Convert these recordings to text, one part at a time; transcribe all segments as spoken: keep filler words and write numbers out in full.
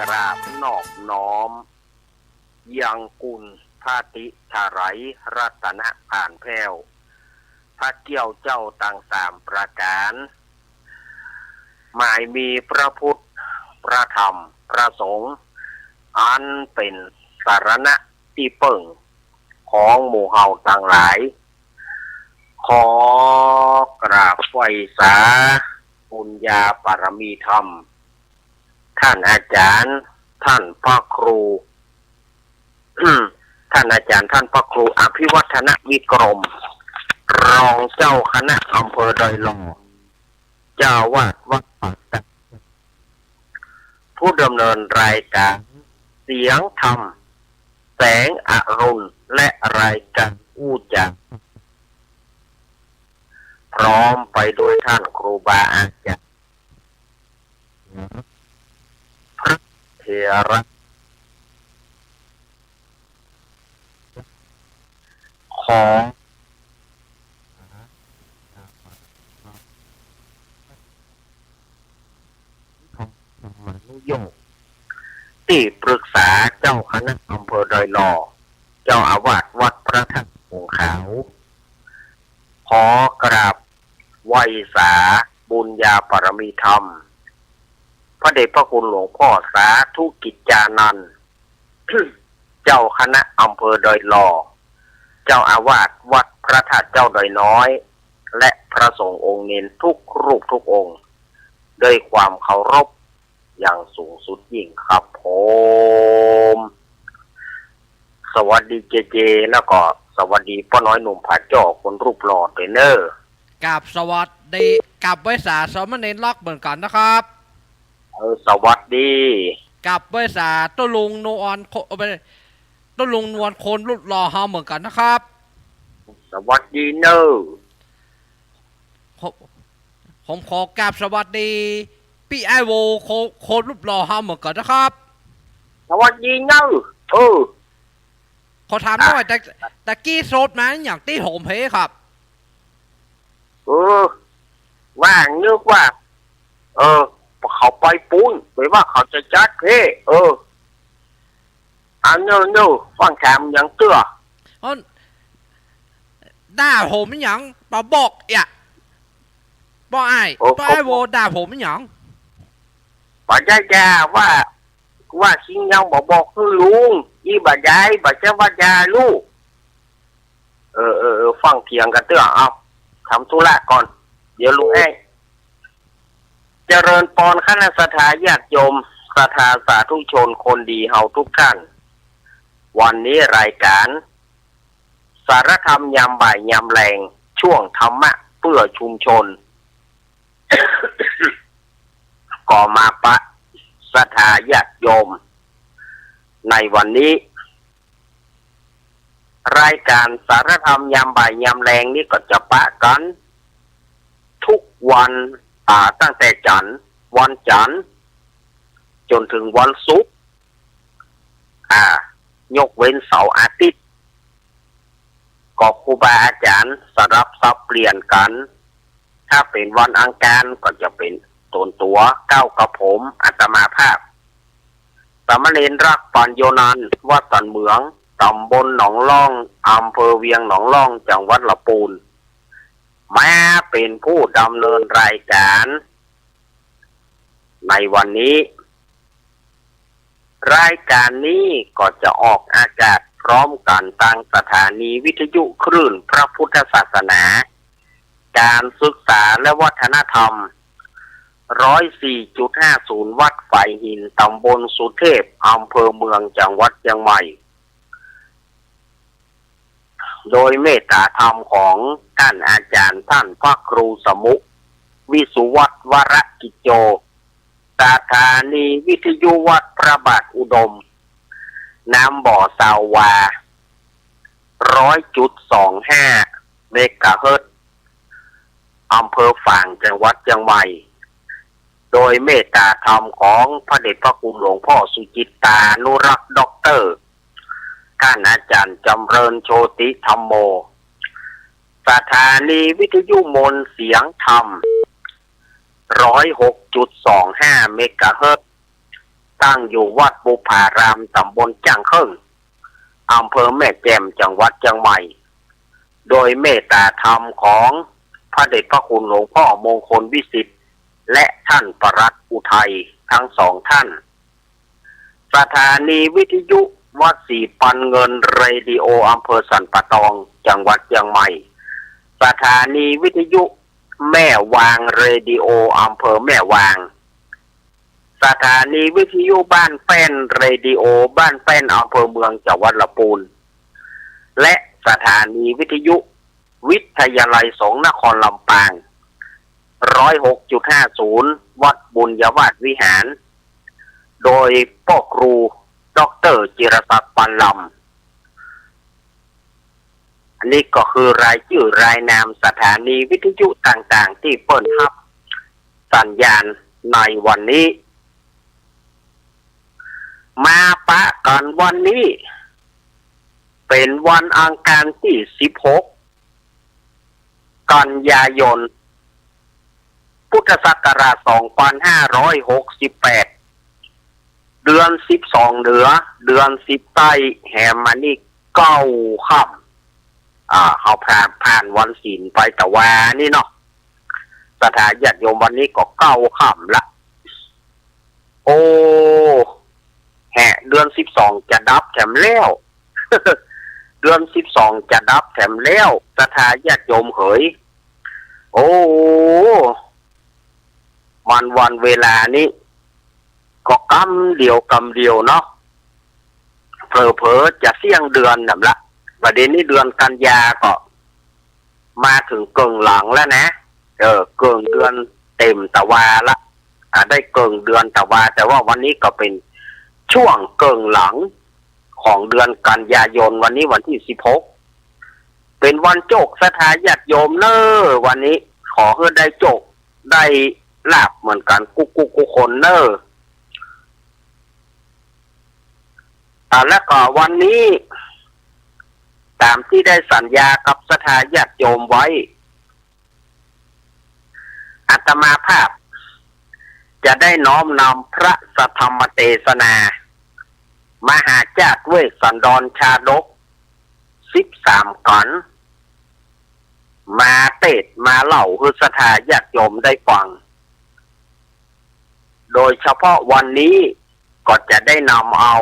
กราบนอบน้อม ยังคุณพระติไถยรัตนผาลแผ้ว พระเกี้ยวเจ้าตังสามประก๋าน หมายมีพระพุทธ พระธรรม พระสงฆ์ อันเป๋นสรณะตี้เปิ้งของหมู่เฮาตังหลาย ขอกราบไหว้สาบุญญาบารมีธรรม ท่านอาจารย์ ท่านพระครู ท่านอาจารย์ ท่านพระครูอภิวัฒนวิกรม รองเจ้าคณะอำเภอดอยหล่อ เจ้าอาวาสวัดป่าสัก ผู้ดำเนินรายการเสียงธรรม แสงอรุณ และรายการอู้จ๋า พร้อมไปด้วยท่านครูบาอาจารย์ พระเถระ ขอ ธรรมานุโยค ตี้ปรึกษาเจ้าคณะอำเภอดอยหล่อ เจ้าอาวาสวัดพระธาตุผงขาว ขอกราบไหว้สาบุญญาบารมีธรรม พระเดชพระคุณหลวงพ่อสาธุกิจจานันท์ เจ้าคณะอำเภอดอยหล่อ เจ้าอาวาสวัดพระธาตุเจ้าดอยน้อย และพระสงฆ์องค์เณรทุกรูปทุกองค์ ด้วยความเคารพอย่างสูงสุดยิ่งครับผม สวัสดีเจเจ แล้วก็สวัสดีป้อน้อยหนุ่มผาจ้อคนรูปหล่อเตยเน่อ กราบสวัสดี กราบไหว้สาสามเณรลักษณ์เหมือนกั๋นนะครับ เออ สวัสดี กราบไหว้สาตุ๊ลุงนวลโค เอ่อ ไม่ใช่ ตุ๊ลุงนวลคนรูปหล่อเฮาเหมือนกั๋นนะครับ สวัสดีเน่อ ผม ผมขอกราบสวัสดี ปี้อ้ายโว โค คนรูปหล่อเฮาเหมือนกั๋นนะครับ สวัสดีเน่อ เออ ขอถามหน่อย อ่ะ ตะ ตะกี้โซดมาอะหยังตี้โฮมเพลย์ครับ เออ ว่านึกว่า เออ เขาไปปู๊น ไปว่าเขาจะจัดเพลย์ เออ เอาเน่อ เน่อ ฟั่งถามหยังเตื้อ อ๋อ ด่าผมอะหยัง บ่บอกเอียะ ป้ออ้าย เออ ป้ออ้ายโว ด่าผมอะหยัง บ่ได้ด่า ว่า ว่าสิ่งหยังบ่บอกหื้อลุง อี้บ่ได้ บ่ใจ้ว่าด่าลูก เออ เออ เออ ฟั่งเถียงกั๋นเตื้อ เอา ทำธุระก่อน เดี๋ยวลุงแอ้ง เจริญปอนคณะศรัทธาญาติโยม ศรัทธาสาธุชนคนดีเฮาทุกท่าน วันนี้รายการ สารธรรมยามบ่ายยามแลง ช่วงธรรมะเพื่อชุมชน ก็มาปะศรัทธาญาติโยม ในวันนี้ รายการสารธรรมยามบ่ายยามแลงนี้ก็จะปะกั๋น ทุกวัน อ่า ตั้งแต่จันทร์ วันจันทร์ จ๋นเถิงวันศุกร์ อ่า ยกเว้นเสาร์อาทิตย์ ก็ครูบาอาจ๋ารย์สลับสับเปลี่ยนกั๋น ถ้าเป๋นวันอังคารก็จะเป๋นต๋นตั๋ว ก้าวกับผม อาตมาภาพ สามเณรรักปัญโญนันท์ วัดสันเหมือง ต๋ำบลหนองล่อง อำเภอเวียงหนองล่อง จังหวัดละปูน มาเป๋นผู้ดำเนินรายการ ในวันนี้ รายการนี้ก็จะออกอากาศพร้อมกั๋นตางสถานีวิทยุคลื่นพระพุทธศาสนา การศึกษาและวัฒนธรรม ร้อยสี่จุดห้าศูนย์ วัดฝายหิน ต๋ำบลสุเทพ อำเภอเมือง จังหวัดเจียงใหม่ โดยเมตตาธรรมของต้านอาจ๋ารย์ต้านพระครูสมุ วิสุวัฒน์ วรกิจโจ สถานีวิทยุวัดพระบาทอุดม น้ำบ่อซาววา ร้อยจุดสองห้า เมกะเฮิรตซ์ อำเภอฝาง จังหวัดเจียงใหม่ โดยเมตตาธรรมของพระเดชพระคุณหลวงพ่อสุจิตตานุรักษ์ ด็อกเตอร์ ต้านอาจ๋ารย์จำเริญ โชติธัมโม สถานีวิทยุมนต์เสียงธรรม ร้อยหกจุดสองห้า เมกะเฮิรตซ์ ตั้งอยู่วัดบุพพาราม ต๋ำบลจ้างเคิ่ง อำเภอแม่แจ่ม จังหวัดเจียงใหม่ โดยเมตตาธรรมของพระเดชพระคุณหลวงพ่อมงคลวิสิทธิ์ และท่านปลัดอุทัย ทั้งสองท่าน สถานีวิทยุวัดศรีปันเงิน เรดิโออำเภอสันป่าตอง จังหวัดเจียงใหม่ สถานีวิทยุแม่วาง เรดิโออำเภอแม่วาง สถานีวิทยุบ้านแป้น เรดิโอบ้านแป้น อำเภอเมือง จังหวัดลำพูน และสถานีวิทยุวิทยาลัยสงฆ์นครลำปาง ร้อยหกจุดห้าศูนย์ วัดบุญญาวาสวิหาร โดยป้อครู ด็อกเตอร์ จิรศักดิ์ ปานลำ อันนี้ก็คือรายจื้อรายนามสถานีวิทยุต่างๆ ตี้เปิ้นฮับสัญญาณในวันนี้ มาปะกั๋นวันนี้ เป๋นวันอังคารตี้สิบหก กันยายน พุทธศักราชสองปันห้าร้อยหกสิบแปด เดือนสิบสองเหนือ เดือนสิบใต้ แหมมานี่เก้าค่ำ อ่า เฮาผ่าน ผ่านวันศีลไปตะวานี้เนาะ ศรัทธาญาติโยม วันนี้ก็เก้าค่ำละ โอ้ แหะ เดือนสิบสองจะดับแถมแล้ว เดือนสิบสองจะดับแถมแล้ว ศรัทธาญาติโยมเหย โอ้ มันวันเวลานี้ ก็กำเดียวกำเดียวเนาะ เผลอๆ จะเสี้ยงเดือนแหมละ บ่าเดี่ยวนี้เดือนกันยาก็ มาเถิงเกิ่งหลังแล้วนะ เออ เกิ่งเดือนเต๋มตะวาละ อ่า ได้เกิ่งเดือนตะวา แต่ว่าวันนี้ก็เป๋นช่วงเกิ่งหลังของเดือนกันยายน วันนี้วันตี้สิบหก เป๋นวันโจคศรัทธาญาติโยมเน้อ วันนี้ขอหื้อได้โจคได้ลาภเหมือนกั๋นกู้ๆ กู้คนเน้อ อ่า แล้วก็วันนี้ ต๋ามตี้ได้สัญญากับศรัทธาญาติโยมไว้ อาตมาภาพจะได้น้อมนำพระสัทธรรมเตสนา มหาจ้าดเวสสันดรชาดก สิบสามกั๋น มาเตสน์มาเล่าหื้อศรัทธาญาติโยมได้ฟัง โดยเฉพาะวันนี้ก็จะได้นำเอา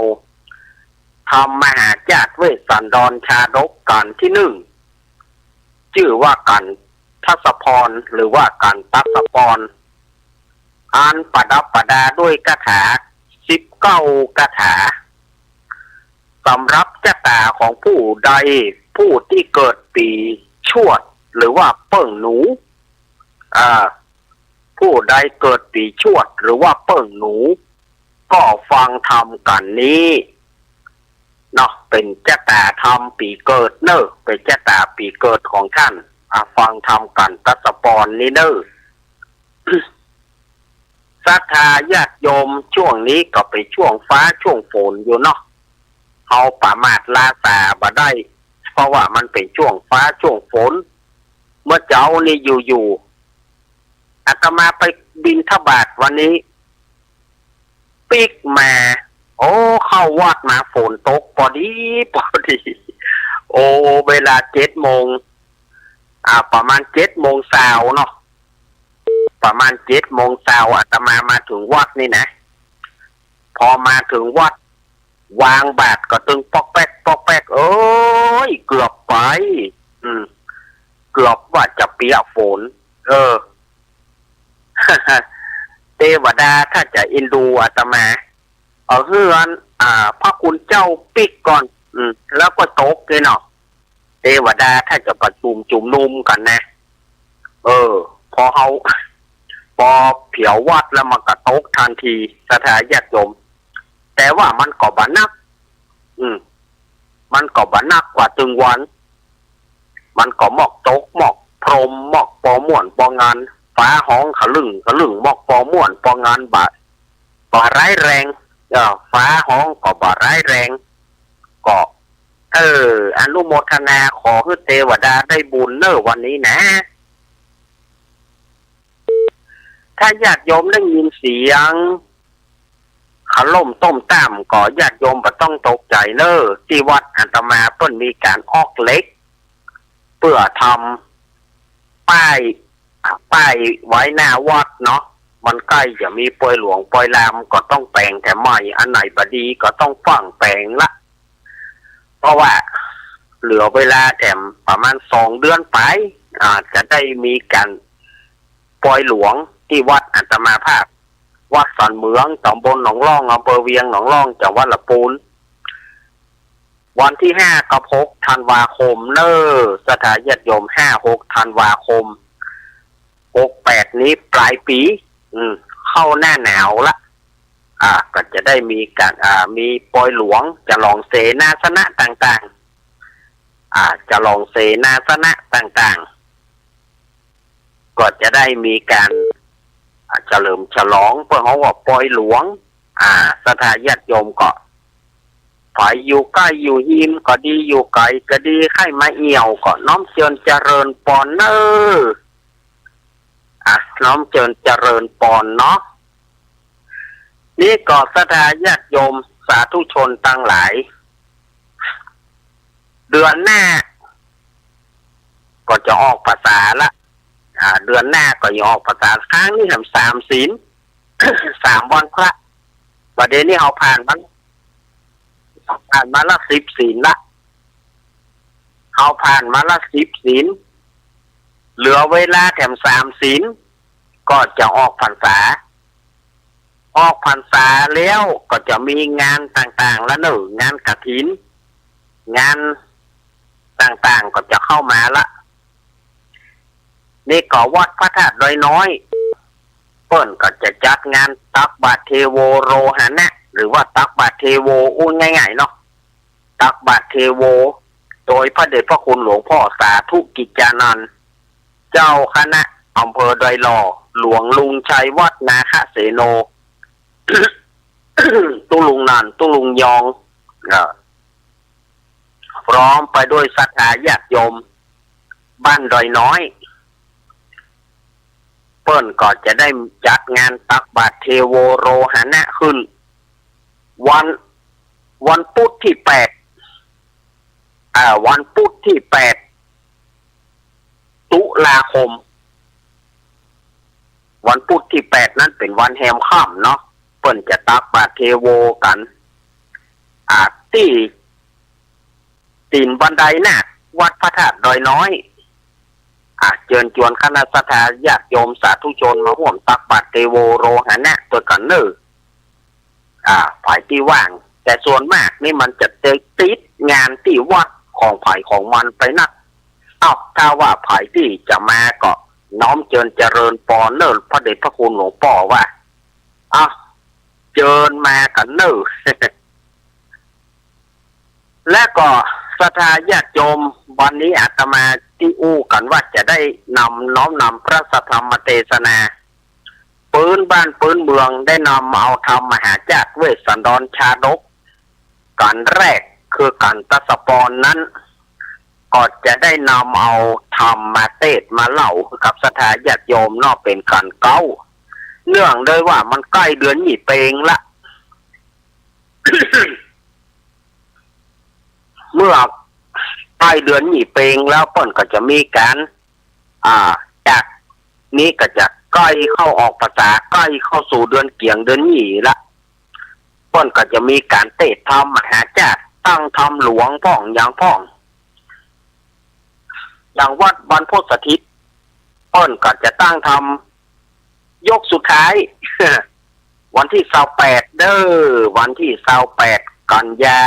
ธรรมมหาจ้าดเวสสันดรชาดกกั๋นตี้นึ่ง จื้อว่ากั๋นทัศพร หรือว่ากั๋นทัศพร อันประดับประดาด้วยคาถาสิบเก้าคาถา สำหรับจะต๋าของผู้ใด ผู้ตี้เกิดปี๋ชวด หรือว่าเปิ้งหนู อ่า ผู้ใดเกิดปี๋ชวด หรือว่าเปิ้งหนู ก็ฟังธรรมกั๋นนี้เนาะ เป๋นจะต๋าธรรมปี๋เกิดเน้อ เป๋นจะต๋าปี๋เกิดของต้าน อ่า ฟังธรรมกั๋นทัศพรนี้เน้อ ศรัทธาญาติโยม ช่วงนี้ก็เป๋นช่วงฟ้าช่วงฝนอยู่เนาะ เฮาประมาทละสาบ่ได้ เพราะว่ามันเป๋นช่วงฟ้าช่วงฝน เมื่อเจ๊านี้อยู่ๆ อาตมาไปบิณฑบาตวันนี้ ปิ๊กมา โอ้ เข้าวัดมาฝนตกปอดีปอดี โอ้ เวลาเจ็ดโมง อ่า ประมาณเจ็ดโมงซาวเนาะ ประมาณเจ็ดโมงซาว อาตมามาเถิงวัดนี่นะ พอมาเถิงวัด วางบาตรก็ตึงป๊อกแป๊กป๊อกแป๊ก เอ้ย เกือบไป อืม เกือบว่าจะเปียกฝน เออ เตวดาถ้าจะเอ็นดูอาตมา เอาเฮือน อ่า พระคุณเจ้าปิ๊กก่อน อืม แล้วก็ตกเลยเนาะ เตวดาถ้าจะประชุมจุมนุมกั๋นนะ เออ พอเฮา พอเผียววัดแล้วมันก็ตกทันที ศรัทธาญาติโยม แต่ว่ามันก็บ่หนัก อืม มันก็บ่หนักกว่าตึงวัน มันก็มอกตก มอกโพรม มอกปอม่วนปองาน ฟ้าฮ้องขะลึ่งขะลึ่ง มอกปอม่วนปองาน บ่ บ่ร้ายแรง เออ ฟ้าฮ้องก็บ่ร้ายแรง ก็ เออ อนุโมทนาขอหื้อเตวดาได้บุญเน้อวันนี้นะ ถ้าญาติโยมได้ยินเสียง ค ขล่มต้มต้ามก็ญาติโยมบ่ต้องตกใจ๋เน่อ ตี้วัดอาตมาเปิ้นมีก๋านออกเหล็ก เปื้อทำป้าย ป้ายไว้หน้าวัดเนาะ มันใก้จะมีปอยหลวงปอยลามก็ต้องแป๋งแถมใหม่ อันไหนบ่ดีก็ต้องฟั่งแป๋งละ เพราะว่าเหลือเวลาแถมประมาณสองเดือนไป อ่า จะได้มีก๋านปอยหลวงตี้วัดอาตมาภาพ วัดสันเหมือง ต๋ำบลหนองล่อง อำเภอเวียงหนองล่อง จังหวัดละปูน วันตี้ห้ากับหกธันวาคมเน่อ ศรัทธาญาติโยม ห้าหกธันวาคม หกแปดนี้ปลายปี๋ อืม เข้าหน้าหนาวละ อ่า ก็จะได้มีก๋าน อ่า มีปอยหลวง ฉลองเสนาสนะต่างๆ อ่า ฉลองเสนาสนะต่างๆ ก็จะได้มีก๋าน อ่า เฉลิมฉลอง เปิ้นฮ้องว่าปอยหลวง อ่า ศรัทธาญาติโยมก็ ใผอยู่ใก้อยู่ฮิมก็ดี อยู่ไก๋ก็ดี ใค่มาเอี่ยวก็น้อมเจิญเจริญปอนเน่อ อ่ะ น้อมเจิญเจริญปอนเนาะ นี่ก็ศรัทธาญาติโยมสาธุชนตังหลาย เดือนหน้าก็จะออกพรรษาละ อ่า เดือนหน้าก็จะออกพรรษา ครั้งนี้แถมสามศีล สามวันพระ บ่าเดี่ยวนี้เฮาผ่านมา ผ่านมาละสิบศีลละ เฮาผ่านมาละสิบศีล เหลือเวลาแถมสามศีล ก็จะออกพรรษา ออกพรรษาแล้วก็จะมีงานต่างๆ ละเน่อ งานกฐิน งานต่างๆ ก็จะเข้ามาละ นี่ก็วัดพระธาตุดอยน้อย เปิ้นก็จะจัดงานตักบาตรเทโวโรหณะ หรือว่าตักบาตรเทโว อู้ง่ายๆ เนาะ ตักบาตรเทโว โดยพระเดชพระคุณหลวงพ่อสาธุกิจจานันท์ เจ้าคณะอำเภอดอยหล่อ หลวงลุงชัยวัฒน์นาคเสโน ตุ๊ลุงนันท์ ตุ๊ลุงยอง เอ่อ พร้อมไปด้วยศรัทธาญาติโยมบ้านดอยน้อย เปิ้นก็จะได้จัดงานตักบาตรเทโวโรหณะขึ้น วัน วันพุธตี้แปด อ่า วันพุธตี้แปด ตุลาคม วันพุธตี้แปดนั้นเป๋นวันแฮมค่ำเนาะ เปิ้นจะตักบาตรเทโวกั๋น อ่า ตี้ ตี๋นบันไดนาค วัดพระธาตุดอยน้อย อ่า เจิญจวนคณะศรัทธาญาติโยมสาธุชนมาฮ่วมตักบาตรเทโวโรหณะตวยกั๋นเน่อ อ่า ใผตี้ว่าง แต่ส่วนมากนี่มันจะติดงานตี้วัดของใผของมันไปนัก เอ้า ถ้าว่าใผตี้จะมาก็น้อมเจิญเจริญปอนเน่อ พระเดชพระคุณหลวงป้อว่า เอ้า เจิญมากั๋นเน่อ และก็ศรัทธาญาติโยม วันนี้อาตมาตี้อู้กั๋นว่าจะได้นำ น้อมนำพระสัทธรรมเตสนา ปื๊นบ้านปื๊นเมือง ได้นำเอาธรรมมหาชาติเวสสันดรชาดก กัณฑ์แรกคือกัณฑสปรนั้น ก็จะได้นำเอาธรรมมาเตสน์มาเล่ากับศรัทธาญาติโยมเนาะ เป๋นกัณฑ์เก๊า เนื่องด้วยว่ามันใก้เดือนยี่เปงละ เมื่อใก้เดือนยี่เปงแล้วเปิ้นก็จะมีก๋าน อ่า จากนี้ก็จะใก้เข้าออกพรรษา ใก้เข้าสู่เดือนเกี๋ยงเดือนยี่ละ เปิ้นก็จะมีก๋านเตสน์ธรรมมหาชาติ ตั้งธรรมหลวงพ่องหยังพ่อง อย่างวัดบรรพตสถิต เปิ้นก็จะตั้งธรรมยกสุดท้าย วันตี้ซาวแปดเน่อ วันตี้ซาวแปดกันยา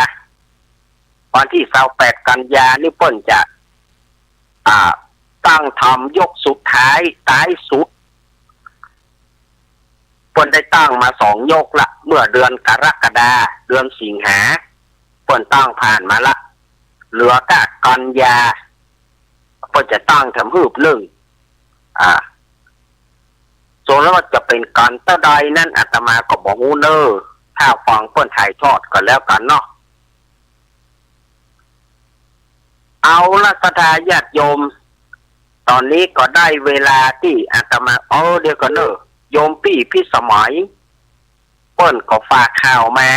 วันตี้ซาวแปดกันยานี่เปิ้นจะ อ่า ตั้งธรรมยกสุดท้าย ท้ายสุด เปิ้นได้ตั้งมาสองยกละ เมื่อเดือนกรกฎา เดือนสิงหา เปิ้นตั้งผ่านมาละ เหลือก้ากันยา เปิ้นจะตั้งแถมหืบนึ่ง อ่า ส่วนแล้วว่าจะเป๋นกัณฑ์เต้าใดนั้น อาตมาก็บ่ฮู้เน่อ ถ้าฟังเปิ้นถ่ายทอดก็แล้วกั๋นเนาะ เอาละศรัทธาญาติโยม ต๋อนนี้ก็ได้เวลาตี้อาตมา เออ เดี๋ยวก่อนเน่อ โยมปี้พิสมัย ปิ้นก็ฝากข่าวมา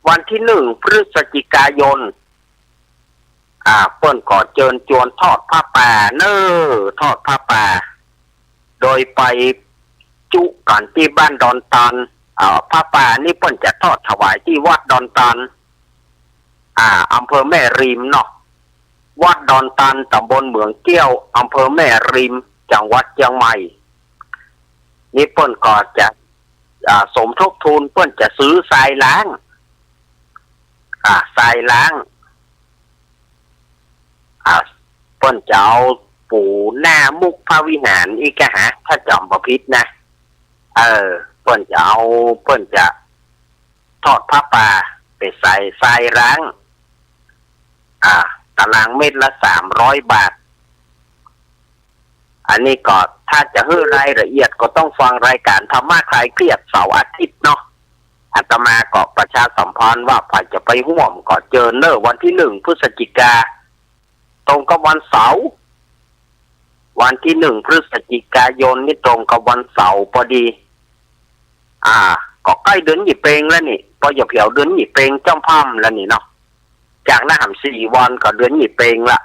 วันตี้หนึ่งพฤศจิกายน อ่า ปิ้นก็เจิญจวนทอดผ้าป่าเน่อ ทอดผ้าป่า โดยไปจุกั๋นตี้บ้านดอนตาล อ่า ผ้าป่านี่ปิ้นจะทอดถวายตี้วัดดอนตาล อ่า อำเภอแม่ริมเนาะ วัดดอนตาล ต๋ำบลเหมืองแก้ว อำเภอแม่ริม จังหวัดเจียงใหม่ นี่ปิ้นก็จะ อ่า สมทบทุน ปิ้นจะซื้อทรายล้าง อ่า ทรายล้าง อ่า ปิ้นจะเอาปูหน้ามุกพระวิหารอี้ก่ะฮะ ถ้าจ๋ำบ่ผิดนะ เออ ปิ้นจะเอา ปิ้นจะทอดผ้าป่าไปใส่ทรายล้าง อ่า ตารางเมตรละสามร้อยบาท อันนี้ก็ถ้าจะหื้อรายละเอียดก็ต้องฟังรายการธรรมะคลายเครียดเสาร์อาทิตย์เนาะ อาตมาก็ประชาสัมพันธ์ว่าใผจะไปฮ่วมก็เจิญเน่อ วันตี้หนึ่งพฤศจิกา ตรงกับวันเสาร์ วันตี้หนึ่งพฤศจิกายนนี่ตรงกับวันเสาร์ปอดี อ่า ก็ใก้เดือนยี่เป็งแล้วนี่ ปอหย่าเผียวเดือนยี่เป็งจ้ำพ่ำแล้วนี่เนาะ จากนั้นหำสี่วันก็เดือนยี่เป็งละ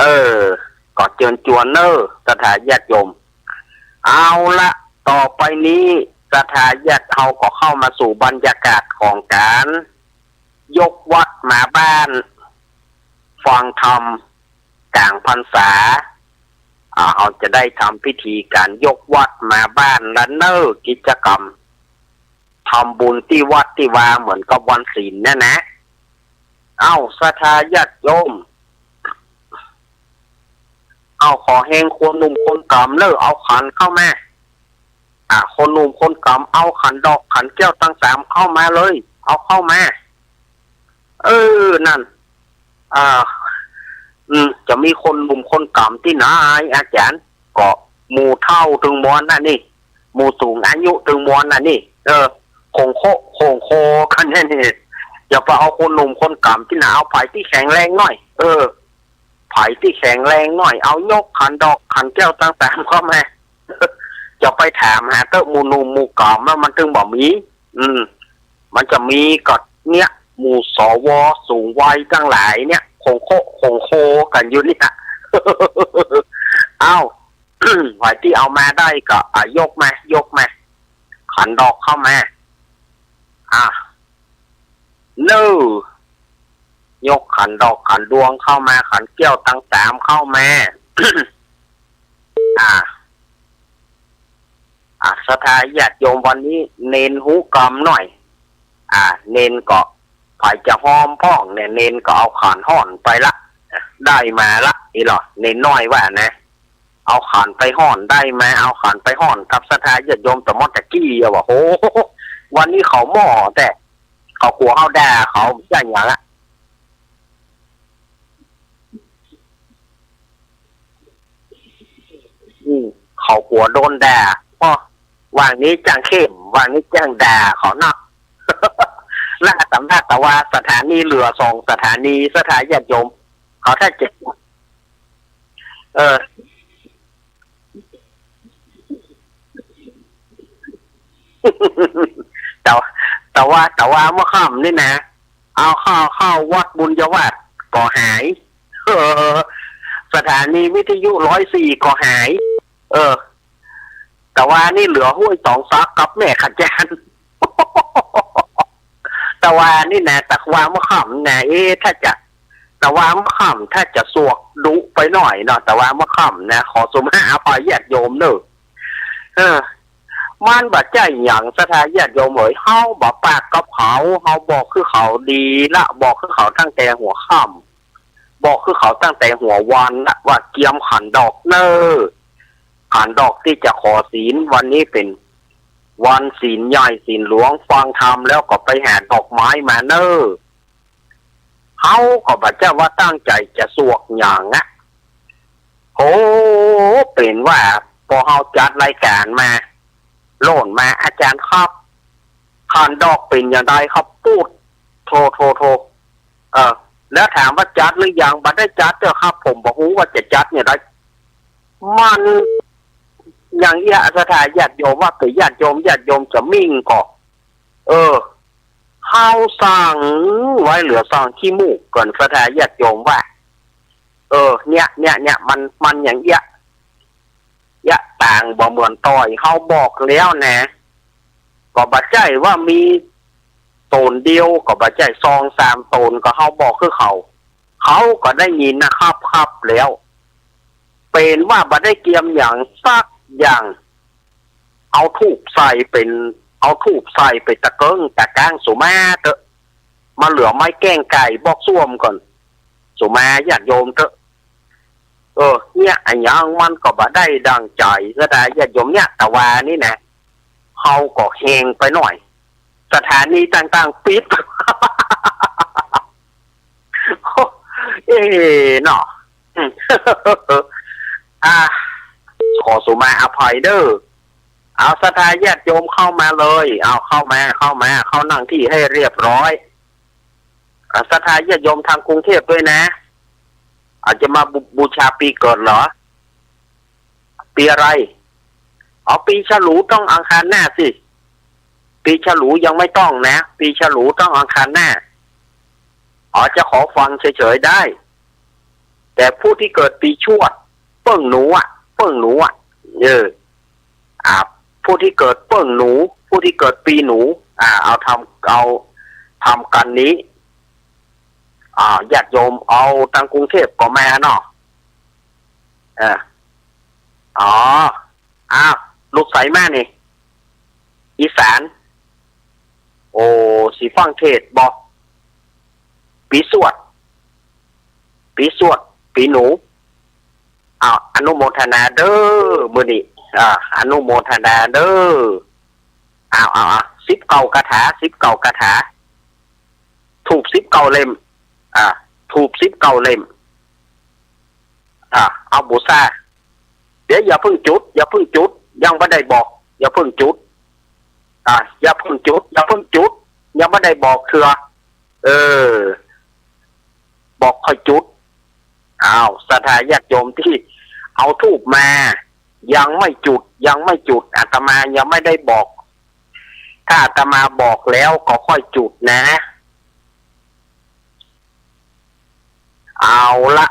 เออ ก็เจิญจวนเน่อ ศรัทธาญาติโยม เอาละ ต่อไปนี้ศรัทธาญาติเฮาก็เข้ามาสู่บรรยากาศของก๋านยกวัดมาบ้าน ฟังธรรมก๋างพรรษา อ่า เฮาจะได้ทำพิธีก๋านยกวัดมาบ้านละเน่อ กิจกรรมทำบุญตี้วัดตี้วาเหมือนกับวันศีลเนี่ยนะ เอ้า ศรัทธาญาติโยม เอ้า ขอแฮงคนหนุ่มคนก๋ำเน่อ เอาขันเข้ามา อ่า คนหนุ่มคนก๋ำ เอาขันดอกขันแก้วตังสามเข้ามาเลย เอาเข้ามา เออ นั่น อ่า อืม จะมีคนหนุ่มคนก๋ำตี้ไหน อาจ๋ารย์ ก็หมู่เฒ่าตึงมวลน่ะนี่ หมู่สูงอายุตึงมวลน่ะนี่ เออ โข่งโค โข่งโคกั๋นเนี่ยนี่ อย่าไปเอาคนหนุ่มคนก๋ำตี้ไหน เอาใผตี้แข็งแรงหน่อย เออ ใผตี้แข็งแรงหน่อย เอายกขันดอกขันแก้วตังสามเข้ามา จะไปถามหาเต๊อะหมู่หนุ่มหมู่ก๋ำแล้วมันตึงบ่มี อืม มันจะมีก็เนี่ย หมู่ สว สูงวัยตังหลายเนี่ย โข่งโค โข่งโคกั๋นอยู่เนี่ย เอ้า ใผตี้เอามาได้ก็ อ่ะ ยกมา ยกมา ขันดอกเข้ามา อ่ะ เน่อ ยกขันดอกขันดวงเข้ามา ขันแก้วตังสามเข้ามา อ่า อ่า ศรัทธาญาติโยม วันนี้เณรฮูกำหน่อย อ่า เณรก็ใผจะฮอมพ่องเนี่ย เณรก็เอาขันฮ้อนไปละ ได้มาละ นี่เหรอ เณรน้อยว่านะ เอาขันไปฮ้อนได้มา เอาขันไปฮ้อนกับศรัทธาญาติโยมตะมอดตะกี้อะ ว่า โห วันนี้เขาหม้อแต๊ เขากั๋วเฮาด่า เขาจะหยังอะ อืม เขากั๋วโดนด่า เพราะว่างนี้จ้างเข้ม ว่างนี้จ้างด่าเขาเนาะ และสำนักแต่ว่าสถานีเหลือสองสถานี ศรัทธาญาติโยม เขาถ้าจะ เออ แต่ แต่ว่า แต่ว่าเมื่อค่ำนี่นะ เอาเข้า เข้าวัดบุญญาวาสก็หาย เออ สถานีวิทยุร้อยสี่ก็หาย เออ แต่ว่านี่เหลือห้วยสองซักกับแม่ขะจาน แต่ว่านี่นะ แต่ว่าเมื่อค่ำนะ เอ๊ะ ถ้าจะ แต่ว่าเมื่อค่ำถ้าจะสวกดุไปหน่อยเนาะ แต่ว่าเมื่อค่ำนะ ขอสุมาอภัยญาติโยมเน่อ เออ มันบ่ใจ้หยังศรัทธาญาติโยมเอ๋ย เฮาบ่ปากกับเขา เฮาบ่คือเขาดีละ บ่คือเขาตั้งแต่หัวค่ำ บ่คือเขาตั้งแต่หัววันละ ว่าเกียมขันดอกเน่อ ขันดอกตี้จะขอศีล วันนี้เป๋นวันศีลใหญ่ศีลหลวง ฟังธรรมแล้วก็ไปหาดอกไม้มาเน่อ เฮาก็บ่ใจ้ว่าตั้งใจ๋จะสวกหยังอะ โอ้ เป๋นว่าปอเฮาจัดรายก๋านมา โล่นมา อาจ๋ารย์ครับ ขันดอกเป๋นอย่างใดครับ ปู๊ด โธ่ โธ่ โธ่ เออ แล้วถามว่าจัดหรือยัง บ่ได้จัดเจ้าครับ ผมบ่ฮู้ว่าจะจัดอย่างใด มัน อย่างเอี้ย ศรัทธาญาติโยมว่า แต่ญาติโยม ญาติโยมจะมิ่งก่อ เออ เฮาสร้างไว้เหลือซองขี้มูกก่อน ศรัทธาญาติโยมว่า เออ เนี่ย เนี่ย เนี่ย มัน มันอย่างเอี้ย เอี้ยต่างบ่เหมือนตอย เฮาบอกแล้วนะ ก็บ่ใจ้ว่ามีต๋นเดียว ก็บ่ใจ้สองสามต๋น ก็เฮาบอกคือเขา เขาก็ได้ยินนะครับ ครับแล้ว เป๋นว่าบ่ได้เกียมหยังสักอย่าง เอาธูปใส่เป๋น เอาธูปใส่เป๋นตะเกิ่งตะกางสุมาเต๊อะ มาเหลือไม้แก้งไก่บอกส้วมก่อน สุมาญาติโยมเต๊อะ เออ เนี่ย อะหยังมันก็บ่ได้ดั่งใจ๋ ศรัทธาญาติโยม เนี่ย ตะวานี้นะ เฮาก็แฮงไปหน้อย สถานีต่างๆ ปิด เอ๊ะ เนาะ อ่ะ ขอสุมาอภัยเด้อ เอาศรัทธาญาติโยมเข้ามาเลย เอาเข้ามา เข้ามา เข้านั่งที่ให้เรียบร้อย อ่ะ ศรัทธาญาติโยมทางกรุงเทพฯด้วยนะ อาจจะมาบู บูชาปีเกิดเหรอ ปีอะไร อ๋อ ปีฉลูต้องอังคารหน้าสิ ปีฉลูยังไม่ต้องนะ ปีฉลูต้องอังคารหน้า อ๋อ จะขอฟังเฉยๆ ได้ แต่ผู้ที่เกิดปีชวด เปิ้งหนูอะ เปิ้งหนูอะ เออ อ่า ผู้ที่เกิดเปิ้งหนู ผู้ที่เกิดปีหนู อ่า เอาทำ เอาทำกั๋นนี้ อ่า ญาติโยม เอาตางกรุงเทพฯก็มาเนาะ เออ อ๋อ อ้าว ลูกใสมานี่ อีสาน โอ้ สิฟังเทศน์บ่ ปีชวด ปีชวด ปีหนู อ้าว อนุโมทนาเด้อ มื้อนี้ อ่า อนุโมทนาเด้อ อ้าว อ้าว อ้าว สิบเก้าคาถา สิบเก้าคาถา ธูปสิบเก้าเล่ม อ่า ธูปสิบเก้าเล่ม อ่า เอาบูชา เดี๋ยวอย่าเพิ่งจุด อย่าเพิ่งจุด ยังบ่ได้บอก อย่าเพิ่งจุด อ่า อย่าเพิ่งจุด อย่าเพิ่งจุด ยังบ่ได้บอกเตื้อ เออ บอกค่อยจุด อ้าว ศรัทธาญาติโยมตี้เอาธูปมา ยังไม่จุด ยังไม่จุด อาตมายังไม่ได้บอก ถ้าอาตมาบอกแล้วก็ค่อยจุดนะ เอาละ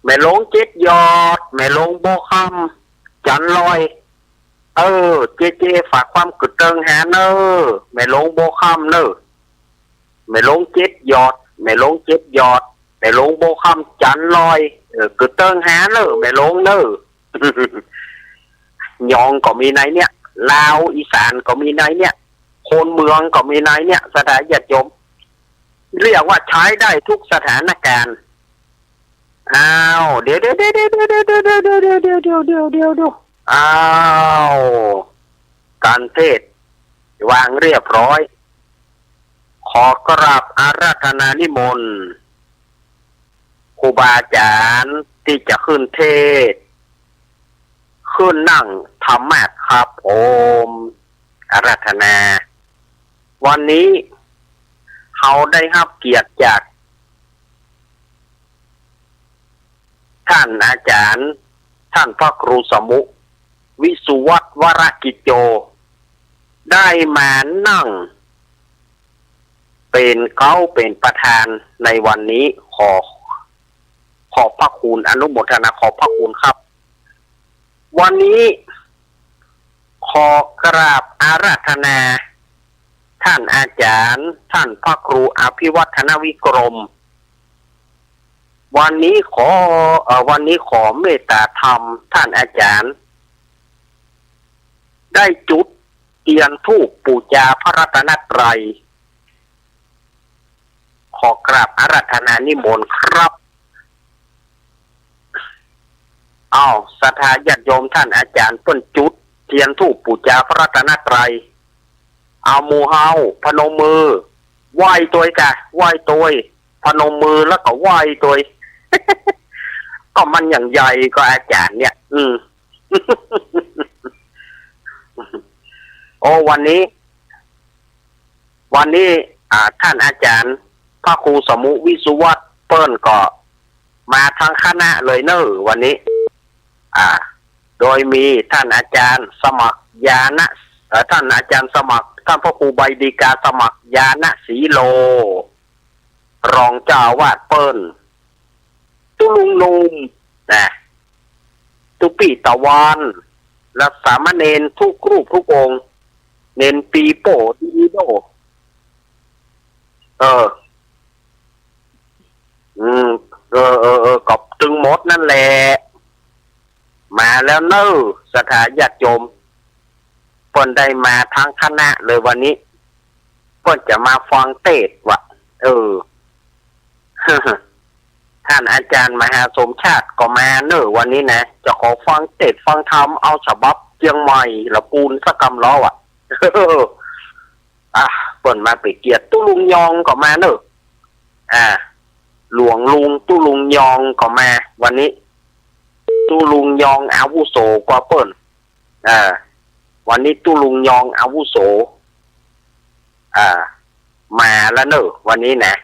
แม่โล้งเจ็ดยอด แม่โล้งบัวคำ จันทร์ลอย เออ เจเจ ฝากความกึ๊ดเติงหาเน่อ แม่โล้งบัวคำเน่อ แม่โล้งเจ็ดยอด แม่โล้งเจ็ดยอด แม่โล้งบัวคำ จันทร์ลอย เออ กึ๊ดเติงหาเน่อ แม่โล้งเน่อ หยองก็มีในเนี่ย ลาวอีสานก็มีในเนี่ย คนเมืองก็มีในเนี่ย ศรัทธาญาติโยม เรียกว่าใช้ได้ทุกสถานการณ์ อ้าว เดี๋ยว เดี๋ยว อ้าว ก๋านเทศน์วางเรียบร้อย ขอกราบอาราธนานิมนต์ ครูบาอาจ๋ารย์ตี้จะขึ้นเทศน์ ขึ้นนั่งธรรมาสน์ครับผม อาราธนา วันนี้เฮาได้ฮับเกียรติจาก ท่านอาจ๋ารย์ ท่านพระครูสมุ วิสุวัฒน์ วรกิจโจ ได้มานั่งเป๋นเก๊าเป๋นประธานในวันนี้ ขอ ขอบพระคุณ อนุโมทนา ขอบพระคุณครับ วันนี้ขอกราบอาราธนา ท่านอาจ๋ารย์ ท่านพระครูอภิวัฒนวิกรม วันนี้ขอ เอ่อ วันนี้ขอเมตตาธรรม ท่านอาจ๋ารย์ ได้จุดเตียนธูปปู๋จาพระรัตนตรัย ขอกราบอาราธนานิมนต์ครับ อ้าว ศรัทธาญาติโยม ท่านอาจ๋ารย์เปิ้นจุดเตียนธูปปู๋จาพระรัตนตรัย อ้าว หมู่เฮาพนมมือ ไหว้ตวยกะ ไหว้ตวย พนมมือแล้วก็ไหว้ตวย ก็มันอย่างใหญ่ก็อาจ๋ารย์เนี่ย อืม โอ้ วันนี้ วันนี้ อ่า ท่านอาจ๋ารย์พระครูสมุ วิสุวัฒน์ เปิ้นก็มาทั้งคณะเลยเน่อวันนี้ อ่า โดยมีท่านอาจารย์สมัคร ญาณะ เอ่อ ท่านอาจารย์สมัคร ท่านพระครูใบดีกาสมัคร ญาณะศรีโล รองเจ้าอาวาสเปิ้น ตุ๊ลุงหนุ่ม นะ ตุ๊ปี้ตะวัน และสามเณรทุกรูปทุกองค์ เณรปีโป้ดีโด้ เออ อืม เออ เออ เออ ก็ตึงหมดนั่นแหละ มาแล้วเน่อ ศรัทธาญาติโยม เปิ้นได้มาทั้งคณะเลยวันนี้ เปิ้นจะมาฟังเตสน์ว่ะ เออ ท่านอาจารย์มหาสมชาติก็มาเน่อวันนี้นะ จะขอฟังเตสน์ฟังธรรม เอาฉบับเจียงใหม่ละปูนสักกำล้ออ่ะ อ่ะ เปิ้นมาเป๋นเกียรติ ตุ๊ลุงยองก็มาเน่อ อ่า หลวงลุงตุ๊ลุงยองก็มาวันนี้ ตุ๊ลุงยองอาวุโสกว่าเปิ้น อ่า วันนี้ตุ๊ลุงยองอาวุโส อ่า มาแล้วเน่อวันนี้นะ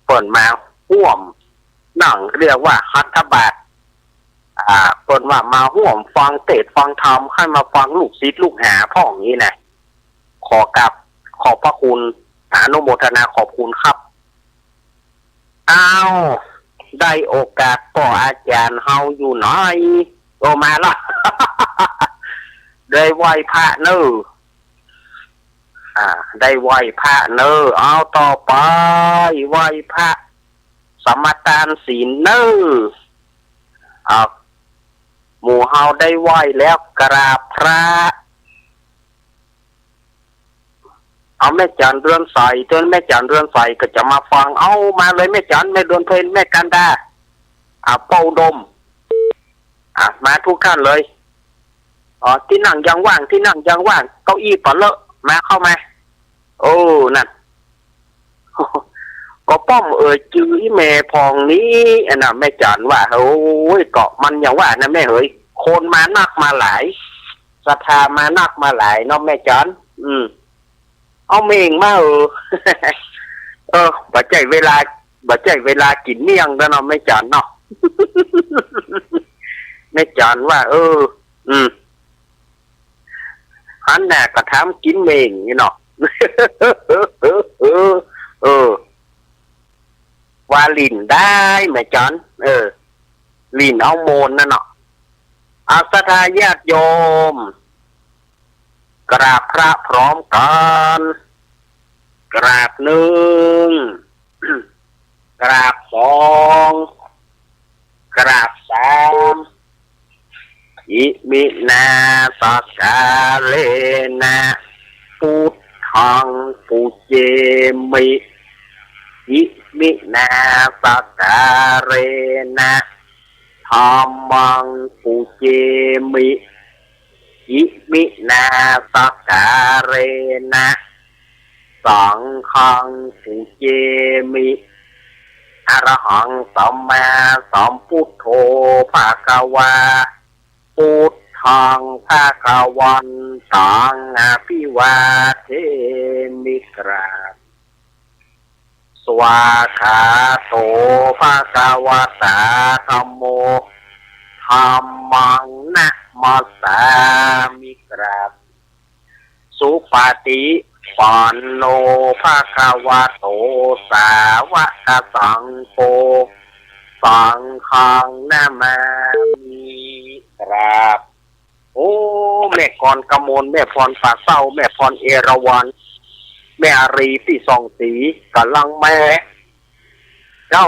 เปิ้นมาฮ่วม นั่นเรียกว่าฮัทบาต อ่า เปิ้นว่ามาฮ่วมฟังเตสน์ฟังธรรม ใค่มาฟังลูกศิษย์ลูกหาพ่องนี้นะ ขอกราบขอบพระคุณ อนุโมทนาขอบคุณครับ อ้าว ได้โอกาสป้ออาจ๋ารย์เฮาอยู่หน้อย โอ้ มาละ ได้ไหว้พระเน่อ อ่า ได้ไหว้พระเน่อ เอาต่อไป ไหว้พระ สมาตานศีลเน่อ อ่า หมู่เฮาได้ไหว้แล้วกราบพระ เอาแม่จั๋นเรือนใส เถิงแม่จั๋นเรือนใสก็จะมาฟัง เอามาเลยแม่จั๋น แม่ดวงเพ็ญ แม่กันดา อ่า ป้ออุดม อ่ะ มาทุกท่านเลย อ๋อ ตี้นั่งยังว่าง ตี้นั่งยังว่าง เก้าอี้เป๋อเลอะ มาเข้ามา โอ้ นั่น ก็ป้อมเอ่ยจื้ออี่แม่พ่องนี้ อันน่ะ แม่จั๋นว่า โอ้ย ก็มันอย่างว่านะแม่เหย คนมานักมาหลาย ศรัทธามานักมาหลายเนาะแม่จั๋น อืม เอาเม่งมา เออ เออ บ่ใจ้เวลา บ่ใจ้เวลากิ๋นเมี่ยงแล้วเนาะแม่จั๋นเนาะ แม่จั๋นว่า เออ อืม หันหน้าก็ถามกิ๋นเม่งนี่เนาะ เออ เออ ว่าหลิ้นได้แม่จั๋น เออ หลิ้นเอาโมนนั่นเนาะ อ่ะ ศรัทธาญาติโยม กราบพระพร้อมกั๋น กราบหนึ่ง กราบสอง กราบสาม อิมินาสักการะนะ พุทธังปูเจมิ อิมินาสักการะนะ ธัมมังปูเจมิ อิมินาสักการะนะ สังฆังปูเจมิ อะระหังสัมมาสัมพุทโธภะคะวา พุทธังภะคะวันตังอะภิวาเทมิ กราบ สวากขาโตภะคะวะตาธัมโม ธัมมังนะมัสสามิ กราบ สุปฏิปันโนภะคะวะโต สาวกสังโฆ สังฆังนะมามิ กราบ โอ้ แม่กรกมล แม่พรป่าเศร้า แม่พรเอราวัณ แม่อารีย์ตี้ส่องศรี ก๋ำลังแม่ เจ้า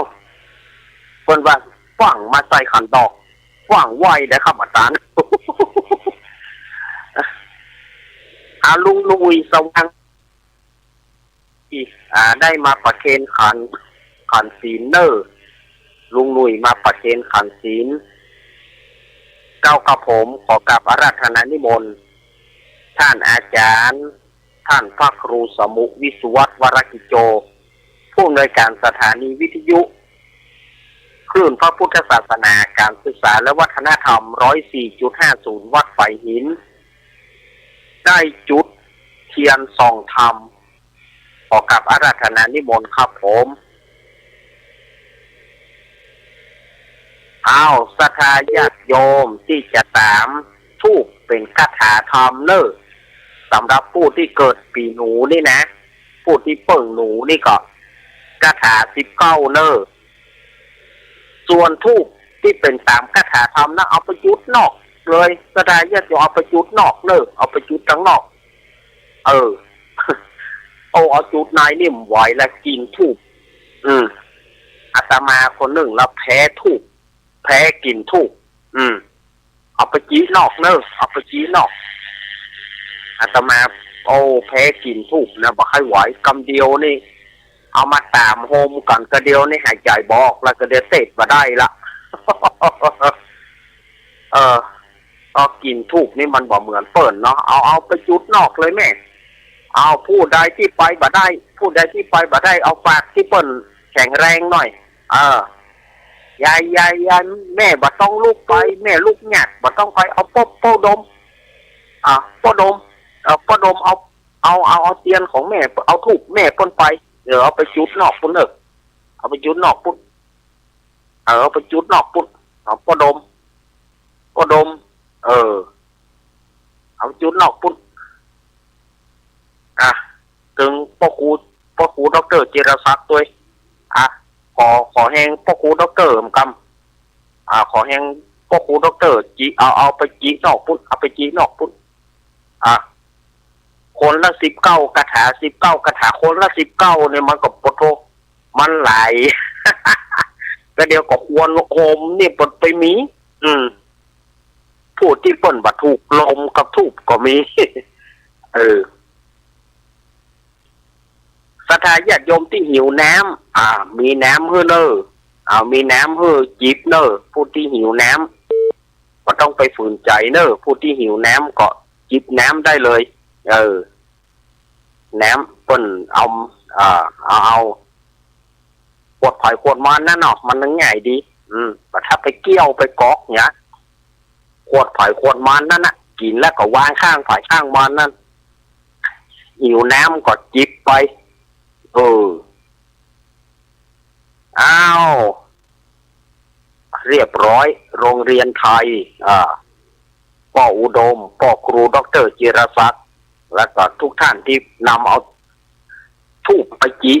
เปิ้นว่า ฟั่งมาใส่ขันดอก ฟั่งไหว้ได้ครับอาจ๋ารย์ อาลุงหนุ่ยสว่าง อ่า ได้มาประเคนขัน ขันศีลเน่อ ลุงหนุ่ยมาประเคนขันศีล เก้ากระผมขอกราบอาราธนานิมนต์ ท่านอาจารย์ ท่านพระครูสมุ วิสุวัฒน์ วรกิจโจ ผู้อำนวยการสถานีวิทยุ คลื่นพระพุทธศาสนา การศึกษาและวัฒนธรรม ร้อยสี่จุดห้าศูนย์ วัดฝายหิน ได้จุดเทียนส่องธรรม ขอกราบอาราธนานิมนต์ครับผม เอ อ้าว ศรัทธาญาติโยมตี้จะต๋ามธูปเป๋นคาถาธรรมเน่อ สำหรับผู้ตี้เกิดปี๋หนูนี่นะ ผู้ตี้เปิ้งหนูนี่ก็ คาถาสิบเก้าเน่อ ส่วนธูปตี้เป๋นต๋ามคาถาธรรมนะ เอาไปจุดนอกเลย ศรัทธาญาติโยมเอาไปจุดนอกเน่อ เอาไปจุดตังนอก เออ โอ้ เอาจุดในนี่บ่ไหวละ กลิ่นธูป อืม อาตมาคนนึ่งละแพ้ธูป แพ้กลิ่นธูป อืม เอาไปจุดนอกเน่อ เอาไปจุดนอก อาตมา โอ้ แพ้กลิ่นธูปนะ บ่ใค่ไหว กำเดียวนี่ เอามาต๋ามโฮมกั๋นกะเดียวนี่ หายใจ๋บ่ออกละ กะเดียวเตศบ่ได้ละ เออ ก็กลิ่นธูปนี่มันบ่เหมือนเปิ้นเนาะ เอา เอาไปจุดนอกเลยแม่ เอา ผู้ใดตี้ไปบ่ได้ ผู้ใดตี้ไปบ่ได้ เอาฝากตี้เปิ้นแข็งแรงหน่อย เออ ยาย ยาย ยาย แม่บ่ต้องลุกไป แม่ลุกยาก บ่ต้องไป เอาป้อ ป้อดม อ่ะ ป้อดม เออ ป้อดม เอา เอา เอา เอาเตียนของแม่ เอาธูปแม่เปิ้นไป เออ เอาไปจุดนอกปุ้นเน่อ เอาไปจุดนอกปุ้น เออ เอาไปจุดนอกปุ้น เอาป้อดม ป้อดม เออ เอาไปจุดนอกปุ้น อ่ะ เถิงป้อครู ป้อครูด็อกเตอร์จิรศักดิ์ตวย อ่ะ ขอ ขอแฮงป้อครูด็อกเตอร์กำ อ่ะ ขอแฮงป้อครูด็อกเตอร์จิ เอา เอาไปจุดนอกปุ้น เอาไปจุดนอกปุ้น อ่ะ คนละสิบเก้าคาถา สิบเก้าคาถา คนละสิบเก้าเนี่ย มันก็ปะโถ มันหลาย กะเดียวก็ควรโฮมนี่เปิ้นไปมี อืม ผู้ตี้เปิ้นบ่ถูกลมกับธูปก็มี เออ ศรัทธาญาติโยมตี้หิวน้ำ อ่า มีน้ำหื้อเน่อ อ่า มีน้ำหื้อจิบเน่อ ผู้ตี้หิวน้ำ บ่ต้องไปฝืนใจ๋เน่อ ผู้ตี้หิวน้ำก็จิบน้ำได้เลย เออ น้ำเปิ้นเอา อ่า เอา เอา ขวดไผขวดมันนั่นเนาะ มันง่ายดี อืม ถ้าไปเกี้ยวไปก๊อกเนี่ย ขวดไผขวดมันนั่นน่ะ กิ๋นแล้วก็วางข้างไผข้างมันนั่น หิวน้ำก็จิบไป เออ อ้าว เรียบร้อย โรงเรียนไทย อ่า ป้ออุดม ป้อครูด็อกเตอร์จิรศักดิ์ แล้วก็ทุกท่านตี้นำเอาธูปไปจุด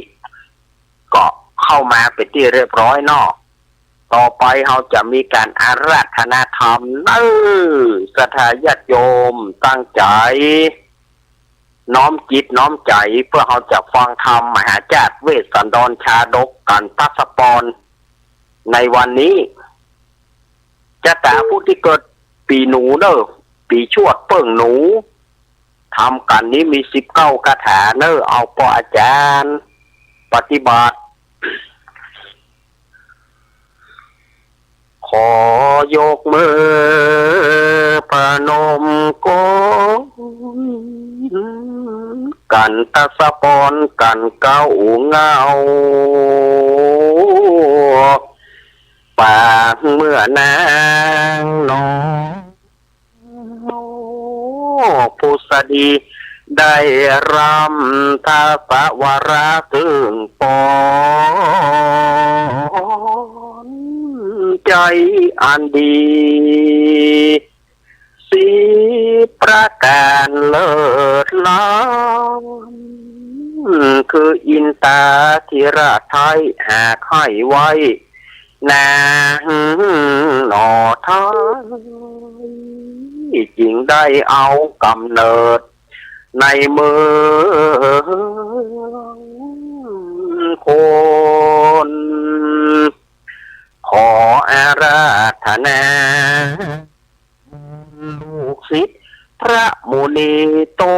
ก็เข้ามาเป๋นตี้เรียบร้อยเนาะ ต่อไปเฮาจะมีก๋านอาราธนาธรรมเน่อ ศรัทธาญาติโยมตั้งใจ๋ น้อมจิตน้อมใจ๋ เปื้อเฮาจะฟังธรรมมหาจาติเวสสันดรชาดกกั๋นตะสะปอน ในวันนี้ จะต๋ามผู้ตี้เกิดปี๋หนูเน่อ ปี๋ชวดเปิ้งหนู ธรรมกัณฑ์นี้มีสิบเก้าคาถาเน่อ เอาป้ออาจ๋ารย์ปฏิบัติ ขอยกมือพนมก้ม กั๋นตะสะปอนกั๋นเก๊าเงา ปางเมื่อนางนอน ผุสดีได้รำทศวรรษซึ่งปอน ใจ๋อันดี สิบประก๋านเลิศล้ำ คืออินตาธิราชไท้หากใค่ไว้ นางหน่อไท้ จึงได้เอาก๋ำเนิดในเมืองคน ขออาราธนา ลูกศิษย์พระมุนีต๋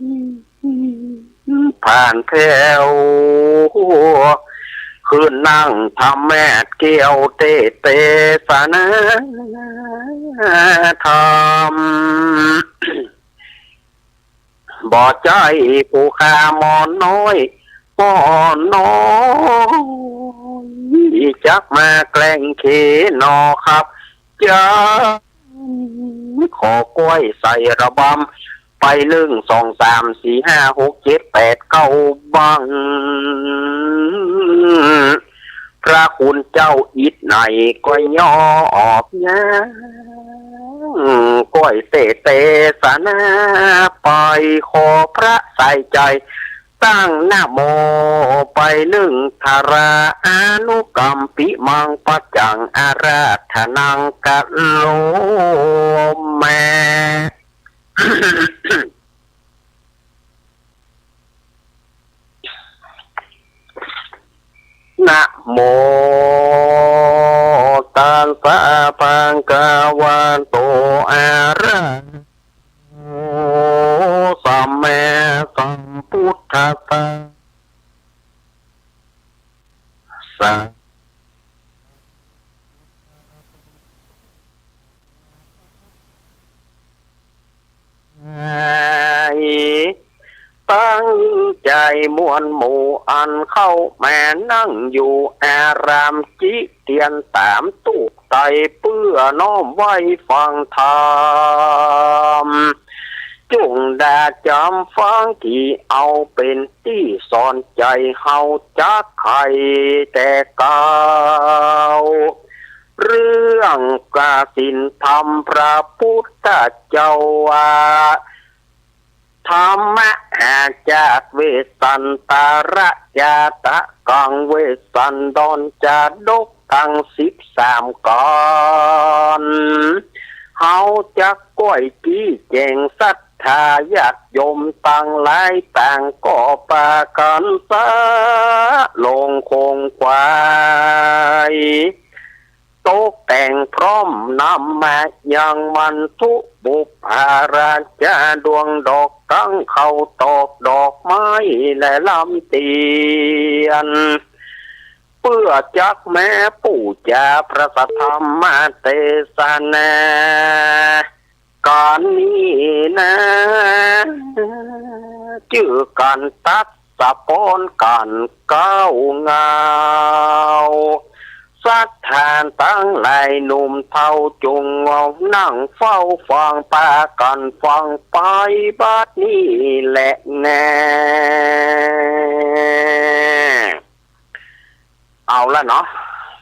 น ผ่านแถว ขึ้นนั่งธรรมาสน์แก้วเตสน์เตสนาธรรม บ่ใจ้ผู้ข้าหม่อมน้อย หม่อมน้อย จักมาแกล้งเขนอครับ จะขอก้อยใส่ระบำ ไปหนึ่ง สอง สาม สี่ ห้า หก เจ็ด แปด เก้า บั้ง พระคุณเจ้าอิฐไหนก็ยอบยัง ก้อยเตเตสนาไป ขอพระใส่ใจ๋ ตั้งนะโมไปนึ่งทรา อนุกัมปิมัง ปัจจังอาราธนัง กะโลมา นะโมตัสสะ ภะคะวะโต อะระหะโต สัมมาสัมพุทธัสสะ ตั้งใจ๋มวลหมู่อันเข้ามานั่งอยู่อารามจิเตียนต๋ามตุ๊ไต เปื้อน้อมไหว้ฟังธรรม จุ่งดาจ๋ำฟังตี้เอาเป๋นตี้สอนใจ๋เฮาจักใค่แต่เก่า เรื่องกสิณธรรมพระพุทธเจ้าว่า ธัมมะหาจากเวสสันตระ จาตะกัง เวสสันดรจาดกตังสิบสามกัณฑ์ เฮาจักก้อยจี้แจ๋งศรัทธาญาติโยมตังหลายต่างก็ปากั๋นสะลงคงไขว่ ตกแต่งพร้อมนำมายังมันทุบุปผาราชาดวงดอกกังเข้าตอกดอกไม้และลำเตียน เปื้อจักแม้ปู๋จาพระสัทธรรมเตสนา กั๋นนี้นา จื้อกั๋นตัดสะปอนกั๋นก้าวงาว ศรัทธาตังหลายหนุ่มเฒ่าจุ่งนั่งเฝ้าฟังปากั๋นฟังไปบัดนี้แหละแน่ เอาละเนาะ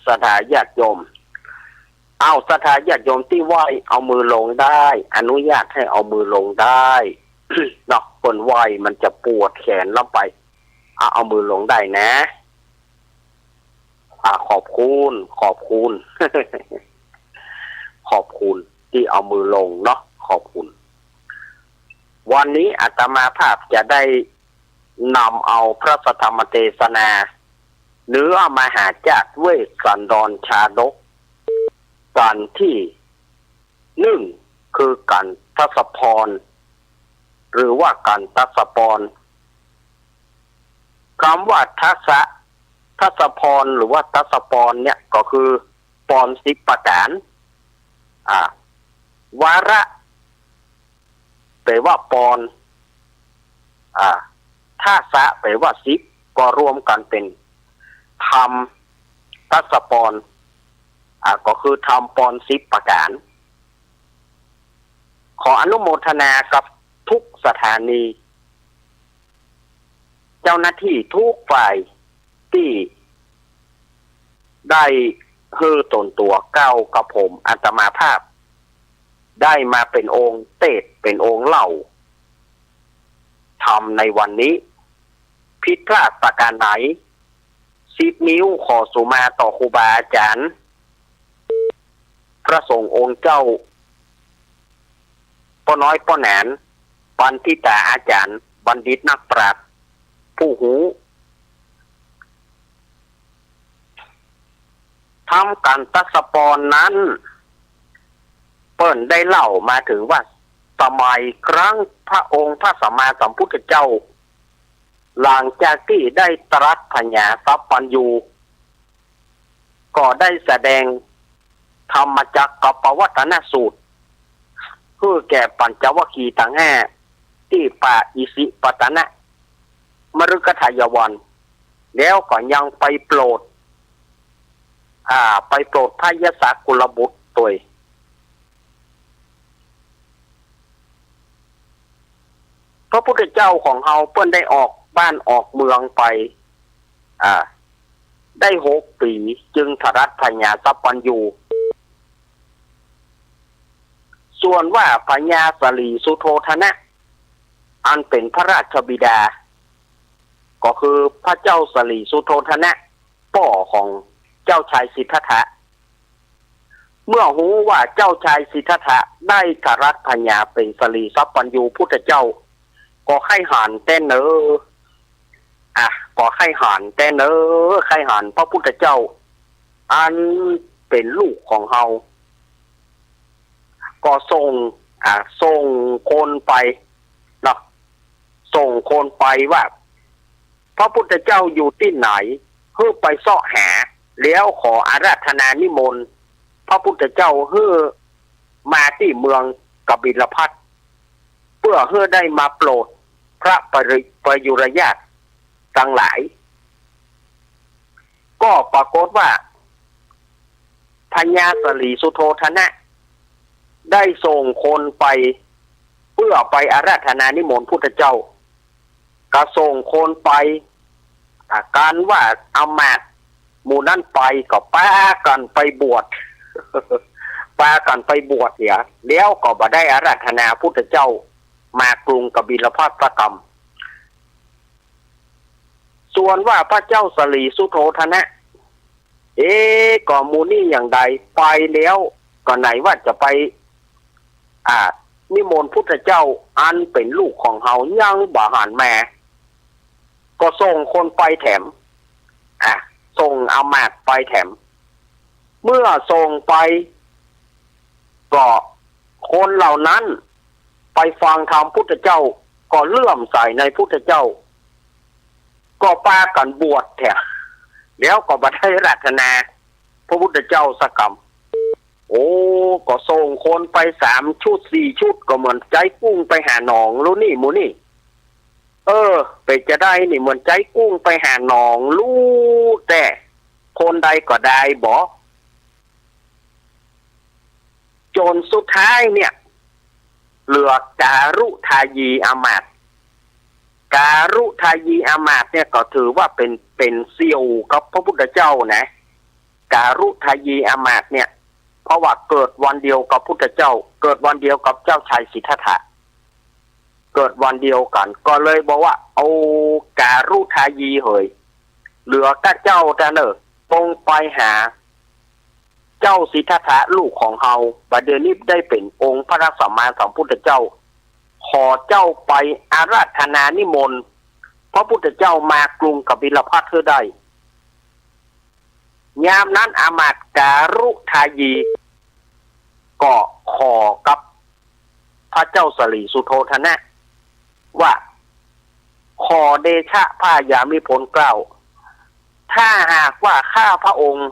ศรัทธาญาติโยม เอา ศรัทธาญาติโยมตี้ไหว้เอามือลงได้ อนุญาตให้เอามือลงได้ เนาะ เปิ้นไหว้มันจะปวดแขนลำไป เอา เอามือลงได้นะ อ่า ขอบคุณ ขอบคุณ ขอบคุณตี้เอามือลงเนาะ ขอบคุณ วันนี้อาตมาภาพจะได้นำเอาพระสัทธรรมเตสนา เนื้อมหาจากเวสสันดรชาดก กัณฑ์ตี้หนึ่ง คือกัณฑ์ทศพร หรือว่ากัณฑ์ทศปอน กำว่าทศะ ทศพร หรือว่าทศปอนเนี่ยก็คือปอนสิบประก๋าน อ่า วระ แป๋ว่าปอน อ่า ทศะ แป๋ว่าสิบ ก็รวมกั๋นเป๋นธรรมทศปอน อ่า ก็คือธรรมปอนสิบประก๋าน ขออนุโมทนากับทุกสถานี เจ้าหน้าตี้ทุกฝ่ายตี้ได้หื้อตนตั๋วเก้ากับผมอาตมาภาพ ได้มาเป๋นองค์เตสน์เป๋นองค์เล่าธรรมในวันนี้ ผิดพลาดประก๋านไหน สิบนิ้วขอสุมาต่อครูบาอาจ๋ารย์ พระสงฆ์องค์เจ้า ป้อน้อยป้อหนาน ปัณฑิตาอาจ๋ารย์ บัณฑิตนักปราชญ์ ผู้ฮู้ ธรรมกัณฑ์ทศปอนนั้น เปิ้นได้เล่ามาเถิงว่า สมัยครั้งพระองค์พระสัมมาสัมพุทธเจ้า หลังจากตี้ได้ตรัสผญาสัพพัญญู ก็ได้แสดงธรรมจักกัปปวัตนสูตร หื้อแก่ปัญจวัคคีย์ตังห้า ตี้ป่าอิสิปตนะ มฤคทายวัน แล้วก็ยังไปโปรด อ่า ไปโปรดพระยศกุลบุตรตวย พระพุทธเจ้าของเฮาเปิ้นได้ออกบ้านออกเมืองไป อ่า ได้หกปี๋ จึงถรัสพญาสัพพัญญู ส่วนว่าพญาสลีสุโธทนะ อันเป๋นพระราชบิดา ก็คือพระเจ้าสลีสุโธทนะ ป้อของเจ้าชายสิทธัตถะ เมื่อฮู้ว่าเจ้าชายสิทธัตถะได้ถรัสพญาเป๋นสลีสัพพัญญูพุทธเจ้า ก็ใค่หันแต๊เนาะ อ่ะ ก็ใค่หันแต๊เนาะ ใค่หันพระพุทธเจ้า อันเป๋นลูกของเฮา ก็ส่ง อ่ะ ส่งคนไปเนาะ ส่งคนไปว่า พระพุทธเจ้าอยู่ตี้ไหน หื้อไปเซาะหา แล้วขออาราธนานิมนต์พระพุทธเจ้าหื้อมาตี้เมืองกบิลพัสดุ์ เปื้อหื้อได้มาโปรดพระปริ ประยุรญาติตังหลาย ก็ปรากฏว่า พญาสลีสุโธทนะ ได้ส่งคนไป เปื้อไปอาราธนานิมนต์พุทธเจ้า ก็ส่งคนไป อ่ะ กันว่าอำมาตย์หมู่นั้นไป ก็ปากั๋นไปบวช ปากั๋นไปบวชเหีย แล้วก็บ่ได้อาราธนาพุทธเจ้า มากรุงกบิลพัสดุ์สักกำ ส่วนว่าพระเจ้าสลีสุโธทนะ เอ๊ะ ก็หมู่นี้อย่างใด ไปแล้ว ก็ไหนว่าจะไป อ่า นิมนต์พุทธเจ้า อันเป๋นลูกของเฮา ยังบ่หันมา ก็ส่งคนไปแถม อ่ะ ส่งอำมาตย์ไปแถม เมื่อส่งไป ก็คนเหล่านั้นไปฟังธรรมพุทธเจ้า ก็เลื่อมใสในพุทธเจ้า ก็ปากั๋นบวชแถม แล้วก็บ่ได้อาราธนาพระพุทธเจ้าสักกำ โอ้ ก็ส่งคนไปสามชุดสี่ชุด ก็เหมือนใจ๊กุ้งไปหาหนอง ลูกนี่หมู่นี่ เออ เป๋นจาใดนี่ เหมือนใจ๊กุ้งไปหาหนอง ลูกแต่คนใดก็ได้บ่ จ๋นสุดท้ายเนี่ย เหลือการุทายีอำมาตย์ การุทายีอำมาตย์เนี่ยก็ถือว่าเป๋น เป๋นเสี่ยวกับพระพุทธเจ้านะ การุทายีอำมาตย์เนี่ย เพราะว่าเกิดวันเดียวกับพุทธเจ้า เกิดวันเดียวกับเจ้าชายสิทธัตถะ เกิดวันเดียวกั๋น ก็เลยบอกว่า เอาการุทายีเหย เหลือก้าเจ้าแต๊เนาะ จงไปหา เจ้าสิทธัตถะลูกของเฮา บ่าเดี่ยวนี้ได้เป๋นองค์พระสัมมาสัมพุทธเจ้า ขอเจ้าไปอาราธนานิมนต์พระพุทธเจ้ามากรุงกบิลพัสดุ์หื้อได้ ยามนั้นอำมาตย์การุทายี ก็ขอกับพระเจ้าสลีสุโธทนะ ว่า ขอเดชะพระยามิพลเกล้า ถ้าหากว่าข้าพระองค์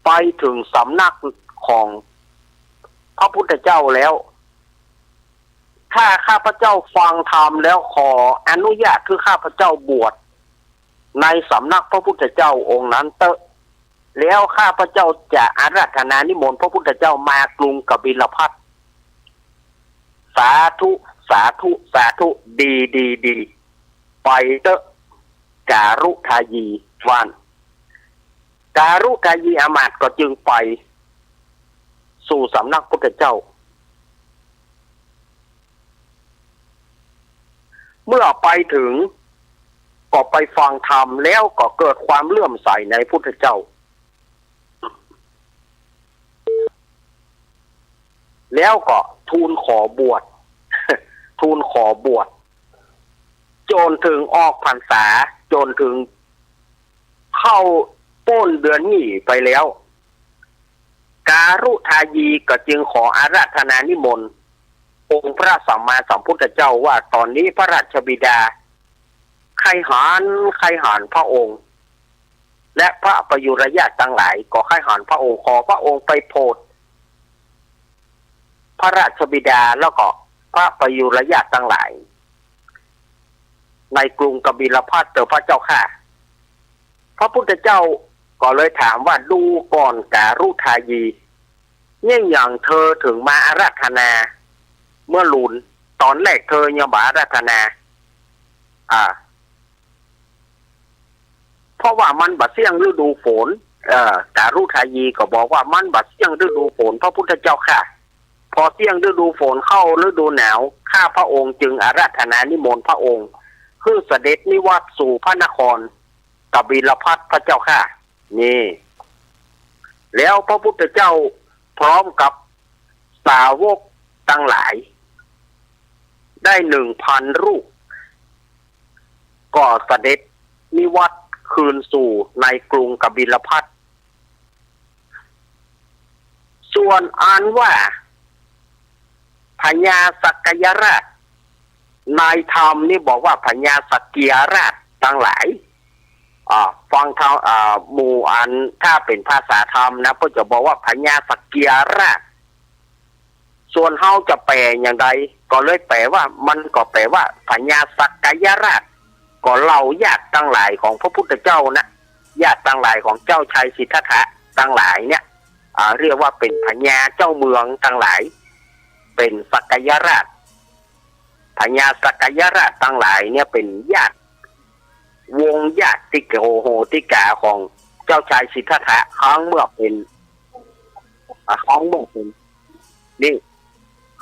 ไปถึงสำนักของพระพุทธเจ้าแล้ว ถ้าข้าพเจ้าฟังธรรมแล้ว ขออนุญาตหื้อข้าพเจ้าบวชในสำนักพระพุทธเจ้าองค์นั้นเต๊อะ แล้วข้าพเจ้าจะอาราธนานิมนต์พระพุทธเจ้ามากรุงกบิลพัสดุ์ สาธุ สาธุ สาธุ ดี ดี ดี ไปเต๊อะ การุทายี ว่าอั้น การุทายีอำมาตย์ก็จึงไปสู่สำนักพุทธเจ้า เมื่อไปถึง ก็ไปฟังธรรม แล้วก็เกิดความเลื่อมใสในพุทธเจ้า แล้วก็ทูลขอบวช ทูลขอบวช จ๋นเถิงออกพรรษา จ๋นเถิงเข้าป๊นเดือนยี่ไปแล้ว การุทายีก็จึงขออาราธนานิมนต์องค์พระสัมมาสัมพุทธเจ้าว่า ต๋อนนี้พระราชบิดาใค่หัน ใค่หันพระองค์ และพระประยุรญาติตังหลายก็ใค่หันพระองค์ ขอพระองค์ไปโผดพระราชบิดาแล้วก็พระประยุรญาติตังหลาย ในกรุงกบิลพัสดุ์เต๊อะพระเจ้าข้า พระพุทธเจ้าก็เลยถามว่า ดูก่อนการุทายี เยียะหยังเธอเถิงมาอาราธนา เมื่อลูน ต๋อนแรกเธอยังบ่อาราธนา อ่า เพราะว่ามันบ่เสี้ยงฤดูฝน เอ่อ การุทายีก็บอกว่ามันบ่เสี้ยงฤดูฝน พระพุทธเจ้าข้า พอเสี้ยงฤดูฝนเข้าฤดูหนาว ข้าพระองค์จึงอาราธนานิมนต์พระองค์ หื้อเสด็จนิวัตสู่พระนครกบิลพัสดุ พระเจ้าข้า นี่ แล้วพระพุทธเจ้าพร้อมกับสาวกตังหลาย ได้หนึ่งพันรูป ก็เสด็จนิวัตคืนสู่ในกรุงกบิลพัสดุ ส่วนอันว่าพญาสักกยราช ในธรรมนี่บอกว่าพญาสักกิยราชตังหลาย อ่า ฟังธรรม อ่า หมู่อันถ้าเป๋นภาษาธรรมนะ เปิ้นจะบอกว่าพญาสักกิยราช ส่วนเฮาจะแปลอย่างใด ก็เลยแปลว่า มันก็แปลว่าพญาสักกยราช ก็เหล่าญาติตังหลายของพระพุทธเจ้านะ ญาติตังหลายของเจ้าชายสิทธัตถะตังหลายเนี่ย อ่า เรียกว่าเป๋นพญาเจ้าเมืองตังหลาย เป๋นสักกยราช พญาสักกยราชตังหลายเนี่ยเป๋นญาติ วงศ์ญาติโกโหติกาของเจ้าชายสิทธัตถะ ครั้งเมื่อเป๋น อ่า ครั้งเมื่อเป๋น นี่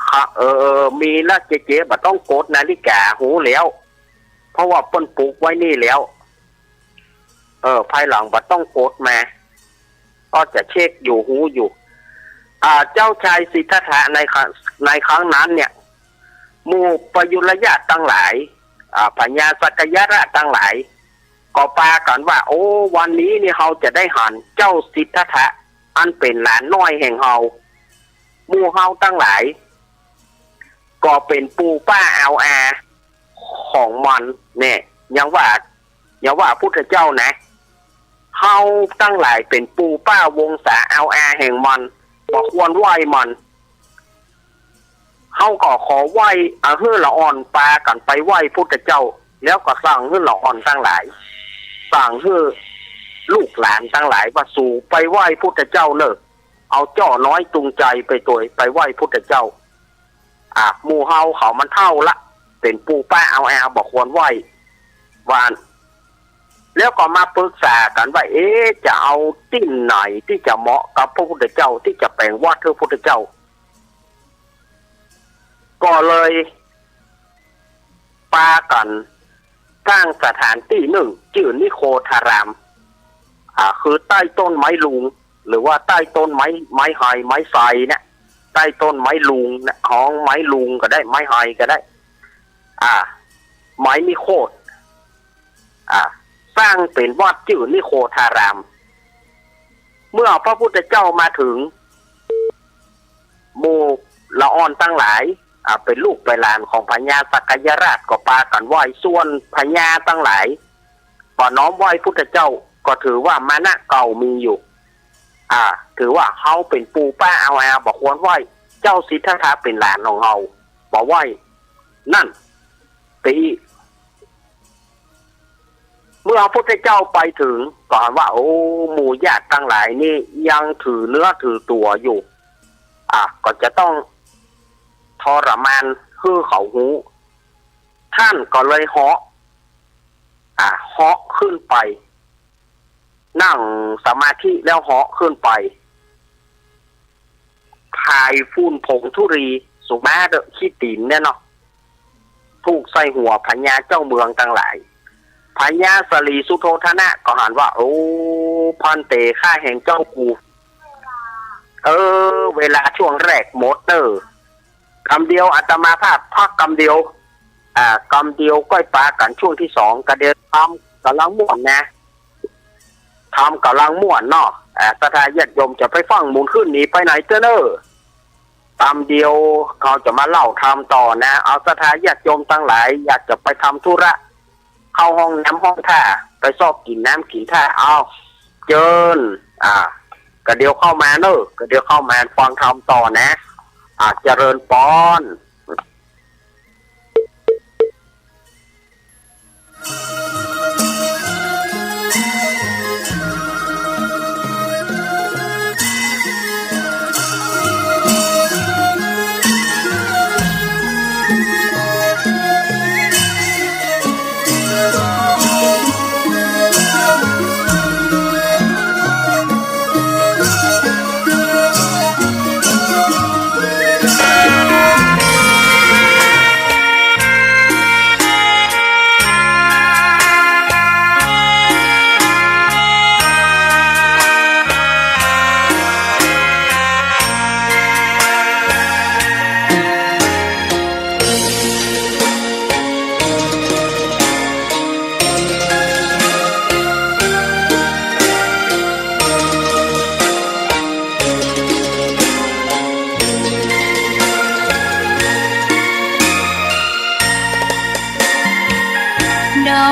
ค่ะ เออ เออ มีละเจ๊ๆ บ่ต้องกดนาฬิกา ฮู้แล้ว เพราะว่าเปิ้นปลุกไว้นี่แล้ว เออ ภายหลังบ่ต้องกดมา ก็จะเช็คอยู่ ฮู้อยู่ อ่า เจ้าชายสิทธัตถะในครั้ง ในครั้งนั้นเนี่ย หมู่ปยุรญาติตังหลาย อ่า พญาสักกยราชตังหลาย ก็ปากั๋นว่า โอ้ วันนี้นี่เฮาจะได้หันเจ้าสิทธัตถะ อันเป๋นหลานน้อยแห่งเฮา หมู่เฮาตังหลาย ก็เป๋นปู่ป้าอาวอาของมัน เนี่ย ยังว่า ยังว่าพุทธเจ้านะ เฮาตังหลายเป๋นปู่ป้าวงศาอาวอาแห่งมัน บ่ควรไหว้มัน เฮาก็ขอไหว้ อ่า หื้อละอ่อนปากั๋นไปไหว้พุทธเจ้า แล้วก็สั่งหื้อละอ่อนตังหลาย สั่งหื้อลูกหลานตังหลายว่า สูไปไหว้พุทธเจ้าเน่อ เอาจ้อน้อยจูงใจ๋ไปตวย ไปไหว้พุทธเจ้า อ่ะ หมู่เฮาเขามันเฒ่าละ เป๋นปู่ป้าอาวอาบ่ควรไหว้ ว่าอั้น แล้วก็มาปรึกษากั๋นว่า เอ๊ะ จะเอาตี้ไหนตี้จะเหมาะกับพระพุทธเจ้า ตี้จะแป๋งวัดหื้อพุทธเจ้า ก็เลยปากั๋น สร้างสถานตี้นึ่งจื้อนิโคธาราม อ่า คือใต้ต้นไม้ลุง หรือว่าใต้ต้นไม้ ไม้ไฮ ไม้ไซเนี่ย ใต้ต้นไม้ลุงนะ ฮ้องไม้ลุงก็ได้ ไม้ไฮก็ได้ อ่า ไม้นิโคธ อ่า สร้างเป๋นวัดจื้อนิโคธาราม เมื่อพระพุทธเจ้ามาเถิง หมู่ละอ่อนตังหลาย อ่า เป๋นลูกเป๋นหลานของพญาสักกยราชก็ปากั๋นไหว้ ส่วนพญาตังหลาย บ่น้อมไหว้พุทธเจ้า ก็ถือว่ามานะเก่ามีอยู่ อ่า ถือว่าเฮาเป๋นปู่ป้าอาวอาบ่ควรไหว้ เจ้าสิทธัตถะเป๋นหลานของเฮา บ่ไหว้ นั่น ตี้ เมื่อพระพุทธเจ้าไปเถิง ก็หันว่า โอ้ หมู่ญาติตังหลายนี่ยังถือเนื้อถือตั๋วอยู่ อ่ะ ก็จะต้องทรมานหื้อเขาฮู้ ต้านก็เลยเหาะ อ่ะ เหาะขึ้นไป นั่งสมาธิแล้วเหาะขึ้นไป ผายฝุ่นผงธุลี สุมาเต๊อะ ขี้ตี๋นเนี่ยเนาะ ถูกใส่หัวพญาเจ้าเมืองตังหลาย พญาสลีสุโธทนะก็หันว่า โอ้ ภันเต ข้าแห่งเจ้ากู เออ เวลาช่วงแรกหมดเน่อ กำเดียวอาตมาภาพพักกำเดียว อ่า กำเดียวก้อยปากั๋นช่วงตี้สอง กะเดียวธรรมก่ำลังม่วนนะ ธรรมก่ำลังม่วนเนาะ อ่า ศรัทธาญาติโยมจะไปฟังหมุนขึ้นหนีไปไหนเต๊อะเน่อ กำเดียวเฮาจะมาเล่าธรรมต่อนะ เอาศรัทธาญาติโยมตังหลายอยากจะไปทำธุระ เข้าห้องน้ำห้องท่า ไปซอกกิ๋นน้ำกิ๋นท่า เอา เจิญ อ่า กะเดียวเข้ามาเน่อ กะเดียวเข้ามาฟังธรรมต่อนะ อ่า เจริญปอน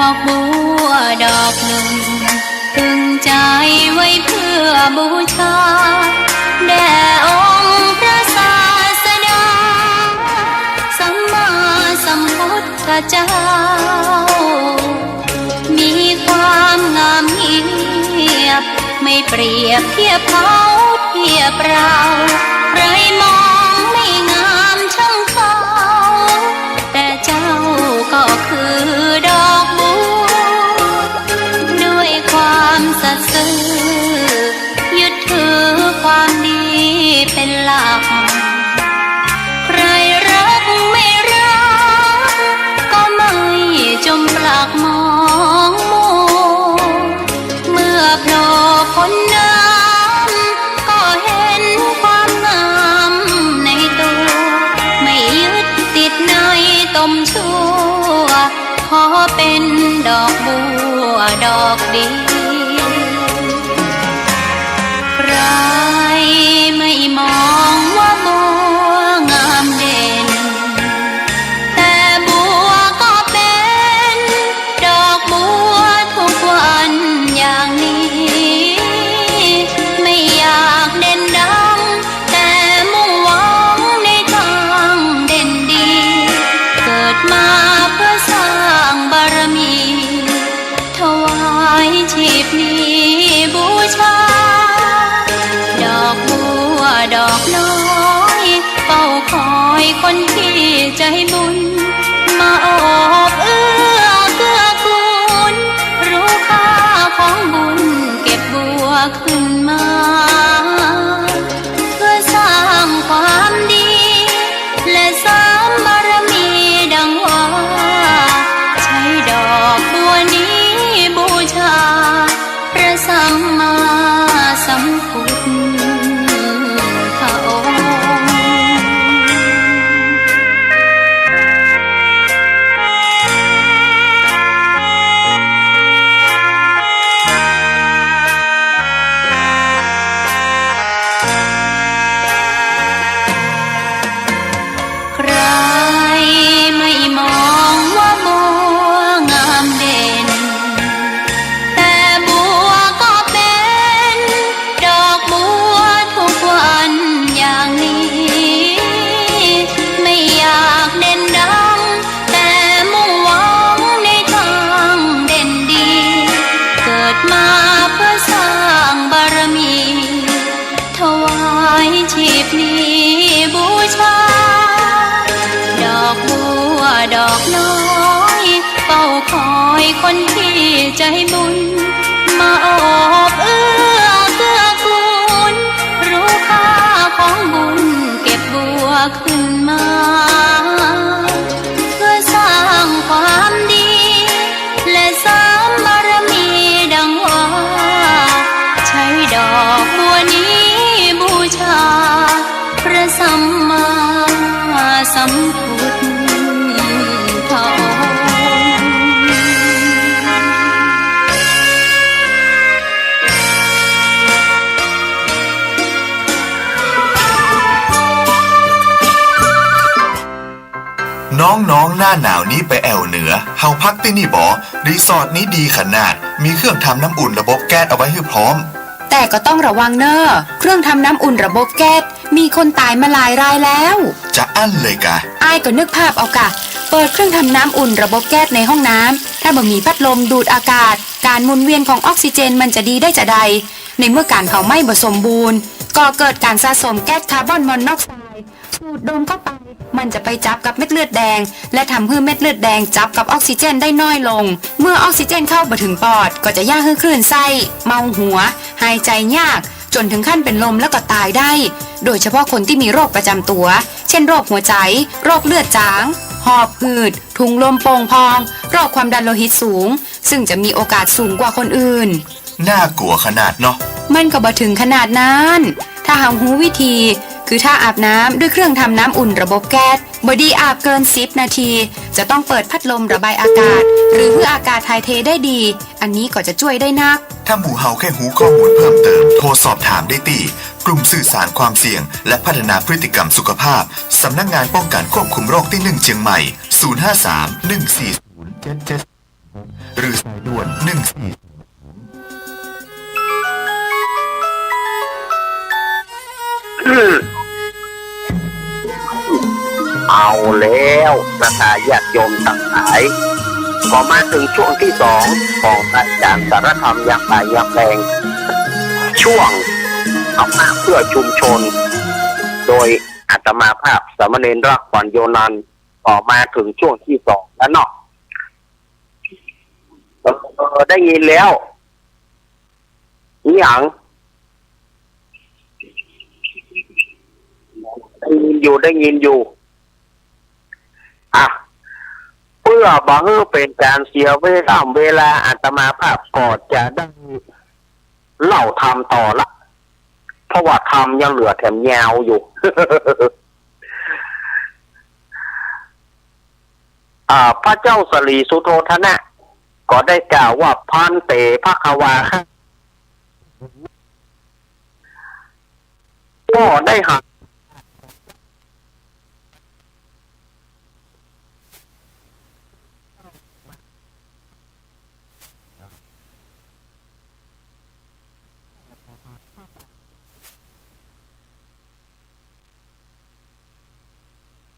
อกบัวดอกหนึ่ง ตึงใจไว้เพื่อบูชา แด่องค์พระศาสดา สัมมาสัมพุทธเจ้า มีความงามเงียบ ไม่เปรียบเทียบเขาเทียบเรา ใครมองไม่งามช่างเขา แต่เจ้าก็คือดอกบัว ด้วยความสัตย์ซื่อ ยึดถือความดีเป็นหลัก ใครรักไม่รัก ก็ไม่จมปลักมองมัว เมื่อโผล่พ้นน้ำ ก็เห็นความงามในตัว ไม่ยึดติดในตมชั่ว ขอเป็นดอกบัวดอกเดียว ใครไม่มองว่าบัวงามเด่น แต่บัวก็เป็นดอกบัวทุกวันอย่างนี้ ไม่อยากเด่นดัง แต่มุ่งหวังในทางเด่นดี เกิดมาเพื่อสร้างบารมี ถวายชีพนี้บูชา ดอกบัวดอกน้อย เฝ้าคอยคนที่ใจบุญ มาโอบเอื้อเกื้อกูล รู้ค่าของบุญเก็บบัวขึ้นมา เพื่อสร้างความดี และเสริมบารมีดังว่า ใช้ดอกบัวนี้บูชา พระสัมมาสัมพุทธองค์ ใครไม่มองว่าบัวงามเด่น แต่บัวก็เป็นดอกบัวทุกวันอย่างนี้ ไม่อยากเด่นดัง แต่มุ่งหวังในทางเด่นดี เกิดมาเพื่อสร้างบารมี ถวายชีพนี้บูชา ดอกบัวดอกน้อย เฝ้าคอยคนที่ใจบุญ มาโอบเอื้อเกื้อกูล รู้ค่าของบุญเก็บบัวขึ้นมา เพื่อสร้างความดี และเสริมบารมีดังว่า ใช้ดอกบัวนี้บูชา พระสัมมาสัมพุทธองค์ น้องๆ หน้าหนาวนี้ไปแอ่วเหนือ เฮาพักตี้นี่บ่ รีสอร์ทนี้ดีขนาด มีเครื่องทำน้ำอุ่นระบบแก๊สเอาไว้หื้อพร้อม แต่ก็ต้องระวังเน่อ เครื่องทำน้ำอุ่นระบบแก๊ส มีคนต๋ายมาหลายรายแล้ว จะอั้นเลยกา อ้ายก็นึกภาพเอากา เปิดเครื่องทำน้ำอุ่นระบบแก๊สในห้องน้ำ ถ้าบ่มีพัดลมดูดอากาศ ก๋านหมุนเวียนของออกซิเจนมันจะดีได้จาใด ในเมื่อก๋านเผาไหม้บ่สมบูรณ์ ก่อเกิดก๋านสะสมแก๊สคาร์บอนมอนอกไซด์ สูดดมเข้าไป มันจะไปจับกับเม็ดเลือดแดง และทำหื้อเม็ดเลือดแดงจับกับออกซิเจนได้น้อยลง เมื่อออกซิเจนเข้าบ่ถึงปอด ก็จะเยียะหื้อคลื่นไส้ เมาหัว หายใจ๋ยาก จ๋นถึงขั้นเป๋นลมแล้วก็ต๋ายได้ โดยเฉพาะคนตี้มีโรคประจ๋ำตั๋ว เช่น โรคหัวใจ๋ โรคเลือดจาง หอบหืด ถุงลมโป่งพอง โรคความดันโลหิตสูง ซึ่งจะมีโอกาสสูงกว่าคนอื่น น่ากลัวขนาดเนาะ มันก็บ่ถึงขนาดนั้น ถ้าเฮาฮู้วิธี คือถ้าอาบน้ำด้วยเครื่องทำน้ำอุ่นระบบแก๊ส บ่ดีอาบเกินสิบนาที จะต้องเปิดพัดลมระบายอากาศ หรือหื้ออากาศถ่ายเทได้ดี อันนี้ก็จะจ้วยได้นัก ถ้าหมู่เฮาใค่ฮู้ข้อมูลเพิ่มเติม โทรสอบถามได้ตี้ กลุ่มสื่อสารความเสี่ยง และพัฒนาพฤติกรรมสุขภาพ สำนักงานป้องกันควบคุมโรคตี้หนึ่งเจียงใหม่ ศูนย์ห้าสาม หนึ่งสี่ศูนย์ เจ็ดเจ็ด หรือสายด่วน หนึ่งสี่ เอาแล้ว ศรัทธาญาติโยมตังหลาย ก็มาเถิงช่วงตี้สองของรายก๋านสารธรรมยามบ่ายยามแลง ช่วงธรรมะเพื่อชุมชน โดยอาตมาภาพสามเณรรักขวัญโยนันท์ ก็มาเถิงช่วงตี้สองแล้วเนาะ เออ ได้ยินแล้ว อิหยัง ได้ยินอยู่ ได้ยินอยู่ อ่ะ เพื่อบ่หื้อเป๋นก๋านเสียเวลา เวลา อาตมาภาพก็จะได้เล่าธรรมต่อละ เพราะว่าธรรมยังเหลือแถมยาวอยู่ อ่า พระเจ้าสลีสุโธทนะ ก็ได้กล่าวว่า ภันเต ภควา ข้า ก็ได้หัน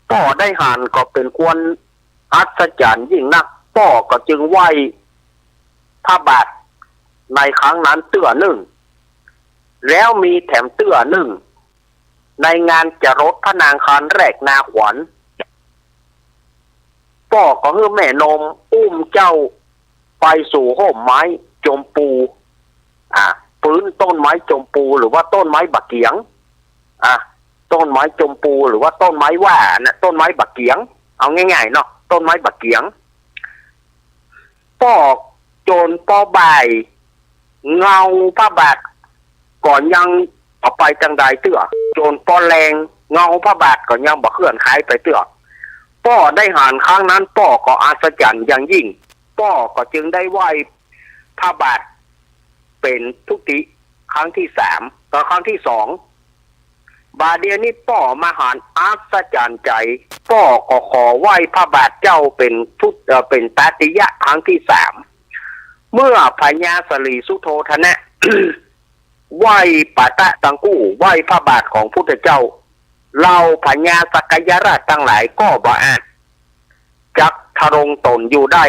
ป้อได้หันก็เป๋นควนอัศจรรย์ยิ่งนัก ป้อก็จึงไหว้พระบาทในครั้งนั้นเตื้อนึ่ง แล้วมีแถมเตื้อนึ่ง ในงานจรดพระนางคารแรกนาขวัญ ป้อก็หื้อแม่นมอุ้มเจ้าไปสู่ฮ่มไม้จมปู อ่ะ ปื๊นต้นไม้จมปู หรือว่าต้นไม้บ่าเกี๋ยง อ่ะ ต้นไม้จมปู หรือว่าต้นไม้ว่านะ ต้นไม้บ่าเกี๋ยง เอาง่ายๆ เนาะ ต้นไม้บ่าเกี๋ยง ป้อจ๋นปอบ่าย เงาพระบาทก็ยังบ่ไปตางใดเตื้อ จ๋นปอแลง เงาพระบาทก็ยังบ่เคลื่อนคลายไปเตื้อ ป้อได้หันครั้งนั้น ป้อก็อัศจรรย์อย่างยิ่ง ป้อก็จึงได้ไหว้พระบาทเป๋นทุติครั้งตี้สาม ก็ครั้งตี้สอง บ่าเดี่ยวนี้ป้อมาหันอัศจรรย์ใจ๋ ป้อก็ขอไหว้พระบาทเจ้าเป๋นทุ เอ่อ เป๋นตติยะครั้งตี้สาม เมื่อพญาสลีสุโธทนะ ไหว้ปะตะตังกู้ ไหว้พระบาทของพุทธเจ้า เหล่าพญาสักยราชตังหลายก็บ่อาจจักทะลงต๋นอยู่ได้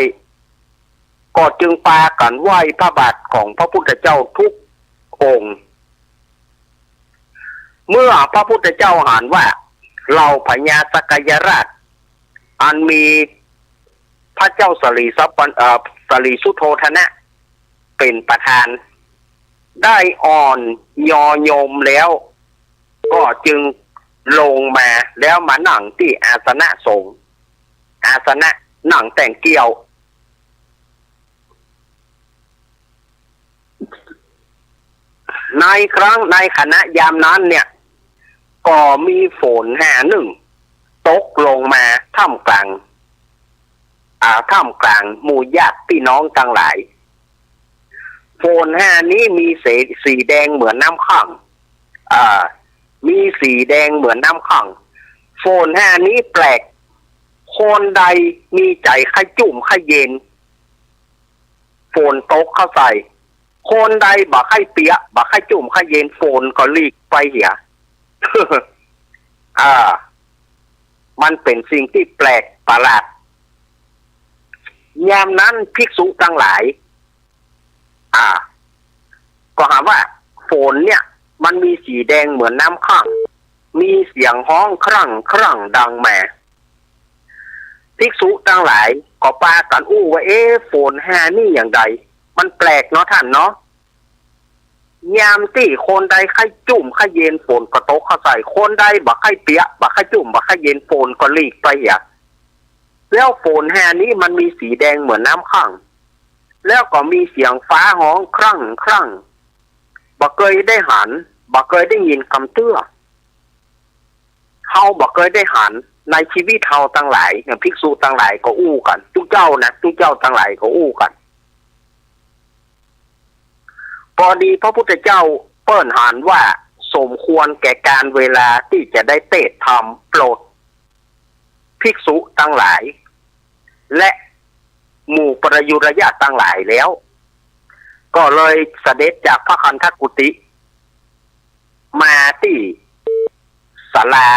ก็จึงปากั๋นไหว้พระบาทของพระพุทธเจ้าทุกองค์ เมื่อพระพุทธเจ้าหันว่า เหล่าพญาสักยราช อันมีพระเจ้าสลีสัพพัน เอ่อ สลีสุโธทนะ เป๋นประธาน ได้อ่อนยอยมแล้ว ก็จึงลงมา แล้วมานั่งตี้อาสนะสงฆ์ อาสนะนั่งแต่งเกลี้ยว ในครั้ง ในขณะยามนั้นเนี่ย ก็มีฝนห่านึ่งตกลงมาท่ามกลาง อ่า ท่ามกลางหมู่ญาติพี่น้องตังหลาย ฝนห่านี้มีสี สีแดงเหมือนน้ำข้าง อ่า มีสีแดงเหมือนน้ำข้าง ฝนห่านี้แปลก คนใดมีใจ๋ใค่จุ่มใค่เย็น ฝนตกเข้าใส่ คนใดบ่ใค่เปียะ บ่ใค่จุ่มใค่เย็น ฝนก็หลีกไปเหีย อ่า มันเป๋นสิ่งตี้แปลกประหลาด ยามนั้นภิกษุตังหลาย อ่า ก็หาว่าฝนเนี่ย มันมีสีแดงเหมือนน้ำข้าง มีเสียงฮ้องครั่งครั่งดังมา ภิกษุตังหลายก็ปากั๋นอู้ว่า เอ๊ะ ฝนห่านี่อย่างใด มันแปลกเนาะท่านเนาะ ยามตี้คนใดใค่จุ่มใค่เย็น ฝนก็ตกเข้าใส่ คนใดบ่ใค่เปียะ บ่ใค่จุ่ม บ่ใค่เย็น ฝนก็หลีกไปเหีย แล้วฝนห่านี้มันมีสีแดงเหมือนน้ำข้าง แล้วก็มีเสียงฟ้าฮ้องครั่งครั่ง บ่เกยได้หัน บ่เกยได้ยินกำเตื้อ เฮาบ่เกยได้หันในชีวิตเฮาตังหลาย อย่างภิกษุตังหลายก็อู้กั๋น ตุ๊เจ้านะ ตุ๊เจ้าตังหลายก็อู้กั๋น ปอดีพระพุทธเจ้าเปิ้นหันว่าสมควรแก่กาลเวลาตี้จะได้เตสน์ธรรมโปรดภิกษุตังหลาย และ หมู่ปริยูรญาติตังหลายแล้ว ก็เลยเสด็จจากพระคันธกุฏิ มาตี้ศาลา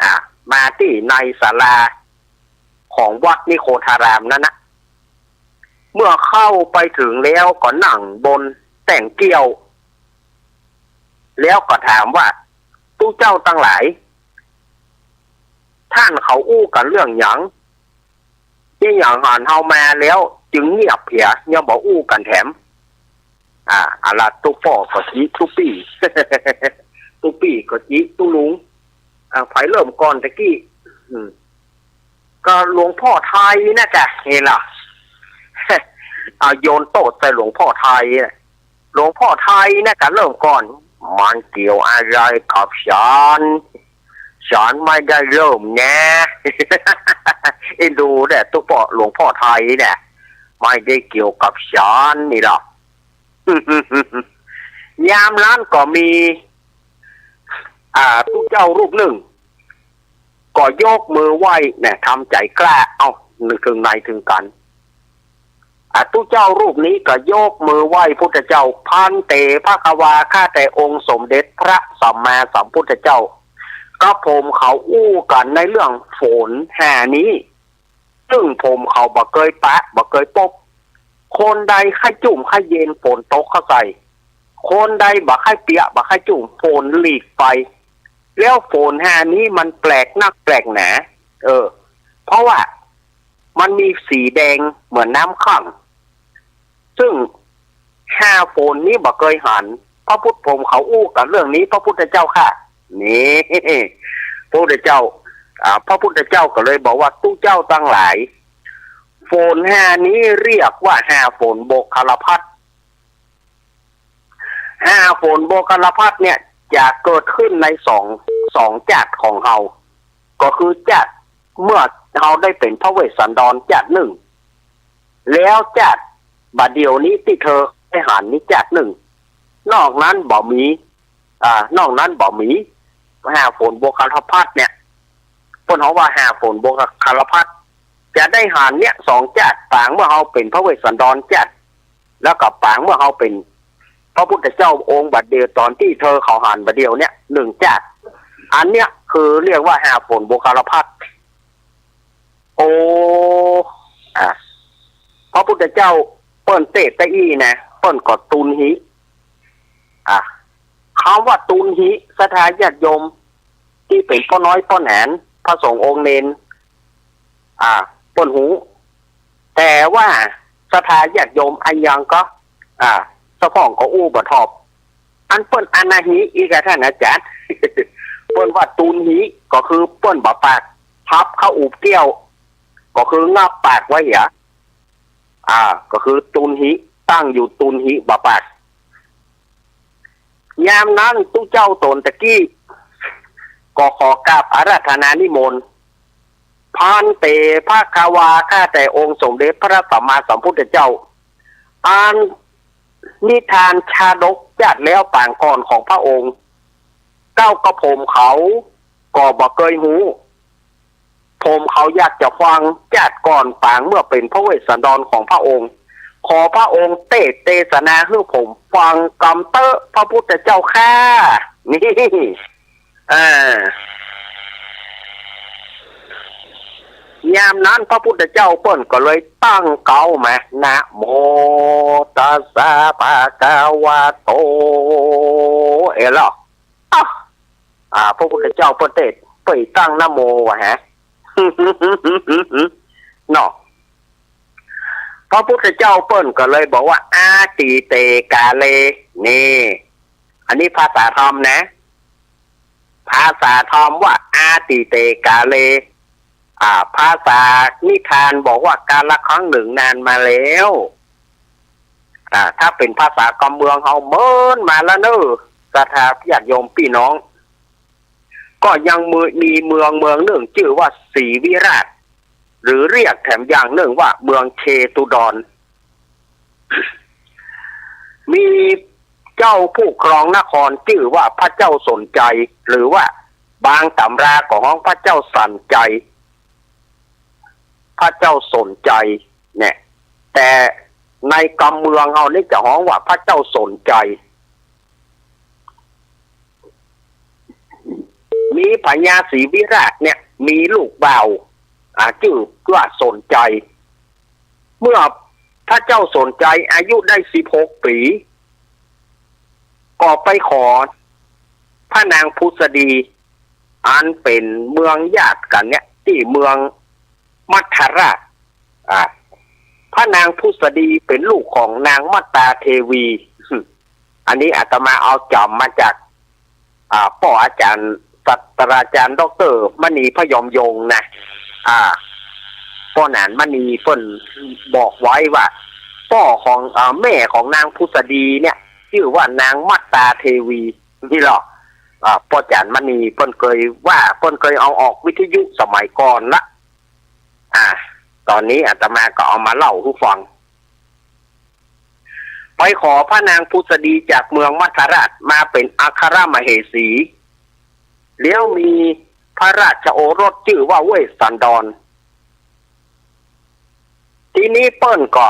อ่า มาตี้ในศาลาของวัดนิโคธารามนั้นนะ เมื่อเข้าไปถึงแล้วก็นั่งบนแต้งเกี้ยว แล้วก็ถามว่า ตุ๊เจ้าตังหลาย ต้านเขาอู้กั๋นเรื่องหยัง ตี้หยังหันเฮามาแล้วจึงเงียบเหีย ยังบ่อู้กั๋นแถม อ่า อะละตุ๊ป้อก็จิตุ๊ปี้ ตุ๊ปี้ก็จิตุ๊ลุง อ่า ใผเริ่มก่อนตะกี้ อืม ก็หลวงป้อไทยนะกะ หันละ เอาโยนโต้ษใส่หลวงป้อไทยนะ หลวงป้อไทยนะกะเริ่มก่อน มันเกี่ยวอะไรกับฉัน ฉันไม่ได้เริ่มนะ เอ็นดูเนี่ยตุ๊ป้อหลวงป้อไทยเนี่ย ไม่ได้เกี่ยวกับฉันนี่หรอก ยามนั้นก็มี อ่า ตุ๊เจ้ารูปนึ่ง ก็ยกมือไหว้เนี่ย ทำใจ๋กล้า เอ้า นึกเถิงในเถิงกั๋น อ่า ตุ๊เจ้ารูปนี้ก็ยกมือไหว้พุทธเจ้า ภันเต ภควา ข้าแต่องค์สมเด็จพระสัมมาสัมพุทธเจ้า กระผมเขาอู้กั๋นในเรื่องฝนห้านี้ ซึ่งผมเขาบ่เกยปะ บ่เกยปบ คนใดใค่จุ่มใค่เย็นฝนตกเข้าใส่ คนใดบ่ใค่เปียกบ่ใค่จุ่มฝนหลีกไป แล้วฝนห้านี้มันแปลกนักแปลกหนา เออ เพราะว่ามันมีสีแดงเหมือนน้ำขั่ง ซึ่งห้าฝนนี้บ่เกยหัน พระพุทธ ผมเขาอู้กั๋นเรื่องนี้ พระพุทธเจ้าข้า นี่ พระพุทธเจ้า อ่า พระพุทธเจ้าก็เลยบอกว่า ตุ๊เจ้าตังหลาย ฝนห้านี้เรียกว่าห้าฝนโบคารภัฏ ห้าฝนโบคารภัฏเนี่ย จะเกิดขึ้นในสอง สองจ้าดของเฮา ก็คือจ้าดเมื่อเฮาได้เป๋นพระเวสสันดรจ้าดนึ่ง แล้วจ้าดบ่าเดี่ยวนี้ตี้เธอได้หันนี้จ้าดนึ่ง นอกนั้นบ่มี อ่า นอกนั้นบ่มี ห้าฝนโบคารภัฏเนี่ย เปิ้นฮ้องว่าห้าฝนโบคารภัฏ จะได้หันเนี่ยสองจ้าด ปางเมื่อเฮาเป๋นพระเวสสันดรจ้าด แล้วก็ปางเมื่อเฮาเป๋นพระพุทธเจ้าองค์บ่าเดี่ยว ต๋อนตี้เธอเขาหันบ่าเดี่ยวเนี่ยนึ่งจ้าด อันเนี้ยคือเรียกว่าห้าฝนโบคารภัฏ โอ้ อ่ะ พระพุทธเจ้าเปิ้นเตสน์ตะอี้นะ เปิ้นก็ตูนหิ อ่ะ กำว่าตูนหิ ศรัทธาญาติโยมตี้เป๋นป้อน้อยป้อหนาน พระสงฆ์องค์เณร อ่า เปิ้นฮู้ แต่ว่าศรัทธาญาติโยมอะหยังก็ อ่า สะพ่องก็อู้บ่ถอบ อันเปิ้นอะนาหิอีกอะต้านอาจ๋ารย์ เปิ้นว่าตูนหิ ก็คือเปิ้นบ่ปาก พับเข้าอุบเกี้ยว ก็คืองับปากไว้เหีย อ่า ก็คือตูนหิ ตั้งอยู่ตูนหิบ่ปาก ยามนั้นตุ๊เจ้าต๋นตะกี้ ก็ขอกราบอาราธนานิมนต์ ภันเต ภควา ข้าแต่องค์สมเด็จพระสัมมาสัมพุทธเจ้า อันนิทานชาดกจ้าดแล้วปางก่อนของพระองค์ เก้ากระผมเขาก็บ่เกยฮู้ ผมเขาอยากจะฟังจ้าดก่อนปางเมื่อเป๋นพระเวสสันดรของพระองค์ ขอพระองค์เตสน์เตสนาหื้อผมฟังกำเต๊อะพระพุทธเจ้าข้า นี่ อ่า ยามนั้นพระพุทธเจ้าเปิ้นก็เลยตั้งเก๊ามา นะโมตัสสะภะคะวะโต เอ๋อเหรอ อ่ะ อ่า พระพุทธเจ้าเปิ้นเตสน์ เปิ้นตั้งนะโมวะฮะ เนาะ พระพุทธเจ้าเปิ้นก็เลยบอกว่า อาตีเตกาเล นี่ อันนี้ภาษาธรรมนะ ภาษาธรรมว่า อาตีเตกาเล อ่า ภาษานิทานบอกว่ากาลครั้งหนึ่งนานมาแล้ว อ่า ถ้าเป๋นภาษากำเมืองเฮาเมินมาแล้วเน่อ ศรัทธาญาติโยมปี้น้อง ก็ยังมี มีเมือง เมืองนึ่งจื้อว่าศรีวิราช หรือเรียกแถมอย่างนึ่งว่าเมืองเชตุดร มีเจ้าผู้ครองนครจื้อว่าพระเจ้าสนใจ หรือว่าบางต๋ำราก็ฮ้องพระเจ้าสันใจ พระเจ้าสนใจเนี่ย แต่ในกำเมืองเฮานี่จะฮ้องว่าพระเจ้าสนชัย มีพญาศรีวิราชเนี่ย มีลูกบ่าว อ่า จื้อว่าสนชัย เมื่อพระเจ้าสนชัยอายุได้สิบหกปี๋ ก็ไปขอพระนางผุสดี อันเป๋นเมืองญาติกั๋นเนี่ย ตี้เมืองมัทธราช อ่า พระนางผุสดีเป๋นลูกของนางมัตตาเทวี อันนี้อาตมาเอาจ๋ำมาจาก อ่า ป้ออาจ๋ารย์ศาสตราจ๋ารย์ด็อกเตอร์มณีพยอมยงค์นะ อ่า ป้อหนานมณีเปิ้นบอกไว้ว่า ป้อของ อ่า แม่ของนางผุสดีเนี่ย จื้อว่านางมัตตาเทวี นี่ลอ อ่า ป้อจ๋ารย์มณีเปิ้นเกยว่า เปิ้นเกยเอาออกวิทยุสมัยก่อนละ อ่า ต๋อนนี้อาตมาก็เอามาเล่าหื้อฟัง ไปขอพระนางผุสดีจากเมืองมัทธราชมาเป๋นอัครมเหสี แล้วมีพระราชโอรสจื้อว่าเวสสันดร ทีนี้เปิ้นก็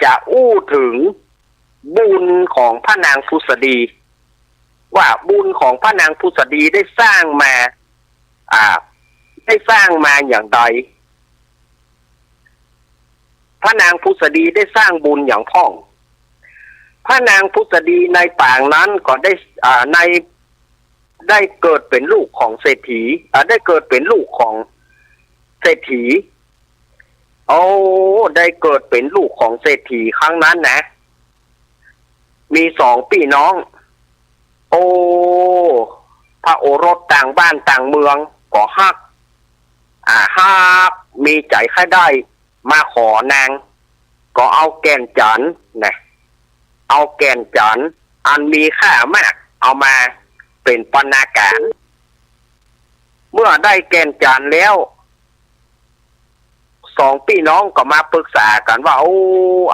จะอู้เถิงบุญของพระนางผุสดี ว่าบุญของพระนางผุสดีได้สร้างมา อ่า ได้สร้างมาอย่างใด พระนางผุสดีได้สร้างบุญอย่างพ่อง พระนางผุสดีในปางนั้นก็ได้ อ่า ใน ได้เกิดเป๋นลูกของเศรษฐี อ่า ได้เกิดเป๋นลูกของเศรษฐี โอ้ ได้เกิดเป๋นลูกของเศรษฐีครั้งนั้นนะ มีสองปี้น้อง โอ้ พระโอรสต่างบ้านต่างเมืองก็ฮัก อ่า ฮัก มีใจ๋ใค่ได้มาขอนาง ก็เอาแก่นจั๋นทน์นะ เอาแก่นจั๋นทน์อันมีค่ามาก เอามาเป๋นบรรณาการ เมื่อได้แก่นจั๋นทน์แล้ว สองปี้น้องก็มาปรึกษากั๋นว่า โอ้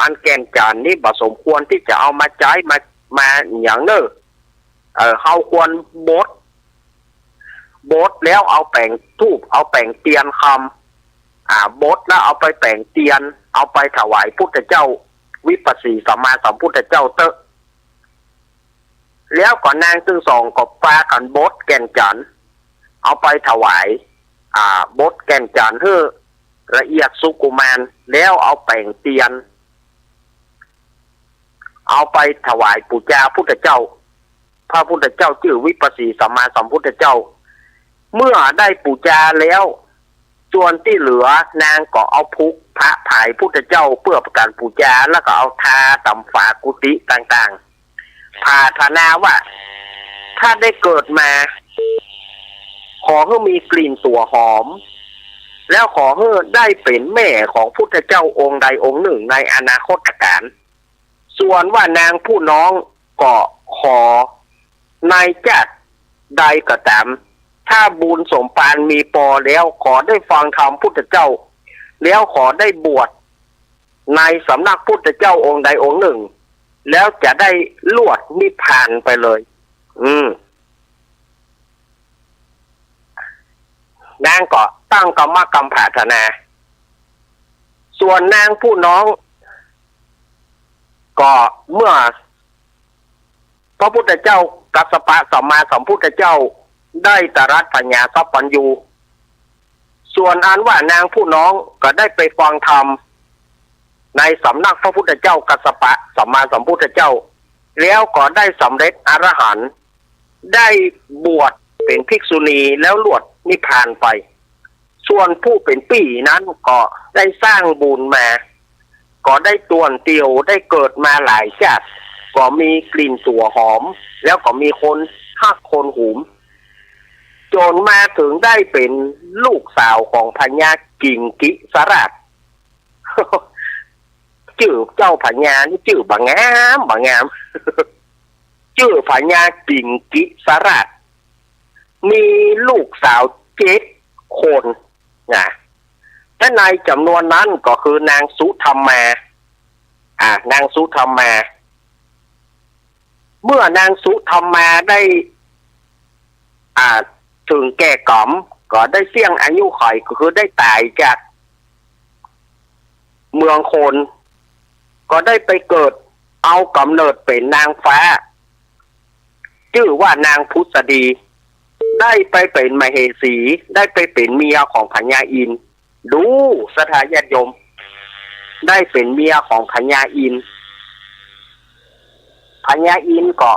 อันแก่นจั๋นทน์นี่บ่สมควรตี้จะเอามาใจ๊ มา มาหยังเน่อ เออ เฮาควรบด บดแล้วเอาแป๋งธูป เอาแป๋งเตียนคำ อ่า บดแล้วเอาไปแป๋งเตียน เอาไปถวายพุทธเจ้า วิปัสสีสัมมาสัมพุทธเจ้าเต๊อะ แล้วก็นางตึงสองก็ปากั๋นบดแก่นจั๋นทน์ เอาไปถวาย อ่า บดแก่นจั๋นทน์หื้อละเอียดสุขุมาน แล้วเอาแป๋งเตียน เอาไปถวายปู๋จาพุทธเจ้า พระพุทธเจ้าจื้อวิปัสสีสัมมาสัมพุทธเจ้า เมื่อได้ปู๋จาแล้ว ส่วนตี้เหลือนางก็เอาพุกพระผายพุทธเจ้าเปื้อเป๋นก๋านปู๋จา แล้วก็เอาทาต๋ามฝากุฏิต่างๆ ผาถนาว่า ถ้าได้เกิดมา ขอหื้อมีกลิ่นตั๋วหอม แล้วขอหื้อได้เป๋นแม่ของพุทธเจ้าองค์ใดองค์นึ่งในอนาคตกาล ส่วนว่านางผู้น้องก็ขอในจาติใดก็ต๋าม ถ้าบุญสมภารมีปอแล้ว ขอได้ฟังธรรมพุทธเจ้า แล้วขอได้บวชในสำนักพุทธเจ้าองค์ใดองค์นึ่ง แล้วจะได้ลวดนิพพานไปเลย อืม นางก็ตั้งกรรมกำผาถนา ส่วนนางผู้น้อง ก็เมื่อพระพุทธเจ้ากัสสปะสัมมาสัมพุทธเจ้าได้ตรัสผญาสัพพัญญู ส่วนอันว่านางผู้น้องก็ได้ไปฟังธรรมในสำนักพระพุทธเจ้ากัสสปะสัมมาสัมพุทธเจ้า แล้วก็ได้สำเร็จอรหันต์ ได้บวชเป๋นภิกษุณีแล้วลวดนิพพานไป ส่วนผู้เป๋นปี้นั้นก็ได้สร้างบุญมา ก็ได้ต้วนเตียว ได้เกิดมาหลายจาติ ก็มีกลิ่นตั๋วหอม แล้วก็มีคนฮักคนหุม จ๋นมาเถิงได้เป๋นลูกสาวของพญากิงกิสราช จื้อเจ้าพญานี่จื้อบ่างาม บ่างาม จื้อพญากิงกิสราช มีลูกสาวเจ็ดคนนะ และในจ๋ำนวนนั้นก็คือนางสุธรรมา อ่า นางสุธรรมา เมื่อนางสุธรรมาได้ อ่า เถิงแก่กำ ก็ได้เสี้ยงอายุขัย ก็คือได้ต๋ายจาก เมืองคน ก็ได้ไปเกิดเอาก๋ำเนิดเป๋นนางฟ้า จื้อว่านางผุสดี ได้ไปเป๋นมเหสี ได้ไปเป๋นเมียของพญาอินทร์ ดูศรัทธาญาติโยม ได้เป๋นเมียของพญาอินทร์ พญาอินทร์ก็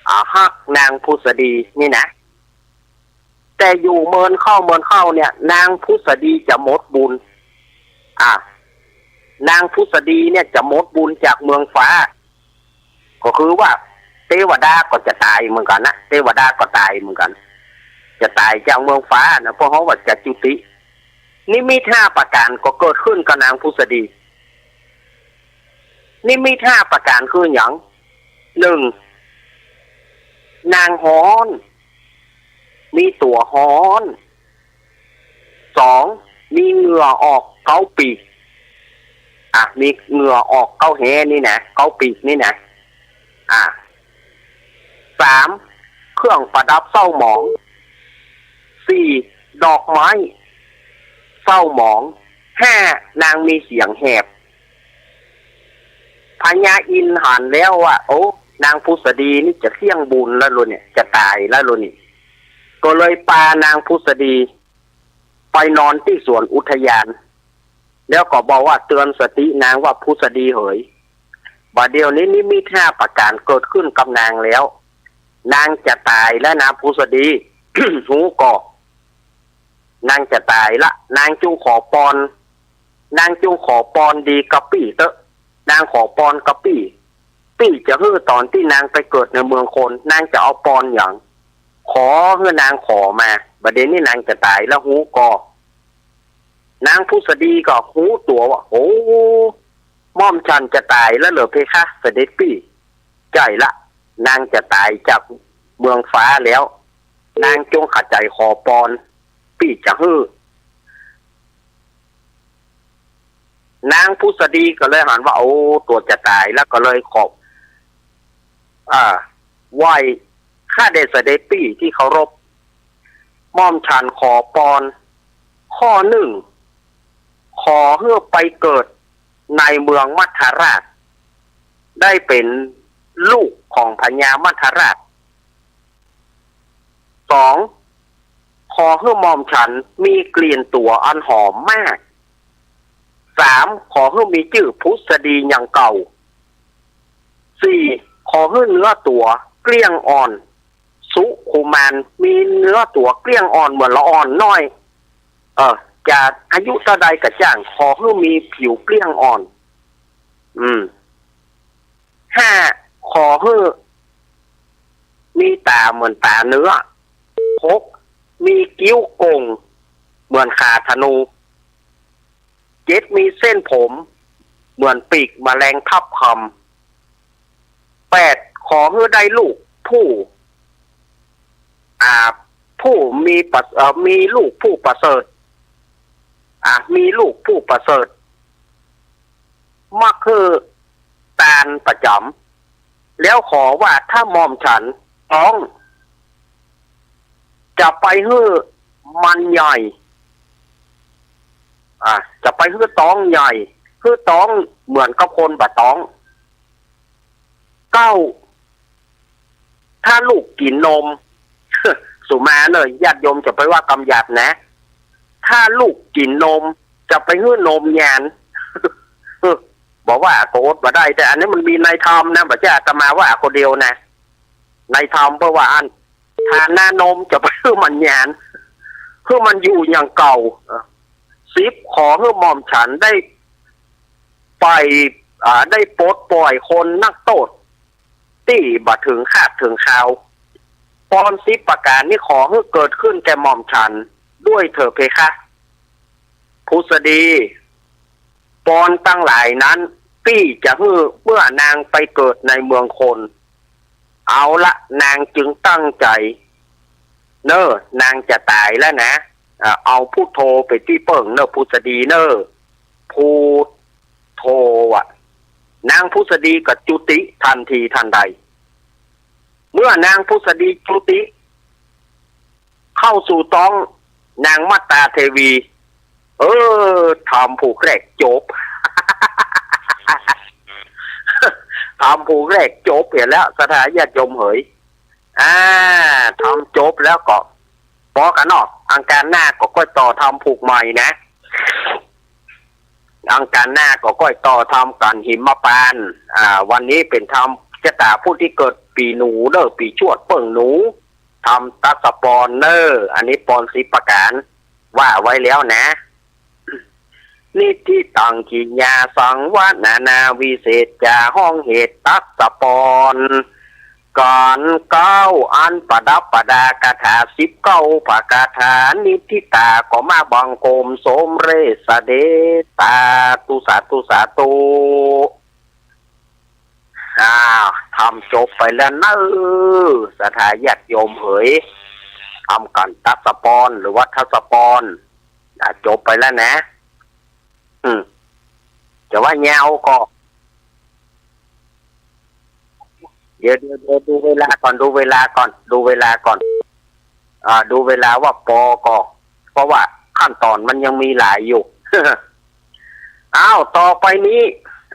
อ่า ฮักนางผุสดีนี่นะ แต่อยู่เมินเข้าเมินเข้าเนี่ย นางผุสดีจะหมดบุญ อ่ะ นางผุสดีเนี่ยจะหมดบุญจากเมืองฟ้า ก็คือว่าเตวดาก็จะต๋ายเหมือนกั๋นนะ เตวดาก็ต๋ายเหมือนกั๋น จะต๋ายจากเมืองฟ้านะ เพราะเขาว่าจะจุติ นิมิตห้าประก๋านก็เกิดขึ้นกับนางผุสดี นิมิตห้าประก๋านคือหยัง นึ่ง นางฮ้อน มีตั๋วฮ้อน สอง มีเหงื่อออกเก๊าปีก อ่ะ มีเหงื่อออกเก๊าแฮนี่นะ เก๊าปีกนี่นะ อ่ะ สาม เครื่องประดับเศร้าหมอง สี่ ดอกไม้เศร้าหมอง ห้า นางมีเสียงแหบ พญาอินทร์หันแล้วว่า โอ้ นางผุสดีนี่จะเสี้ยงบุญแล้วลูกเนี่ย จะต๋ายแล้วลูกนี่ ก็เลยปานางผุสดีไปนอนตี้สวนอุทยาน แล้วก็บอกว่าเตือนสตินางว่า ผุสดีเหย บ่าเดี่ยวนี้นิมิตห้าประก๋านเกิดขึ้นกับนางแล้ว นางจะต๋ายแล้วนะผุสดี ฮู้ก่อ นางจะต๋ายละ นางจุ่งขอปอน นางจุ่งขอปอนดีกับปี้เต๊อะ นางขอปอนกับปี้ ปี้จะหื้อต๋อนตี้นางไปเกิดในเมืองคน นางจะเอาปอนหยัง ขอหื้อนางขอมา บ่าเดี่ยวนี้นางจะต๋ายแล้วฮู้ก่อ นางผุสดีก็ฮู้ตั๋วว่า โอ้ หม่อมฉันจะต๋ายแล้วเหรอเพคะ เสด็จปี้ ใจ้ละ นางจะต๋ายจากเมืองฟ้าแล้ว นางจงขะใจ๋ขอปอน ปี้จะหื้อ นางผุสดีก็เลยหันว่า โอ้ ตั๋วจะต๋ายแล้วก็เลยขอ อ่า ไหว้ ข้าแต่เสด็จปี้ตี้เคารพ หม่อมฉันขอปอน ข้อนึ่ง ขอหื้อไปเกิดในเมืองมัทธราช ได้เป๋นลูกของพญามัทธราช สอง ขอหื้อหม่อมฉันมีกลิ่นตั๋วอันหอมมาก สาม ขอหื้อมีจื้อผุสดีอย่างเก่า สี่ ขอหื้อเนื้อตั๋วเกลี้ยงอ่อน สุขุมาน มีเนื้อตั๋วเกลี้ยงอ่อนเหมือนละอ่อนน้อย เออ จะอายุเต้าใดก็จ้าง ขอหื้อมีผิวเกลี้ยงอ่อน อืม ห้า ขอหื้อมีต๋าเหมือนต๋าเนื้อ หก มีกิ้วโก่งเหมือนขาธนู เจ็ด มีเส้นผมเหมือนปีกแมลงทับคำ แปด ขอหื้อได้ลูกผู้ อ่า ผู้มีประ เอ่อ มีลูกผู้ประเสริฐ อ่า มีลูกผู้ประเสริฐ มักหื้อตานประจ๋ำ แล้วขอว่าถ้าหม่อมฉันต๊อง จะไปหื้อมันใหญ่ อ่า จะไปหื้อต๊องใหญ่ หื้อต๊องเหมือนกับคนบ่ต๊อง เก้า ถ้าลูกกิ๋นนม สุมาเน่อ ญาติโยมจะไปว่ากำหยาบนะ ถ้าลูกกิ๋นนม จะไปหื้อนมยาน บอกว่าก็อดบ่ได้ แต่อันนี้มันมีในธรรมนะ บ่ใจ้อาตมาว่าคนเดียวนะ ในธรรมเปิ้นว่าอั้น ถ้าหน้านมจะไปหื้อมันยาน หื้อมันอยู่อย่างเก่า เออ สิบ ขอหื้อหม่อมฉันได้ไป อ่า ได้ปลดปล่อยคนนักโต้ษ ตี้บ่เถิงคาบเถิงคาว ปอนสิบประก๋านนี้ขอหื้อเกิดขึ้นแก่หม่อมฉันด้วยเถิดเพคะ ผุสดี ปอนตังหลายนั้น ปี้จะหื้อเมื่อนางไปเกิดในเมืองคน เอาละ นางจึงตั้งใจ๋ เน่อ นางจะต๋ายแล้วนะ อ่า เอาพุทโธเป๋นตี้เปิ้งเน่อ ผุสดีเน่อ พุทโธ อ่ะ นางผุสดีก็จุติทันทีทันใด เมื่อนางผุสดีจุติ เข้าสู่ต๊องนางมัตตาเทวี เออ ธรรมผูกแรกจบ ทำผูกแรกจบเหียแล้ว ศรัทธาญาติโยมเหย อ่า ทำจบแล้วก็ปอกั๋นเนาะ อังคารหน้าก็ก้อยต่อทำผูกใหม่นะ อังคารหน้าก็ก้อยต่อทำกั๋นหิมพานต์ อ่า วันนี้เป๋นทำจะต๋าผู้ตี้เกิดปี๋หนูเน่อ ปี๋ชวดเปิ้งหนู ทำตัสสะปอนเน่อ อันนี้ปอนสิบประก๋าน ว่าไว้แล้วนะ นิฏฐิตัง กิริยาสังวะ นานาวิเศษจา ฮ้องเหตุตัสสะปอน ก๋านเก๊าอันประดับประดาคาถาสิบเก้าพระคาถา นิฏฐิตา ก็มาบังคมสมเร็จเสด็จ สาธุ สาธุ สาธุ อ้าว ทำจบไปแล้วเน่อ ศรัทธาญาติโยมเหย ทำกั๋นตัสสะปอน หรือว่าทัสสะปอน อ่ะ จบไปแล้วนะ อืม จะว่ายาวก็ เดี๋ยว เดี๋ยว เดี๋ยว ดูเวลาก่อน ดูเวลาก่อน ดูเวลาก่อน อ่า ดูเวลาว่าปอก่อ เพราะว่าขั้นต๋อนมันยังมีหลายอยู่ อ้าว ต่อไปนี้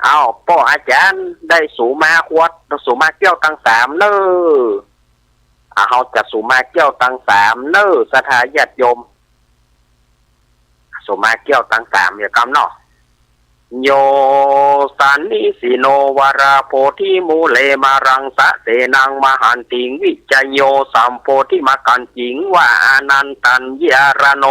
อ้าว ป้ออาจ๋ารย์ได้สูมาขวด สูมาแก้วตังสามเน่อ อ่า เฮาจะสูมาแก้วตังสามเน่อ ศรัทธาญาติโยม สูมาแก้วตังสาม เหียกำเนาะ โย สานิสิโน วาราโพธิมูเล มารังสะเสนัง มหันติง วิจโย สัมโพธิมักขันติง วา อานันตัญญารโณ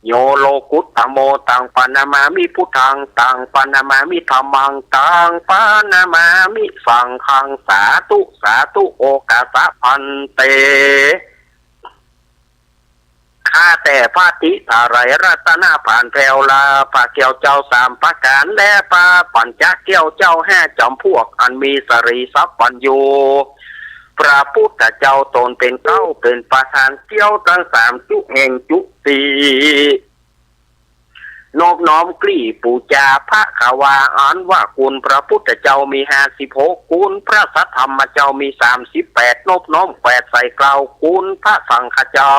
โย โลกุตตโม ตังปะนะมามิพุทธัง ตังปะนะมามิธัมมัง ตังปะนะมามิสังฆัง สาธุ สาธุ โอกาสะ ภันเต ข้าแต่พระติสาหร่ายรัตนผาลแผวลา พระแก้วเจ้าสามประก๋าน และพระปัญจแก้วเจ้าห้าจ๋ำพวก อันมีสรีสัพพัญญู พระพุทธเจ้าต๋นเป๋นเก๊าเป๋นประธาน แก้วตังสามจุแห่งจุติ นบน้อมกรีบปู๋จาพระขวา อันว่าคุณพระพุทธเจ้ามีห้าสิบหก คุณพระสัทธรรมเจ้ามีสามสิบแปด นบน้อมแขวดใส่เกล้า คุณพระสังฆเจ้า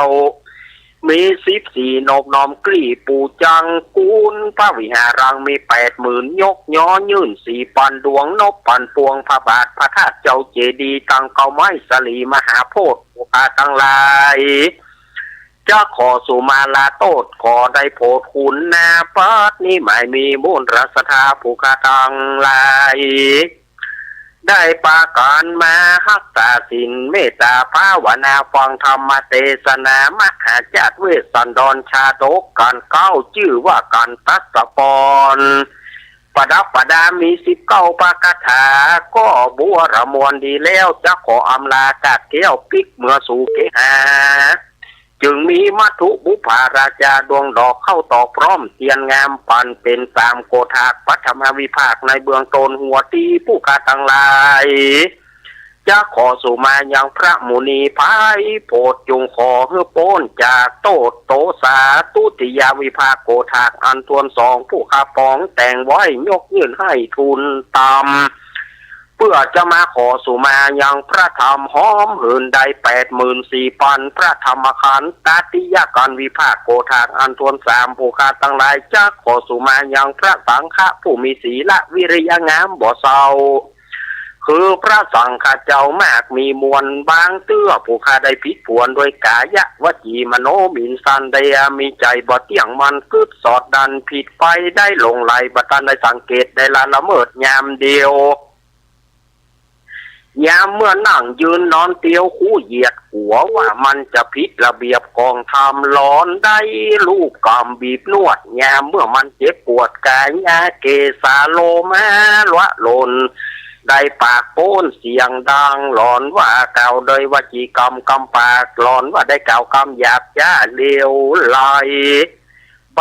มีสิบสี่ นบน้อมกรีบปู๋จัง คุณพระวิหารังมีแปดหมื่น ยกย้อยื่นสี่ปันดวง นบปันปวง พระบาทพระธาตุเจ้าเจดีย์ ตังเก๊าไม้สลีมหาโพธิ์ ผู้ข้าตังหลาย จะขอสุมาลาโต้ษ ขอได้โผดคุณนา ปัดนี้หมายมีบุญศรัทธาผู้ข้าตังหลาย ได้ปากั๋นมาฮักษาศีล เมตตาภาวนา ฟังธรรมเตสนา มหาจาติเวสสันดรชาดกก๋านเก๊า จื้อว่าก๋านตัสสะปอน ประดับประดามีสิบเก้าพระคาถา ก็บัวระมวลดีแล้ว จะขออำลากาดแก้วปิ๊กเมือสู่เกหา จึงมีมัทธุบุปผาราจาดวงดอกเข้าตอกพร้อมเตียนงาม ปันเป๋นสามโกฏาก ปฐมวิภาคในเบื้องต้น หัวตี้ผู้ข้าตังหลาย จะขอสุมายังพระมุนีไพร่โผด จุ่งขอหื้อป๊นจากโต้ษโตษา ทุติยวิภาคโกฏากอันถ้วนสอง ผู้ข้าปองแต่งไว้ ยกยื่นหื้อทูลตาม เปื้อจะมาขอสุมายังพระธรรม หอมหืนได้แปดหมื่นสี่ปัน พระธรรมขันธ์ ตติยกัณฑ์วิภาคโกฏากอันถ้วนสาม ผู้ข้าตังหลาย จะขอสุมายังพระสังฆะผู้มีศีละวิริยะงามบ่เศร้า คือพระสังฆะเจ้ามากมีมวล บางเตื้อผู้ข้าได้ผิดผวนด้วยก๋ายวจีมโนหมิ่นสัน ได้มีใจ๋บ่เตี้ยงมั่น กึ๊ดสอดดันผิดไป ได้หลงไหลบ่ตันได้สังเกต ได้ละละเมิดยามเดียว ยามเมื่อนั่งยืนนอนเตียว คู่เหยียดหัวว่ามันจะผิดระเบียบของธรรม หลอนได้ลูบกำบีบนวด ยามเมื่อมันเจ็บปวดก๋าย ยาเกสาโลมาละหล่น ได้ปากป๊นเสียงดัง หลอนว่ากล่าวโดยวจีกรรมกำปาก หลอนว่าได้กล่าวกำหยาบจ๊าเลวไหล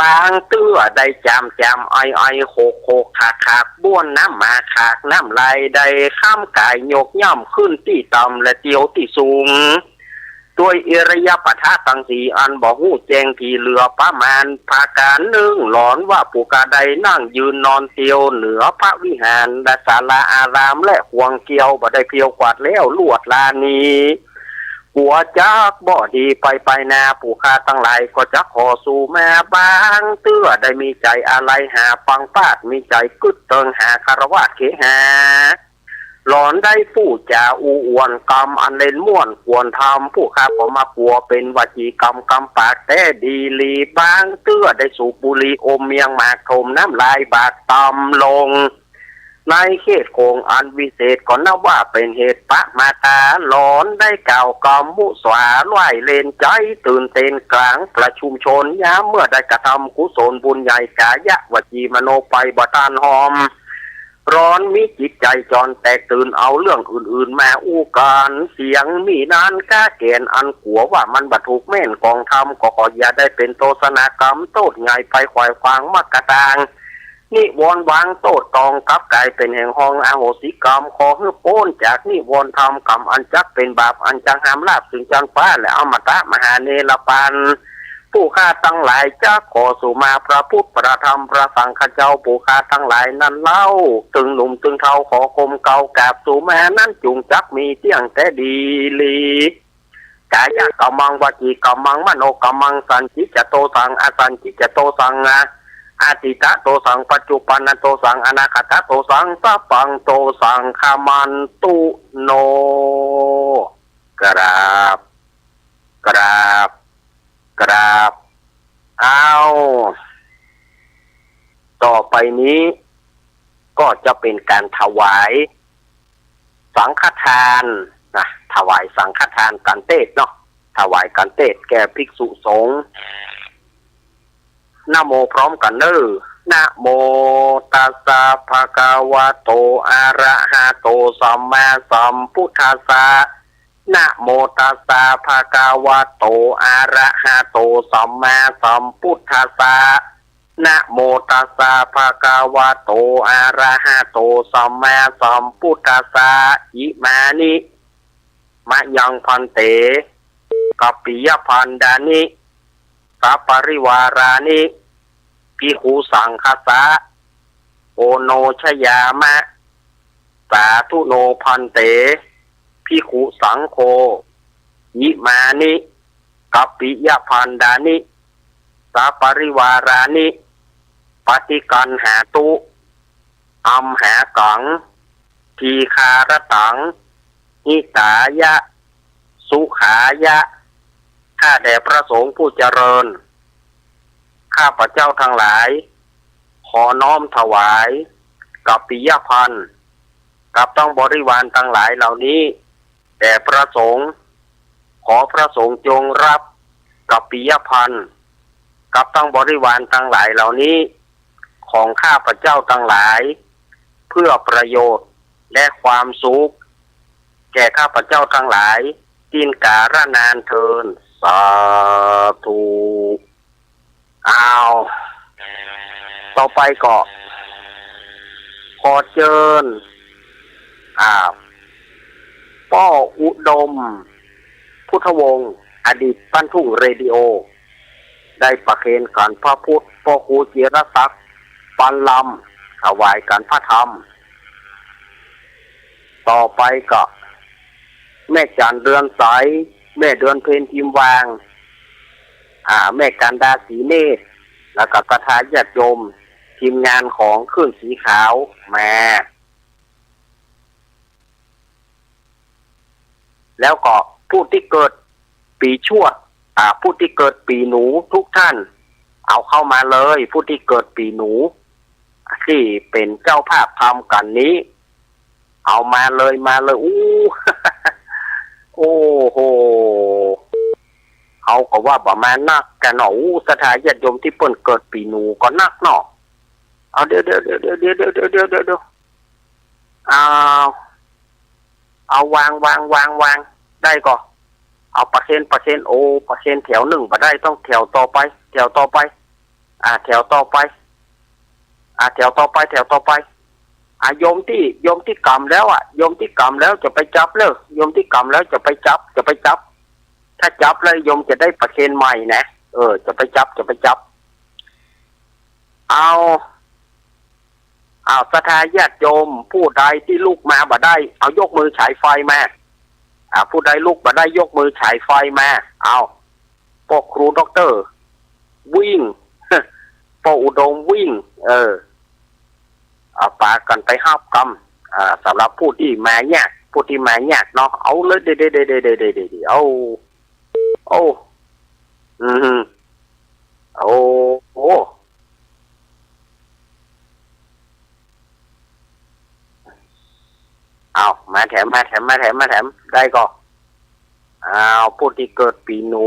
บางเตื้อได้จ๋ำจ๋ำไอไอ หกหกขากขาก บ้วนน้ำหมากขากน้ำลาย ได้คว่ำก๋ายยกย่ำขึ้นตี้ต่ำและเตียวตี้สูง ด้วยอิริยาบถตังสี่อันบ่ฮู้แจ้งที่เหลือประมาณ ประก๋านนึ่ง หลอนว่าผู้ข้าได้นั่งยืนนอนเตียวเหนือพระวิหารและศาลาอาราม และขวางเกวียวบ่ได้เพียวกวาดแล้วลวดลานี้ กั๋วจักบ่ดีไปไปนา ผู้ข้าตังหลายก็จะขอสุมา บางเตื้อได้มีใจ๋อาลัยหาปังปาด มีใจ๋กึ๊ดเติงหาคารวาสเขหา หลอนได้ฟู่จ๋าอู้อวดกำอันเล่นม่วนกวนธรรม ผู้ข้าก็มากั๋วเป๋นวจีกรรมกำปากแต๊ดีหลี บางเตื้อได้สูบบุหรี่อมเมียงหมากถมน้ำลายบากตำลง ในเขตของอันวิเศษก็นับว่าเป๋นเหตุประมาทา หลอนได้กล่าวกำมุสาร้ายเล่นใจ๋ตื่นเต้นกลางประชุมชน ยามเมื่อได้กระทำกุศลบุญใหญ่กายวจีมโนไปบ่ทันหอม หลอนมีจิตใจ๋จอนแตกตื่นเอาเรื่องอื่นๆ มาอู้กั๋น เสียงมีนั้นก้าแก่นอันกั๋วว่ามันบ่ถูกแม่นของธรรม ก็ขออย่าได้เป๋นโทษนากรรมโต้ษใหญ่ไปขวายขวางมากกะตาง นิวรณ์วางโต้ษตองกลับก๋ายเป๋นแห่งห้องอโหสิกรรม ขอหื้อป๊นจากนิวรณ์ธรรมกรรมอันจักเป๋นบาปอันจักห้ามลาภเถิงจันฟ้าและอมตะมหาเนรปัน ผู้ข้าตังหลายจักขอสุมาพระพุทธพระธรรมพระสังฆเจ้า ผู้ข้าตังหลายนั้นเล่า ตึงหนุ่มตึงเฒ่าขอก้มเกลากราบสุมานั้นจุ่งจักมีเตี้ยงแต๊ดีหลี กายะกรรมัง วจีกรรมัง มโนกรรมัง สัญญิจจโตสัง อสัญญิจจโตสัง อตีตโตสัง ปัจจุปันนโตสัง อนาคตโตสัง สัพพังโตสัง ขมันตุโน กราบ กราบ กราบ อ้าว ต่อไปนี้ก็จะเป๋นก๋านถวายสังฆทานนะ ถวายสังฆทานก๋านเตศน์เนาะ ถวายก๋านเตศน์แก่ภิกษุสงฆ์ นะโมพร้อมกั๋นเน่อ นะโมตัสสะ ภะคะวะโต อะระหะโต สัมมาสัมพุทธัสสะ นะโมตัสสะ ภะคะวะโต อะระหะโต สัมมาสัมพุทธัสสะ นะโมตัสสะ ภะคะวะโต อะระหะโต สัมมาสัมพุทธัสสะ อิมานิ มะยัง ภันเต กัปปิยะภันดานิ สัปปะริวารานิ ภิกขุสังฆัสสะ โอโนชยามะ สาธุโน ภันเต ภิกขุสังโฆ อิมานิ กัปปิยะภันดานิ สัปปะริวารานิ ปะฏิกัณหาตุ อัมหากัง ทีฆารตัง หิตายะ สุขายะ ข้าแต่พระสงฆ์ผู้เจริญ ข้าพเจ้าทั้งหลาย ขอน้อมถวาย กัปปิยะภัน กับทั้งบริวารทั้งหลายเหล่านี้ แด่พระสงฆ์ ขอพระสงฆ์จงรับ กัปปิยะภัน กับทั้งบริวารทั้งหลายเหล่านี้ ของข้าพเจ้าทั้งหลาย เพื่อประโยชน์และความสุข แก่ข้าพเจ้าทั้งหลาย สิ้นกาลนานเทอญ สาธุ อ้าว ต่อไปก็ ขอเจิญ อ่า ป้ออุดม พุทธวงศ์ อดีตบ้านทุ่งเรดิโอ ได้ประเคนขันพระพุทธ ป้อครูจิรศักดิ์ ปันลำ ถวายขันพระธรรม ต่อไปก็ แม่จันเรือนใส แม่เดือนเพ็ญ พิมพ์วาง อ่า แม่กันดา ศรีเนตร แล้วก็ศรัทธาญาติโยม ทีมงานของคลื่นสีขาว มา แล้วก็ผู้ที่เกิดปีชวด อ่า ผู้ที่เกิดปีหนูทุกท่าน เอาเข้ามาเลย ผู้ที่เกิดปีหนู ตี้เป๋นเจ้าภาพธรรมกั๋นนี้ เอามาเลย มาเลย อู้ โอ้โห เฮาก็ว่าบ่มานักกั๋นเนาะ อู้ ศรัทธาญาติโยมตี้เปิ้นเกิดปีหนูก็นักเนาะ เอา เดี๋ยว เดี๋ยว เอา เอา วาง วาง วาง วาง ได้ก่อ เอาประเคน ประเคน โอ้ ประเคนแถวนึ่งบ่ได้ ต้องแถวต่อไป แถวต่อไป อ่า แถวต่อไป อ่า แถวต่อไป แถวต่อไป อ่า โยมตี้ โยมตี้กำแล้วอ่ะ โยมตี้กำแล้วจะไปจับเลย โยมตี้กำแล้วจะไปจับ จะไปจับ ถ้าจับแล้วโยมจะได้ประเคนใหม่นะ เออ จะไปจับ จะไปจับ เอา อ้าว ศรัทธาญาติโยม ผู้ใดตี้ลุกมาบ่ได้ เอายกมือฉายไฟมา อ่า ผู้ใดลุกบ่ได้ยกมือฉายไฟมา เอา ป้อครูด็อกเตอร์ วิ่ง ป้ออุดมวิ่ง เออ เอา ปากั๋นไปฮับกำ อ่า สำหรับผู้ตี้มายาก ผู้ตี้มายากเนาะ เอาเลย เด้ๆๆๆๆๆ เอา โอ้ อืม โอ้ โอ้ เอา มาแถม มาแถม มาแถม มาแถม ได้ก่อ อ้าว ผู้ตี้เกิดปี๋หนู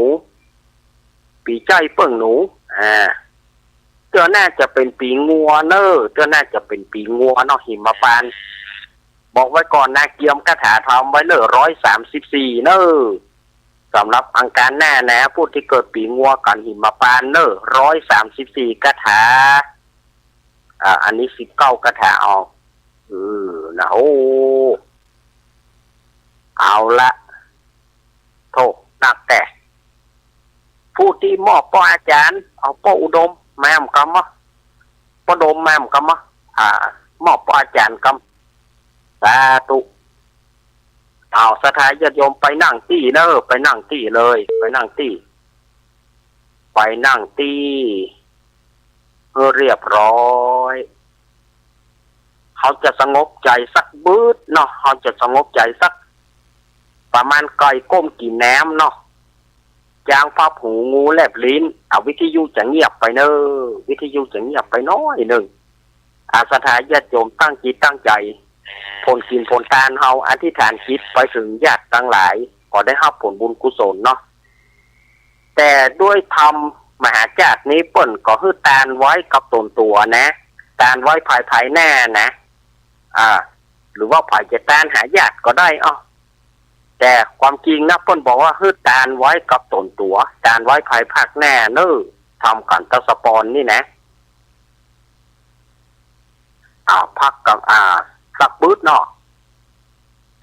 ปี๋ใจ้เปิ้งหนู อ่า เตื้อหน้าจะเป๋นปี๋งัวเน่อ เตื้อหน้าจะเป๋นปี๋งัวเนาะ หิมปานต์ บอกไว้ก่อนนะ เกียมคาถาทำไว้เน่อ ร้อยสามสิบสี่ เน่อ สำหรับอังคารหน้านะ ผู้ตี้เกิดปี๋งัวกั๋นหิมปานต์เน่อ ร้อยสามสิบสี่ คาถา อ่า อันนี้ สิบเก้า คาถาออก เออ นะ โอ้ เอาละ โธ่ นักแต่ ผู้ตี้มอบป้ออาจ๋ารย์ เอาป้ออุดม มาหม่ำกำมะ ป้อดม มาหม่ำกำมะ อ่า มอบป้ออาจ๋ารย์กำ สาธุ เอา ศรัทธาญาติโยมไปนั่งตี้เน่อ ไปนั่งตี้เลย ไปนั่งตี้ ไปนั่งตี้ หื้อเรียบร้อย เฮาจะสงบใจ๋สักบึดเนาะ เฮาจะสงบใจ๋สักประมาณก้อยก้มกิ๋นน้ำเนาะ จางฟับหูงูแลบลิ้น อ่ะ วิทยุจะเงียบไปเน่อ วิทยุจะเงียบไปหน้อยนึ่ง อ่ะ ศรัทธาญาติโยมตั้งจิตตั้งใจ๋ ผลกิ๋นผลตานเฮาอธิษฐานจิตไปเถิงญาติตังหลาย ก็ได้ฮับผลบุญกุศลเนาะ แต่ด้วยธรรมมหาจ้าดนี้เปิ้นก็หื้อตานไว้กับต๋นตั๋วนะ ตานไว้ภายภายหน้านะ อ่า หรือว่าใผจะตานหาญาติก็ได้อ้อ แต่ความจริงนะ เปิ้นบอกว่าหื้อตานไว้กับต๋นตั๋ว ตานไว้ภายภาคหน้าเน่อ ธรรมขันธสปอนนี่นะ อ่า พักกั๋น อ่า สักบึดเนาะ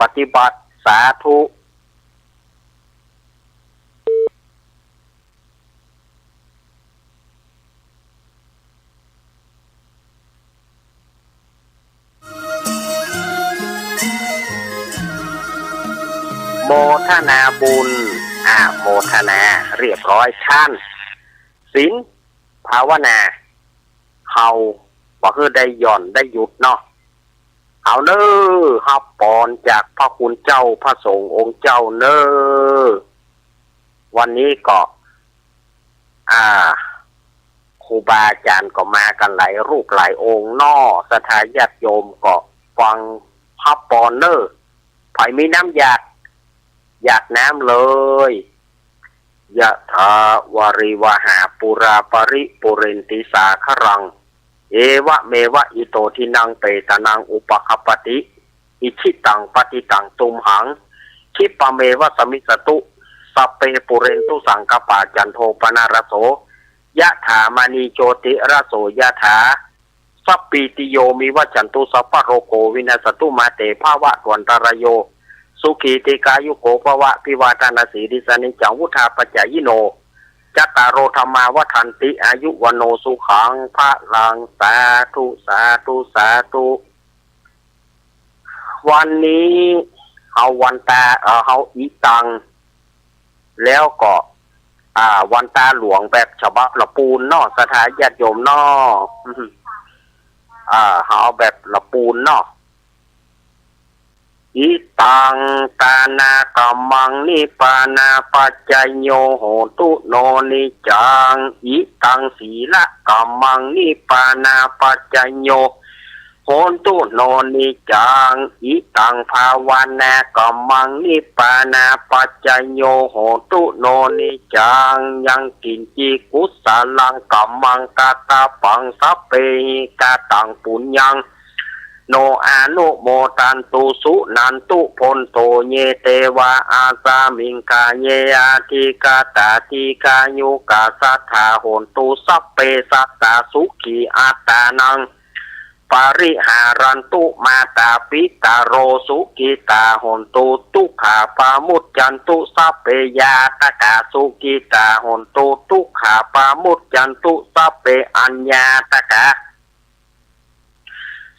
ปฏิบัติ สาธุ โมทนาบุญ อ่า โมทนาเรียบร้อย ทาน ศีล ภาวนา เฮาบ่หื้อได้หย่อนได้หยุดเนาะ เอาเน่อ ฮับปอนจากพระคุณเจ้าพระสงฆ์องค์เจ้าเน่อ วันนี้ก็ อ่า ครูบาอาจ๋ารย์ก็มากั๋นหลายรูปหลายองค์เนาะ ศรัทธาญาติโยมก็ฟังฮับปอนเน่อ ใผมีน้ำอยาก อยากน้ำเลย ยะถาวาริวหาปูราปริปูเรนติสาคารัง เอวะเมวะอิโตทินังเปตานังอุปคปปติ อิจฉิตังปัตติตังตุมหัง คิปปะเมวะสมมิจจตุ สัพเพปูเรนตุสังกัปปา จันโทปนรสโส ยะถามะณีโจติรสโสยะถา สัพพีติโยมิวัจจันตุ สัพพะโรโควินัสสตุ มาเตภะวัตวันตะราโย สุขีทีฆายุโกภะวะ อภิวาทะนะสีลิสสะนิจจัง วุฑฒาปะจายิโน จัตตาโรธัมมาวัฑฒันติ อายุวัณโณสุขังพะลัง สาธุ สาธุ สาธุ วันนี้เฮาวันตา เอ่อ เฮาอิตัง แล้วก็ อ่า วันตาหลวงแบบฉบับละปูนเนาะ ศรัทธาญาติโยมเนาะ อ่า เฮาเอาแบบละปูนเนาะ อิตัง ตานากัมมัง นิปปานาปัจจโย โหตุ โน นิจจัง อิตัง สีละกัมมัง นิปปานาปัจจโย โหตุ โน นิจจัง อิตัง ภาวนากัมมัง นิปปานาปัจจโย โหตุ โน นิจจัง ยังกิญจิ กุสลัง กัมมัง กัตตะปัง สัพเพหิ กะตัง ปุญญัง โน อนุโมทันตุ สุนันตุ โพนโต เย เตวา อัสสะมิง กาเย อธิกาตา ทีฆายุกา สัตถา โหนตุ สัพเพ สัตตา สุขี อัตตานัง ปะริหารันตุ มาตา ปิตะโร สุขิตา โหนตุ ตุ๊กขา ปะมุจจันตุ สัพเพ ญาตะกา สุขิตา โหนตุ ตุ๊กขา ปะมุจจันตุ สัพเพ อัญญาตะกา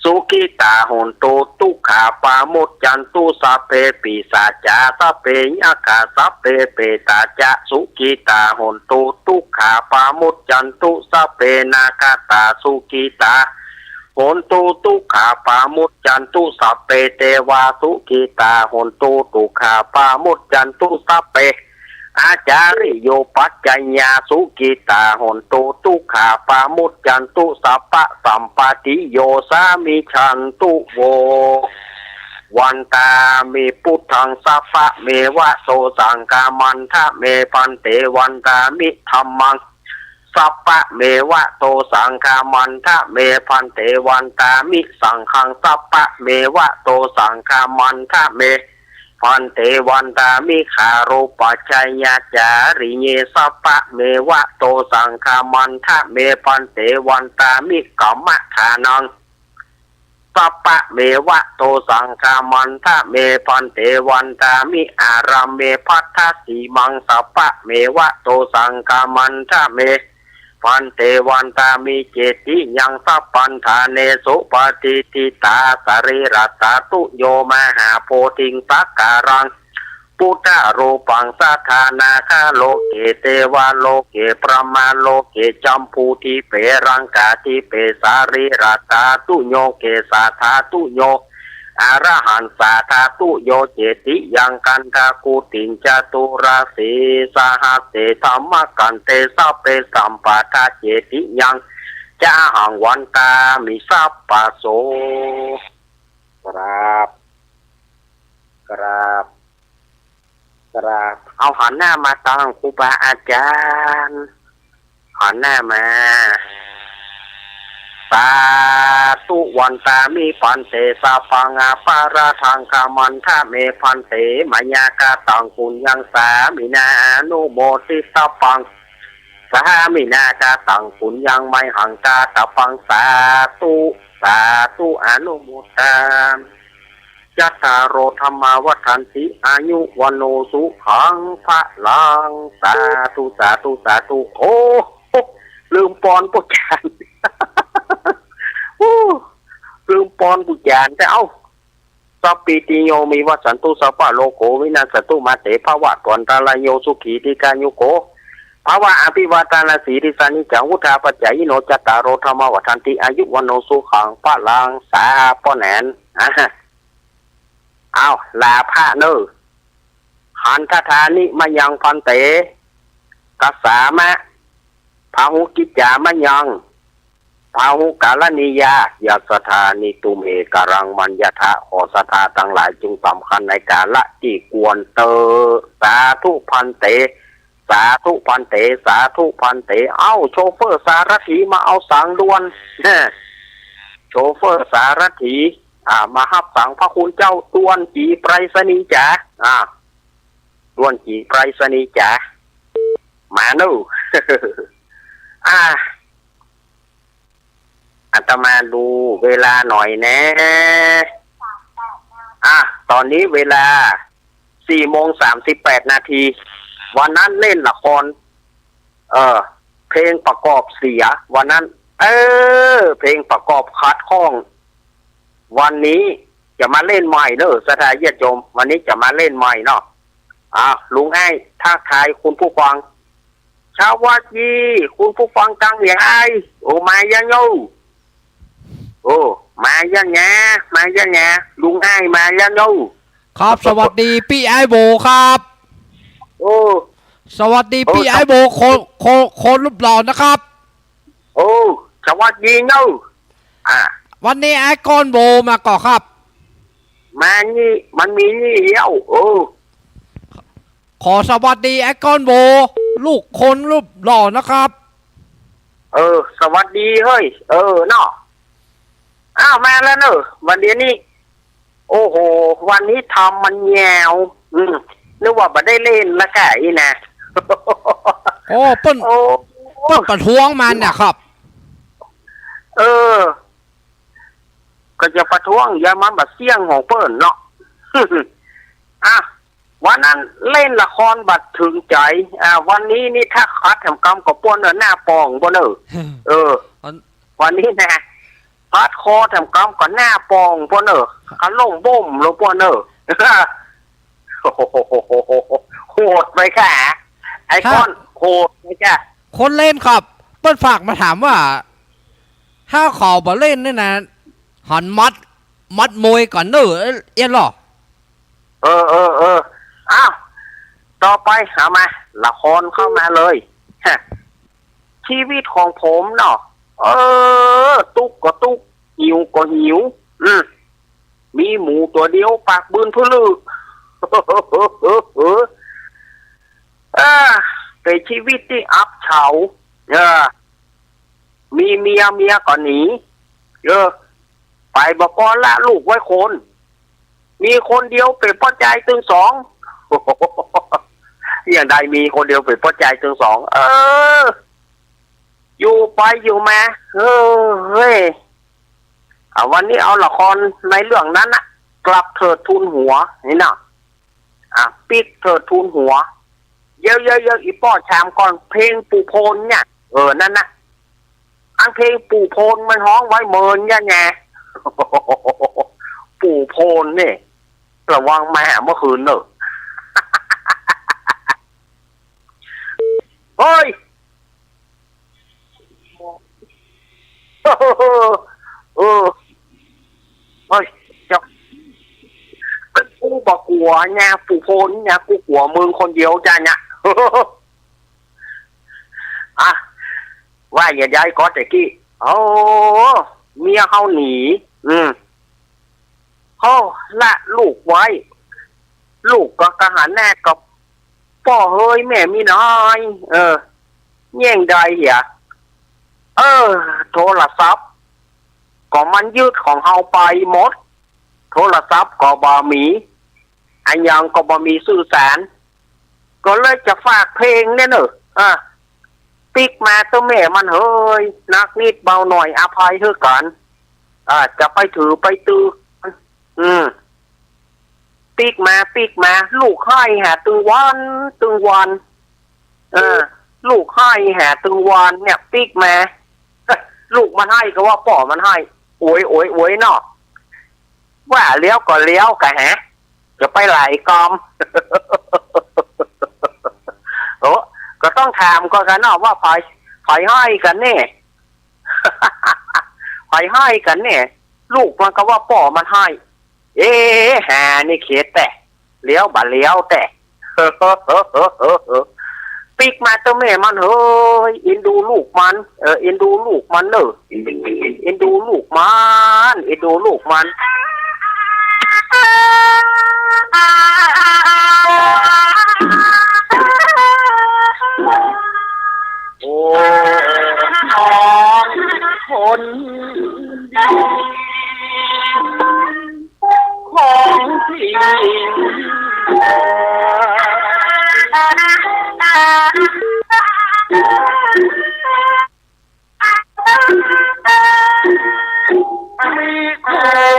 สุขิตา โหนตุ ตุ๊กขา ปะมุจจันตุ สัพเพ ปิศาจา สัพเพ ยักขา สัพเพ เปตาจะ สุขิตา โหนตุ ตุ๊กขา ปะมุจจันตุ สัพเพ นาคาตา สุขิตา โหนตุ ตุ๊กขาปะมุจจันตุ สัพเพ เตวา สุขิตา โหนตุ ตุ๊กขาปะมุจจันตุ สัพเพ อาจาริโย ปัจจายา สุขิตา โหนตุ ตุ๊กขาปะมุจจันตุ สัพพะสัมปาทิโย สามิชชันตุ โว วันตามิ พุทธัง สัพพะเมวะ โต สังฆามันทะเม ภันเต วันตามิ ธัมมัง สัพพะเมวะ โต สังฆามันทะเม ภันเต วันตามิ สังฆัง สัพพะเมวะ โต สังฆามันทะเม ภันเต วันตามิ คารูปะชายาจาริเย สัพพะเมวะ โต สังฆามันทะเม ภันเต วันตามิ กัมมะทานัง สัพพะเมวะ โต สังฆามันทะเม ภันเต วันตามิ อาราเม ภัททะสีมัง สัพพะเมวะ โต สังฆามันทะเม ภันเต วันตามิ เจติยัง สัพพันธาเน สุปะติฏฐิตา สะรีรัตถาตุโย มหาโพธิง สักการัง พุทธารูปัง สัทธานาคาโลเก เตวาโลเก พรหมาโลเก จัมพูทิเป รังกาทิเป สะรีรัตถาตุโย เกสาธาตุโย อรหันสาธาตุโย เจติยัง กันทะกูติง จตุราสีสหัสเส ธัมมะกันเต สัพเพ สัมปะทา เจติยัง จาหัง วันตามิ สัพพะโส กราบ กราบ กราบ เอาหันหน้ามาตางครูบาอาจารย์ หันหน้ามา สาธุ วันตามิ ภันเต สัพพัง อปาราธัง ขมันทะเม ภันเต มะยา กะตัง ปุญญัง สามินา อนุโมทิตัพพัง สามินา กะตัง ปุญญัง มะยหัง กะตัพพัง สาธุ สาธุ อนุโมทามิ จัตตาโร ธัมมา วัฑฒันติ อายุ วัณโณ สุขัง พะลัง สาธุ สาธุ สาธุ โอ้ ลืมปอนปุจจาน โอ้ ลืมปอนปุจจาน แต่เอ้า สัพพีติโย วิวัชชันตุ สัพพะโรโค วินัสสันตุ มาเต ภะวัตวันตะราโย สุขี ดีฆายุโก ภะวะ อภิวาทะนะสีลิสสะ นิจจัง วุฑฒาปะจายิโน จัตตาโร ธัมมา วัฑฒันติ อายุ วัณโณ สุขัง พะลัง สา ป้อแหนน อ่า อ้าว ลาพระเน่อ ขันธัฏฐานิ มะยัง ภันเต กัสสามะ พาหุกิจจา มะยัง พาหุกะรณียา ยัสสะทานิ ตุมเห กะรัง มัญญะทะ ขอศรัทธาตังหลายจงสำคัญในกาละตี้ควรเต๊อะ สาธุ ภันเต สาธุ ภันเต สาธุ ภันเต เอ้า โชเฟอร์สารถีมาเอาสังด่วน แน่ โชเฟอร์สารถี อ่า มาฮับสังพระคุณเจ้า ด่วนจี๋ไปรษณีย์จ๋า อ่า ด่วนจี๋ไปรษณีย์จ๋า มาเน่อ อ่า อาตมาดูเวลาหน่อยแน่ อ่ะ ตอนนี้เวลาสี่โมงสามสิบแปดนาที วันนั้นเล่นละคร เออ เพลงประกอบเสีย วันนั้น เออ เพลงประกอบขัดข้อง วันนี้จะมาเล่นใหม่เนอะ ศรัทธาญาติโยม วันนี้จะมาเล่นใหม่เนาะ อ่ะ ลุงอ้ายทักทายคุณผู้ฟัง สวัสดี คุณผู้ฟังตังหลาย โอ้ มายังเนาะ โอ้ มายังแง มายังแง ลุงอ้ายมายังเนาะ ครับ สวัสดีปี้อ้ายโบครับ โอ้ สวัสดี โอ้ ปี้อ้ายโบ คน คน คนรูปหล่อนะครับ โอ้ สวัสดีเนาะ อ่ะ วันนี้อ้ายก้อนโบมาก่อครับ มานี่ มันมีนี่เดียว โอ้ ขอสวัสดีอ้ายก้อนโบ ลูกคนรูปหล่อนะครับ เออ สวัสดีเฮ้ย เออ เนาะ อ้าว มาแล้วเนอะ วันเดียวนี้ โอ้โห วันนี้ธรรมมันแยาว อืม นึกว่าบ่ได้เล่นละกะอี้นะ โอ้ เปิ้น โอ้ เปิ้นประท้วงมันนะครับ เออ ก็จะประท้วง อย่ามาบ่าเสี้ยงของเปิ้นเนาะ อ่ะ วันนั้นเล่นละครบ่าถึงใจ๋ อ่า วันนี้นี่ถ้าขัดแถมกำก็ป้วนเนอะ หน้าป่องป้วนเนอะ เออ วัน วันนี้นะ ขัดคอแถมกำก็หน้าป่องป้วนเนอะ ครับ ขาล่มบ้มลงป้วนเนอะ โหดไปค่ะ ไอ้ก้อน โหดไปค่ะ คนเล่นครับ เปิ้นฝากมาถามว่า ถ้าเขาบ่เล่นเนี่ยนะ หันมัด มัดมวยก่อนเน่อ เอ๊ะ เอ๊ะล่อ เออ เออ เออ อ้าว ต่อไป เอามา ละครเข้ามาเลย ฮะ ชีวิตของผมเนาะ เออ ตุ๊กก็ตุ๊ก หิวก็หิว อืม มีหมูตั๋วเดียว ปากบืนพื้อลือ เออ เป๋นชีวิตตี้อับเฉา เออ มีเมีย เมียก็หนี เออ ไปบ่ปอละลูกไว้คน มีคนเดียวเป๋นป้อจายตึงสอง อย่างใดมีคนเดียวเป๋นป้อจายตึงสอง เออ อยู่ไปอยู่มา เออ เฮ้ย อ่ะ วันนี้เอาละครในเรื่องนั้นนะ กลับเถิดทูลหัว นี่นะ อ่ะ ปิ๊กเถิดทูลหัว เย้ยๆๆ อีป้อถามก่อน เพลงปู่โพนเนี่ย เออ นั่นนะ อันเพลงปู่โพนมันฮ้องไว้เมินยังไง ปู่โพนนี่ ระวังมาหาเมื่อคืนเน่อ เฮ้ย เออ เฮ้ย เจ้า กูบ่กั๋วเนี่ย ปู่โพนเนี่ย กูกั๋วมึงคนเดียวจ้ะเนี่ย อ่ะ ว่าอย่างใดก็แต่กี้ โอ้ เมียเฮาหนี อืม โอ้ ละลูกไว้ ลูกก็กะหันหน้ากับป้อเฮยแม่มีน้อย เออ แย่งได้เหีย เออ โทรศัพท์ก็มันยึดของเฮาไปหมด โทรศัพท์ก็บ่มี อะหยังก็บ่มีสื่อสาร ก็เลยจะฝากเพลงเนี่ยเน่อ อ่ะ ปิ๊กมาเต๊อะแม่มันเฮย หนักนิดเบาหน่อยอภัยหื้อกั๋น อ่ะ จะไปถือไปตื้อ อืม ปิ๊กมา ปิ๊กมา ลูกไห้หาตึงวัน ตึงวัน เออ ลูกไห้หาตึงวันเนี่ย ปิ๊กมา ลูกมันไห้ก็ว่าป้อมันไห้ โอย โอย โอยเนาะ ว่าแล้วก็แล้วกะฮะ จะไปไหลกอม โอ้ ก็ต้องถามก่อนกะเนาะว่าใผ ใผไห้กั๋นแน่ ใผไห้กั๋นแน่ ลูกมันก็ว่าป้อมันไห้ เอ๊ะ หานี่เขตแต๊ แล้วบ่แล้วแต๊ ปิ๊กมาเต๊อะแม่มันเฮย เอ็นดูลูกมัน เออ เอ็นดูลูกมันเน่อ เอ็นดูลูกมัน เอ็นดูลูกมัน โอ้ น้องคนดี ของพี่ มีค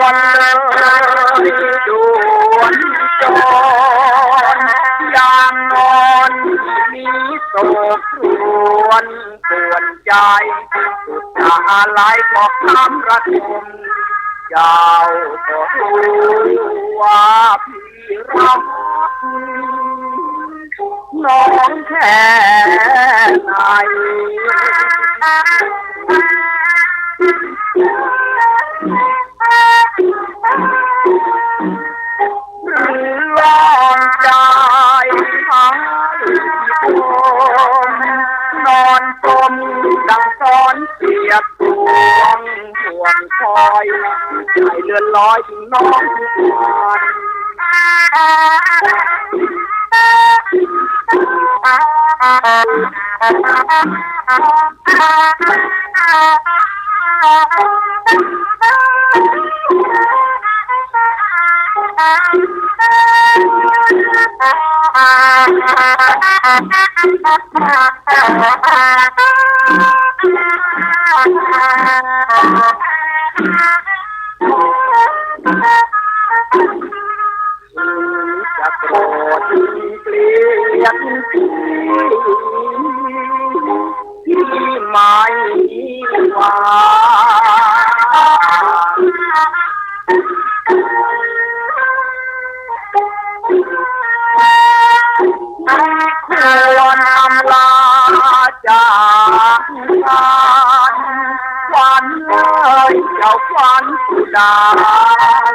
วรเลยด่วนจร ยามนอนมีโศกครวญ ส่วนใจสุดจะอาลัยก็คร่ำระทม เจ้าก็รู้ว่าพี่รักน้องแค่ไหน ร้อนใจหายโศก นอนสมดังซ้อนเสียบสวง ห่วงคอย ใจเลื่อนลอยถึงน้องทุกวัน จะโกรธเกลียดพี่ พี่ไม่ว่า ควรอำลาจากกัน วัน เจ้าขวัญสุดา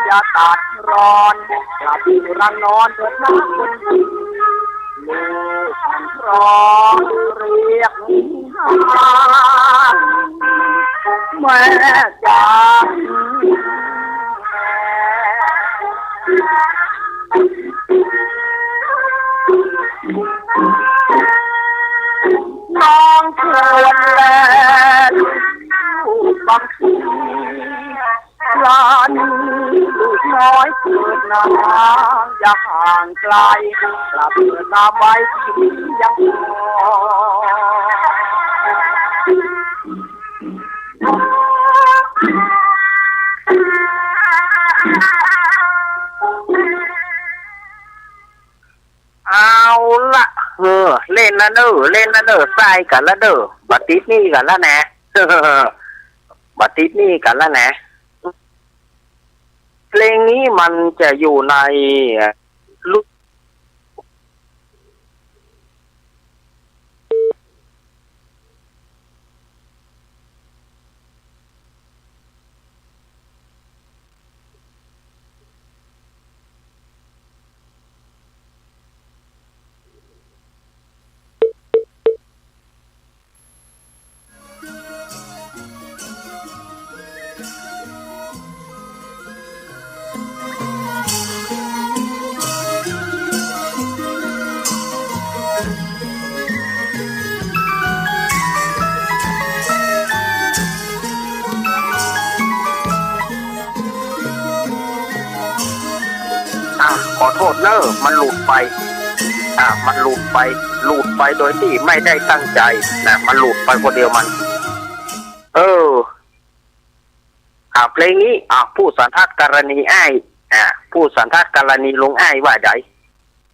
อย่าตัดร้อน กลับสู่รังนอนเถิดนะคนดี ลูกมันร้องเรียกหา แม่จ๋า น้องควรแลลูกบางที หลานลูกน้อยเถิดนา อย่าห่างไกล กลับเถิดนา ไว้ที่นี่ยังรอ เอาละ เออ เล่นละเน่อ เล่นละเน่อ ใส่กั๋นละเน่อ บ่ติดหนี้กั๋นละแหนะ บ่ติดหนี้กั๋นละแหนะ เพลงนี้มันจะอยู่ใน อ่ะ ขอโทษเน่อ มันหลุดไป อ่ะ มันหลุดไป หลุดไปโดยตี้ไม่ได้ตั้งใจ๋นะ มันหลุดไปคนเดียวมัน เออ อ่ะ เพลงนี้ อ่ะ ผู้สันทัดกรณีอ้าย อ่ะ ผู้สันทัดกรณีลุงอ้ายว่าใด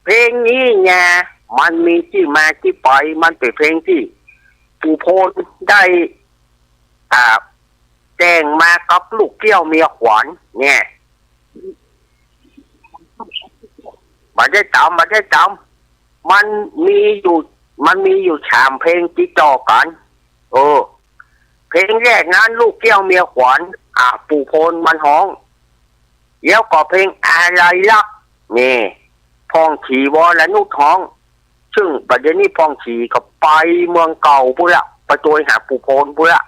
เพลงนี้เนี่ย มันมีตี้มาตี้ไป มันเป๋นเพลงตี้ปู่โพนได้ อ่า แต่งมากับลูกเกี้ยวเมียขวัญเนี่ย บ่ได้ต๋าม บ่ได้ต๋าม มันมีอยู่ มันมีอยู่สามเพลงติดต่อกั๋น เออ เพลงแรกนั้นลูกเกี้ยวเมียขวัญ อ่า ปู่โพนมันฮ้อง แล้วก็เพลงอาลัยรัก นี่ ผ่องศรีวรนุชฮ้อง ซึ่งบ่าเดี่ยวนี้ผ่องศรีก็ไปเมืองเก่าปู้นละ ไปตวยหาปู่โพนปู้นละ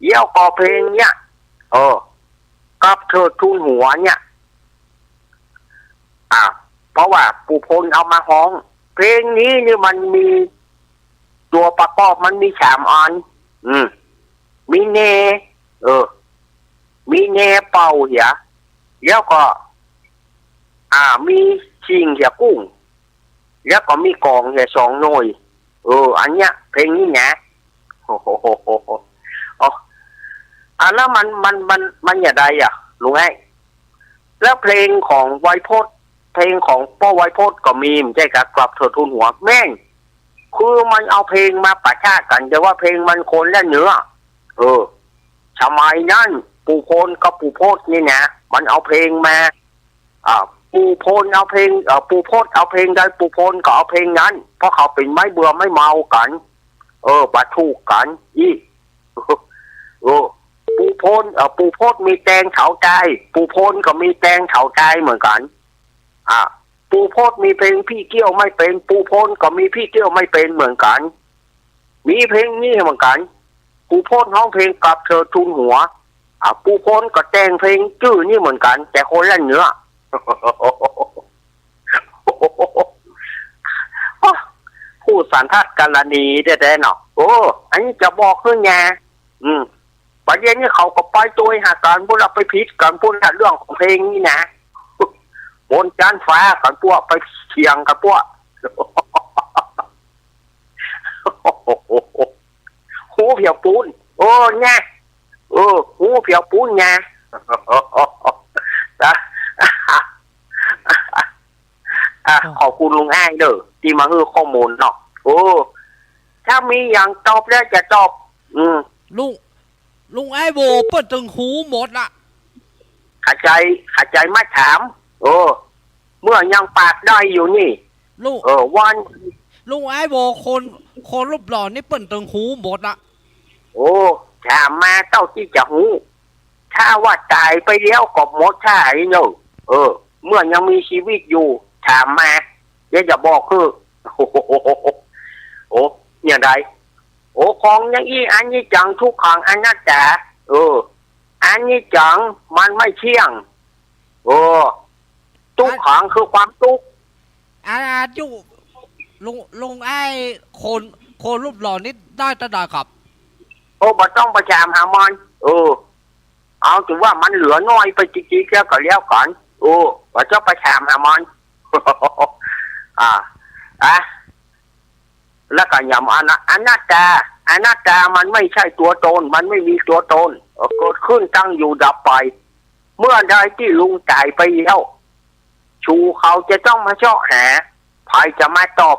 แล้วก็เพลงเนี่ย เออ กลับเถิดทูลหัวเนี่ย อ่ะ เพราะว่าปู่โพนเอามาฮ้อง เพลงนี้นี่มันมีตั๋วประกอบมันมีสามอัน อืม มีแหน่ เออ มีแหน่เป่าเหีย แล้วก็ อ่า มีสิ่งเหียกุ้ง แล้วก็มีก๋องเหียสองหน่วย เออ อันเนี้ย เพลงนี้นะ โอ้โห อ๋อ อ่ะ แล้วมัน มัน มัน มันจะใดอะ ลุงไอ้ แล้วเพลงของไวโพจน์ เพลงของป้อไวโพจน์ก็มี บ่ใจ้กา กลับเถิดทูลหัว แม่น คือมันเอาเพลงมาปะทะกั๋น แต่ว่าเพลงมันคนละเนื้อ เออ สมัยนั้น ปู่โพนกับปู่โพชนี่นะ มันเอาเพลงมา อ่า ปู่โพนเอาเพลง เอ่อ ปู่โพชเอาเพลงใด ปู่โพนก็เอาเพลงนั้น เพราะเขาเป๋นไม้เบื่อไม้เมากั๋น เออ บ่ถูกกั๋น อี้ เออ ปู่โพน เอ่อ ปู่โพชมีแตงเถาใต้ ปู่โพนก็มีแตงเถาใต้เหมือนกั๋น อ่า ปู่โพชมีเพลงพี่เกี้ยวไม่เป๋น ปู่โพนก็มีพี่เกี้ยวไม่เป๋นเหมือนกั๋น มีเพลงนี้เหมือนกั๋น ปู่โพชฮ้องเพลงกลับเถิดทูลหัว อ่า ปู่โพนก็แต่งเพลงจื้อนี้เหมือนกั๋น แต่คนละเนื้อ ผู้สันทัดกรณีแต๊ๆ เนาะ โอ้ อันนี้จะบอกหื้อแหน่ อืม บ่าเดี่ยวนี้เขาก็ไปตวยหากั๋นปู้นละ ไปผิดกั๋นปู้นละ เรื่องของเพลงนี้นะ บนจั๊นฟ้ากั๋นปู้น ไปเถียงกั๋นปู้น ฮูเผียวปูน โอ้ แหน่ เออ ฮูเผียวปูนแหน่ อ่ะ ขอบคุณลุงอ้ายเน่อ ตี้มาหื้อข้อมูลเนาะ โอ้ ถ้ามีอย่างตอบแล้วจะตอบ อืม ลุง ลุงอ้ายโวเปิ้นตึงฮูหมดละ เข้าใจ๋ เข้าใจ๋มาถาม เออ เมื่อยังปากได้อยู่นี่ ลุง เออ วัน ลุงอ้ายโวคน คนรูปหล่อนี่เปิ้นตึงฮูหมดละ โอ้ ถามมาเต้าตี้จะฮู้ ถ้าว่าต๋ายไปแล้วก็หมดท่าไอ้เน่อ เออ เมื่อยังมีจีวิตอยู่ ถามมา เดี๋ยวจะบอกหื้อ โอ้ อย่างใด โอ้ ของอย่างอี้ อนิจจัง ทุกขัง อนัตตา เออ อนิจจัง มันไม่เที่ยง เออ ตุ๊กขัง คือความตุ๊ก อา อายุ ลุง ลุงไอ้โคน โคนรูปหล่อนิดได้เต้าใดครับ โอ้ บ่ต้องไปถามหามัน เออ เอา ถือว่ามันเหลือน้อยไปจิกๆ แล้วก็แล้วกั๋น เออ บ่ต้องไปถามหามัน อ่า อ่ะ แล้วก็ย้ำอนัต- อนัตตา อนัตตามันไม่ใช่ตัวตน มันไม่มีตัวตน เอ่อ เกิดขึ้นตั้งอยู่ดับไป เมื่อใดตี้ลุงต๋ายไปแล้ว สูเขาจะต้องมาเซาะหา ใผจะมาตอบ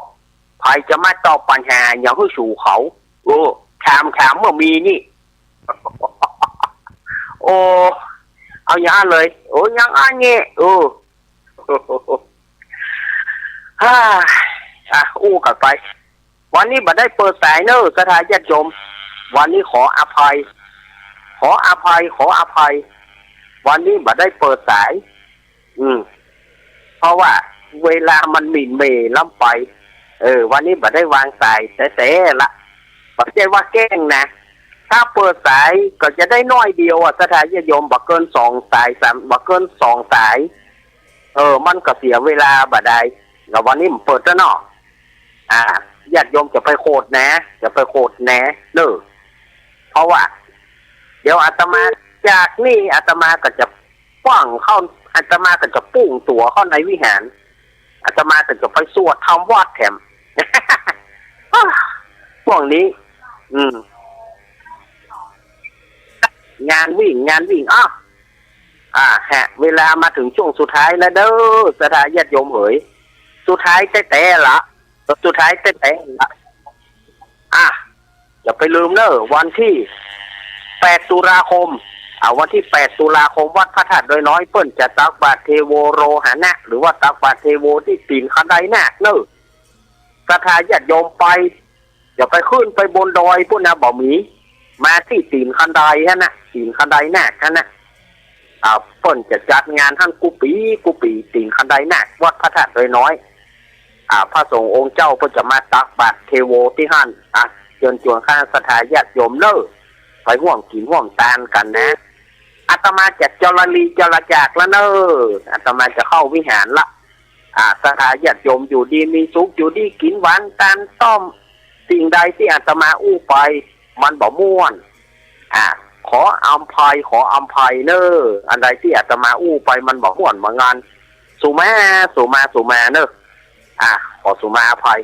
ใผจะมาตอบปัญหาอย่างหื้อสูเขา เออ ถาม ถามเมื่อมีนี่ โอ้ เอาอย่างนั้นเลย โอ้ อย่างอันนี้ เออ ฮ่า อ่ะ อู้กั๋นไป วันนี้บ่ได้เปิดสายเน่อ ศรัทธาญาติโยม วันนี้ขออภัย ขออภัย ขออภัย วันนี้บ่ได้เปิดสาย อืม เพราะว่าเวลามันหมิ่นเหม่ล้ำไป เออ วันนี้บ่ได้วางสายแต๊ๆ ละ บ่ใจ้ว่าแกล้งนะ ถ้าเปิดสายก็จะได้น้อยเดียวอะ ศรัทธาญาติโยม บ่เกินสองสาย สาม บ่เกินสองสาย เออ มันก็เสียเวลาบ่ดาย ก็วันนี้บ่เปิดแล้วเนาะ อ่า ญาติโยมจะไปโขดแหน จะไปโขดแหนเน่อ เพราะว่า เดี๋ยวอาตมา จากนี่อาตมาก็จะป้องเข้า อาตมาก็จะปุ้งตั๋วเข้าในวิหาร อาตมาก็จะไปสวดธรรมวัดแถม พวกนี้ อืม งานวิ่ง งานวิ่ง อ้าว อ่า ฮะ เวลามาถึงช่วงสุดท้ายแล้วเด้อ ศรัทธาญาติโยมเหย สุดท้ายแต๊ๆ ละ สุดท้ายแต๊ๆ ละ อ่ะ อย่าไปลืมเน่อ วันที่แปดตุลาคม อ่า วันที่แปดตุลาคม วัดพระธาตุดอยน้อย เปิ้นจะตักบาตรเทโวโรหณะ หรือว่าตักบาตรเทโวตี้ตี๋นคันไดนาคเน่อ ศรัทธาญาติโยมไป อย่าไปขึ้นไปบนดอยปู้นนะ บ่มี มาตี้ตี๋นคันไดหั้นนะ ตี๋นคันไดนาคหั้นนะ อ่า เปิ้นจะจัดงานหั้นกู้ปี๋ กู้ปี๋ ตี๋นคันไดนาค วัดพระธาตุดอยน้อย อ่า พระสงฆ์องค์เจ้าเปิ้นจะมาตักบาตรเทโวตี้หั้น อ่ะ เจิญจวนข้าศรัทธาญาติโยมเน่อ ไปฮ่วมกิ๋นฮ่วมตานกั๋นนะ อาตมาจะจรลีจรจากแล้วเน่อ อาตมาจะเข้าวิหารละ อ่า ศรัทธาญาติโยมอยู่ดีมีสุข อยู่ดีกิ๋นหวานตานต้อม สิ่งใดตี้อาตมาอู้ไป มันบ่ม่วน อ่า ขออภัย ขออภัยเน่อ อันใดตี้อาตมาอู้ไปมันบ่ม่วนบ่งาม สุมา สุมา สุมาเน่อ อ่า ขอสุมาอภัย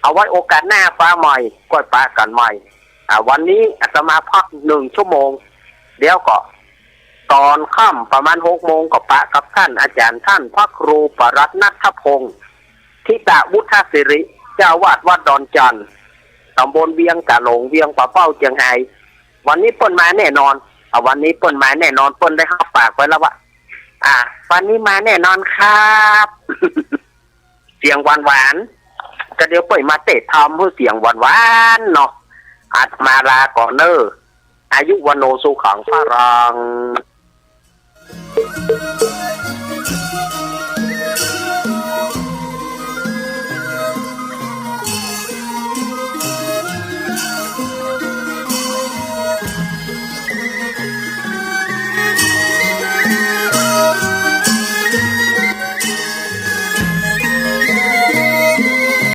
เอาไว้โอกาสหน้าฟ้าใหม่ ก้อยปะกั๋นใหม่ อ่า วันนี้อาตมาพักหนึ่งชั่วโมง เดี๋ยวก็ ต๋อนค่ำประมาณหกโมงก็ปะกับต้านอาจ๋ารย์ ต้านพระครูปรัตน์ณัฐพงษ์ ธิตะวุฒศิริ เจ้าอาวาสวัดดอนจันทน์ ต๋ำบลเวียงก๋าหลง เวียงป่าเป้า เจียงฮาย วันนี้เปิ้นมาแน่นอน อ่ะ วันนี้เปิ้นมาแน่นอน เปิ้นได้ฮับปากไว้แล้วว่า อ่ะ วันนี้มาแน่นอนครับ เสียงหวานๆ ก็เดี๋ยวเปิ้นมาเตะทำหื้อเสียงหวานๆ เนาะ อาตมาลาก่อนเน่อ อายุวัณโณสุขังพลัง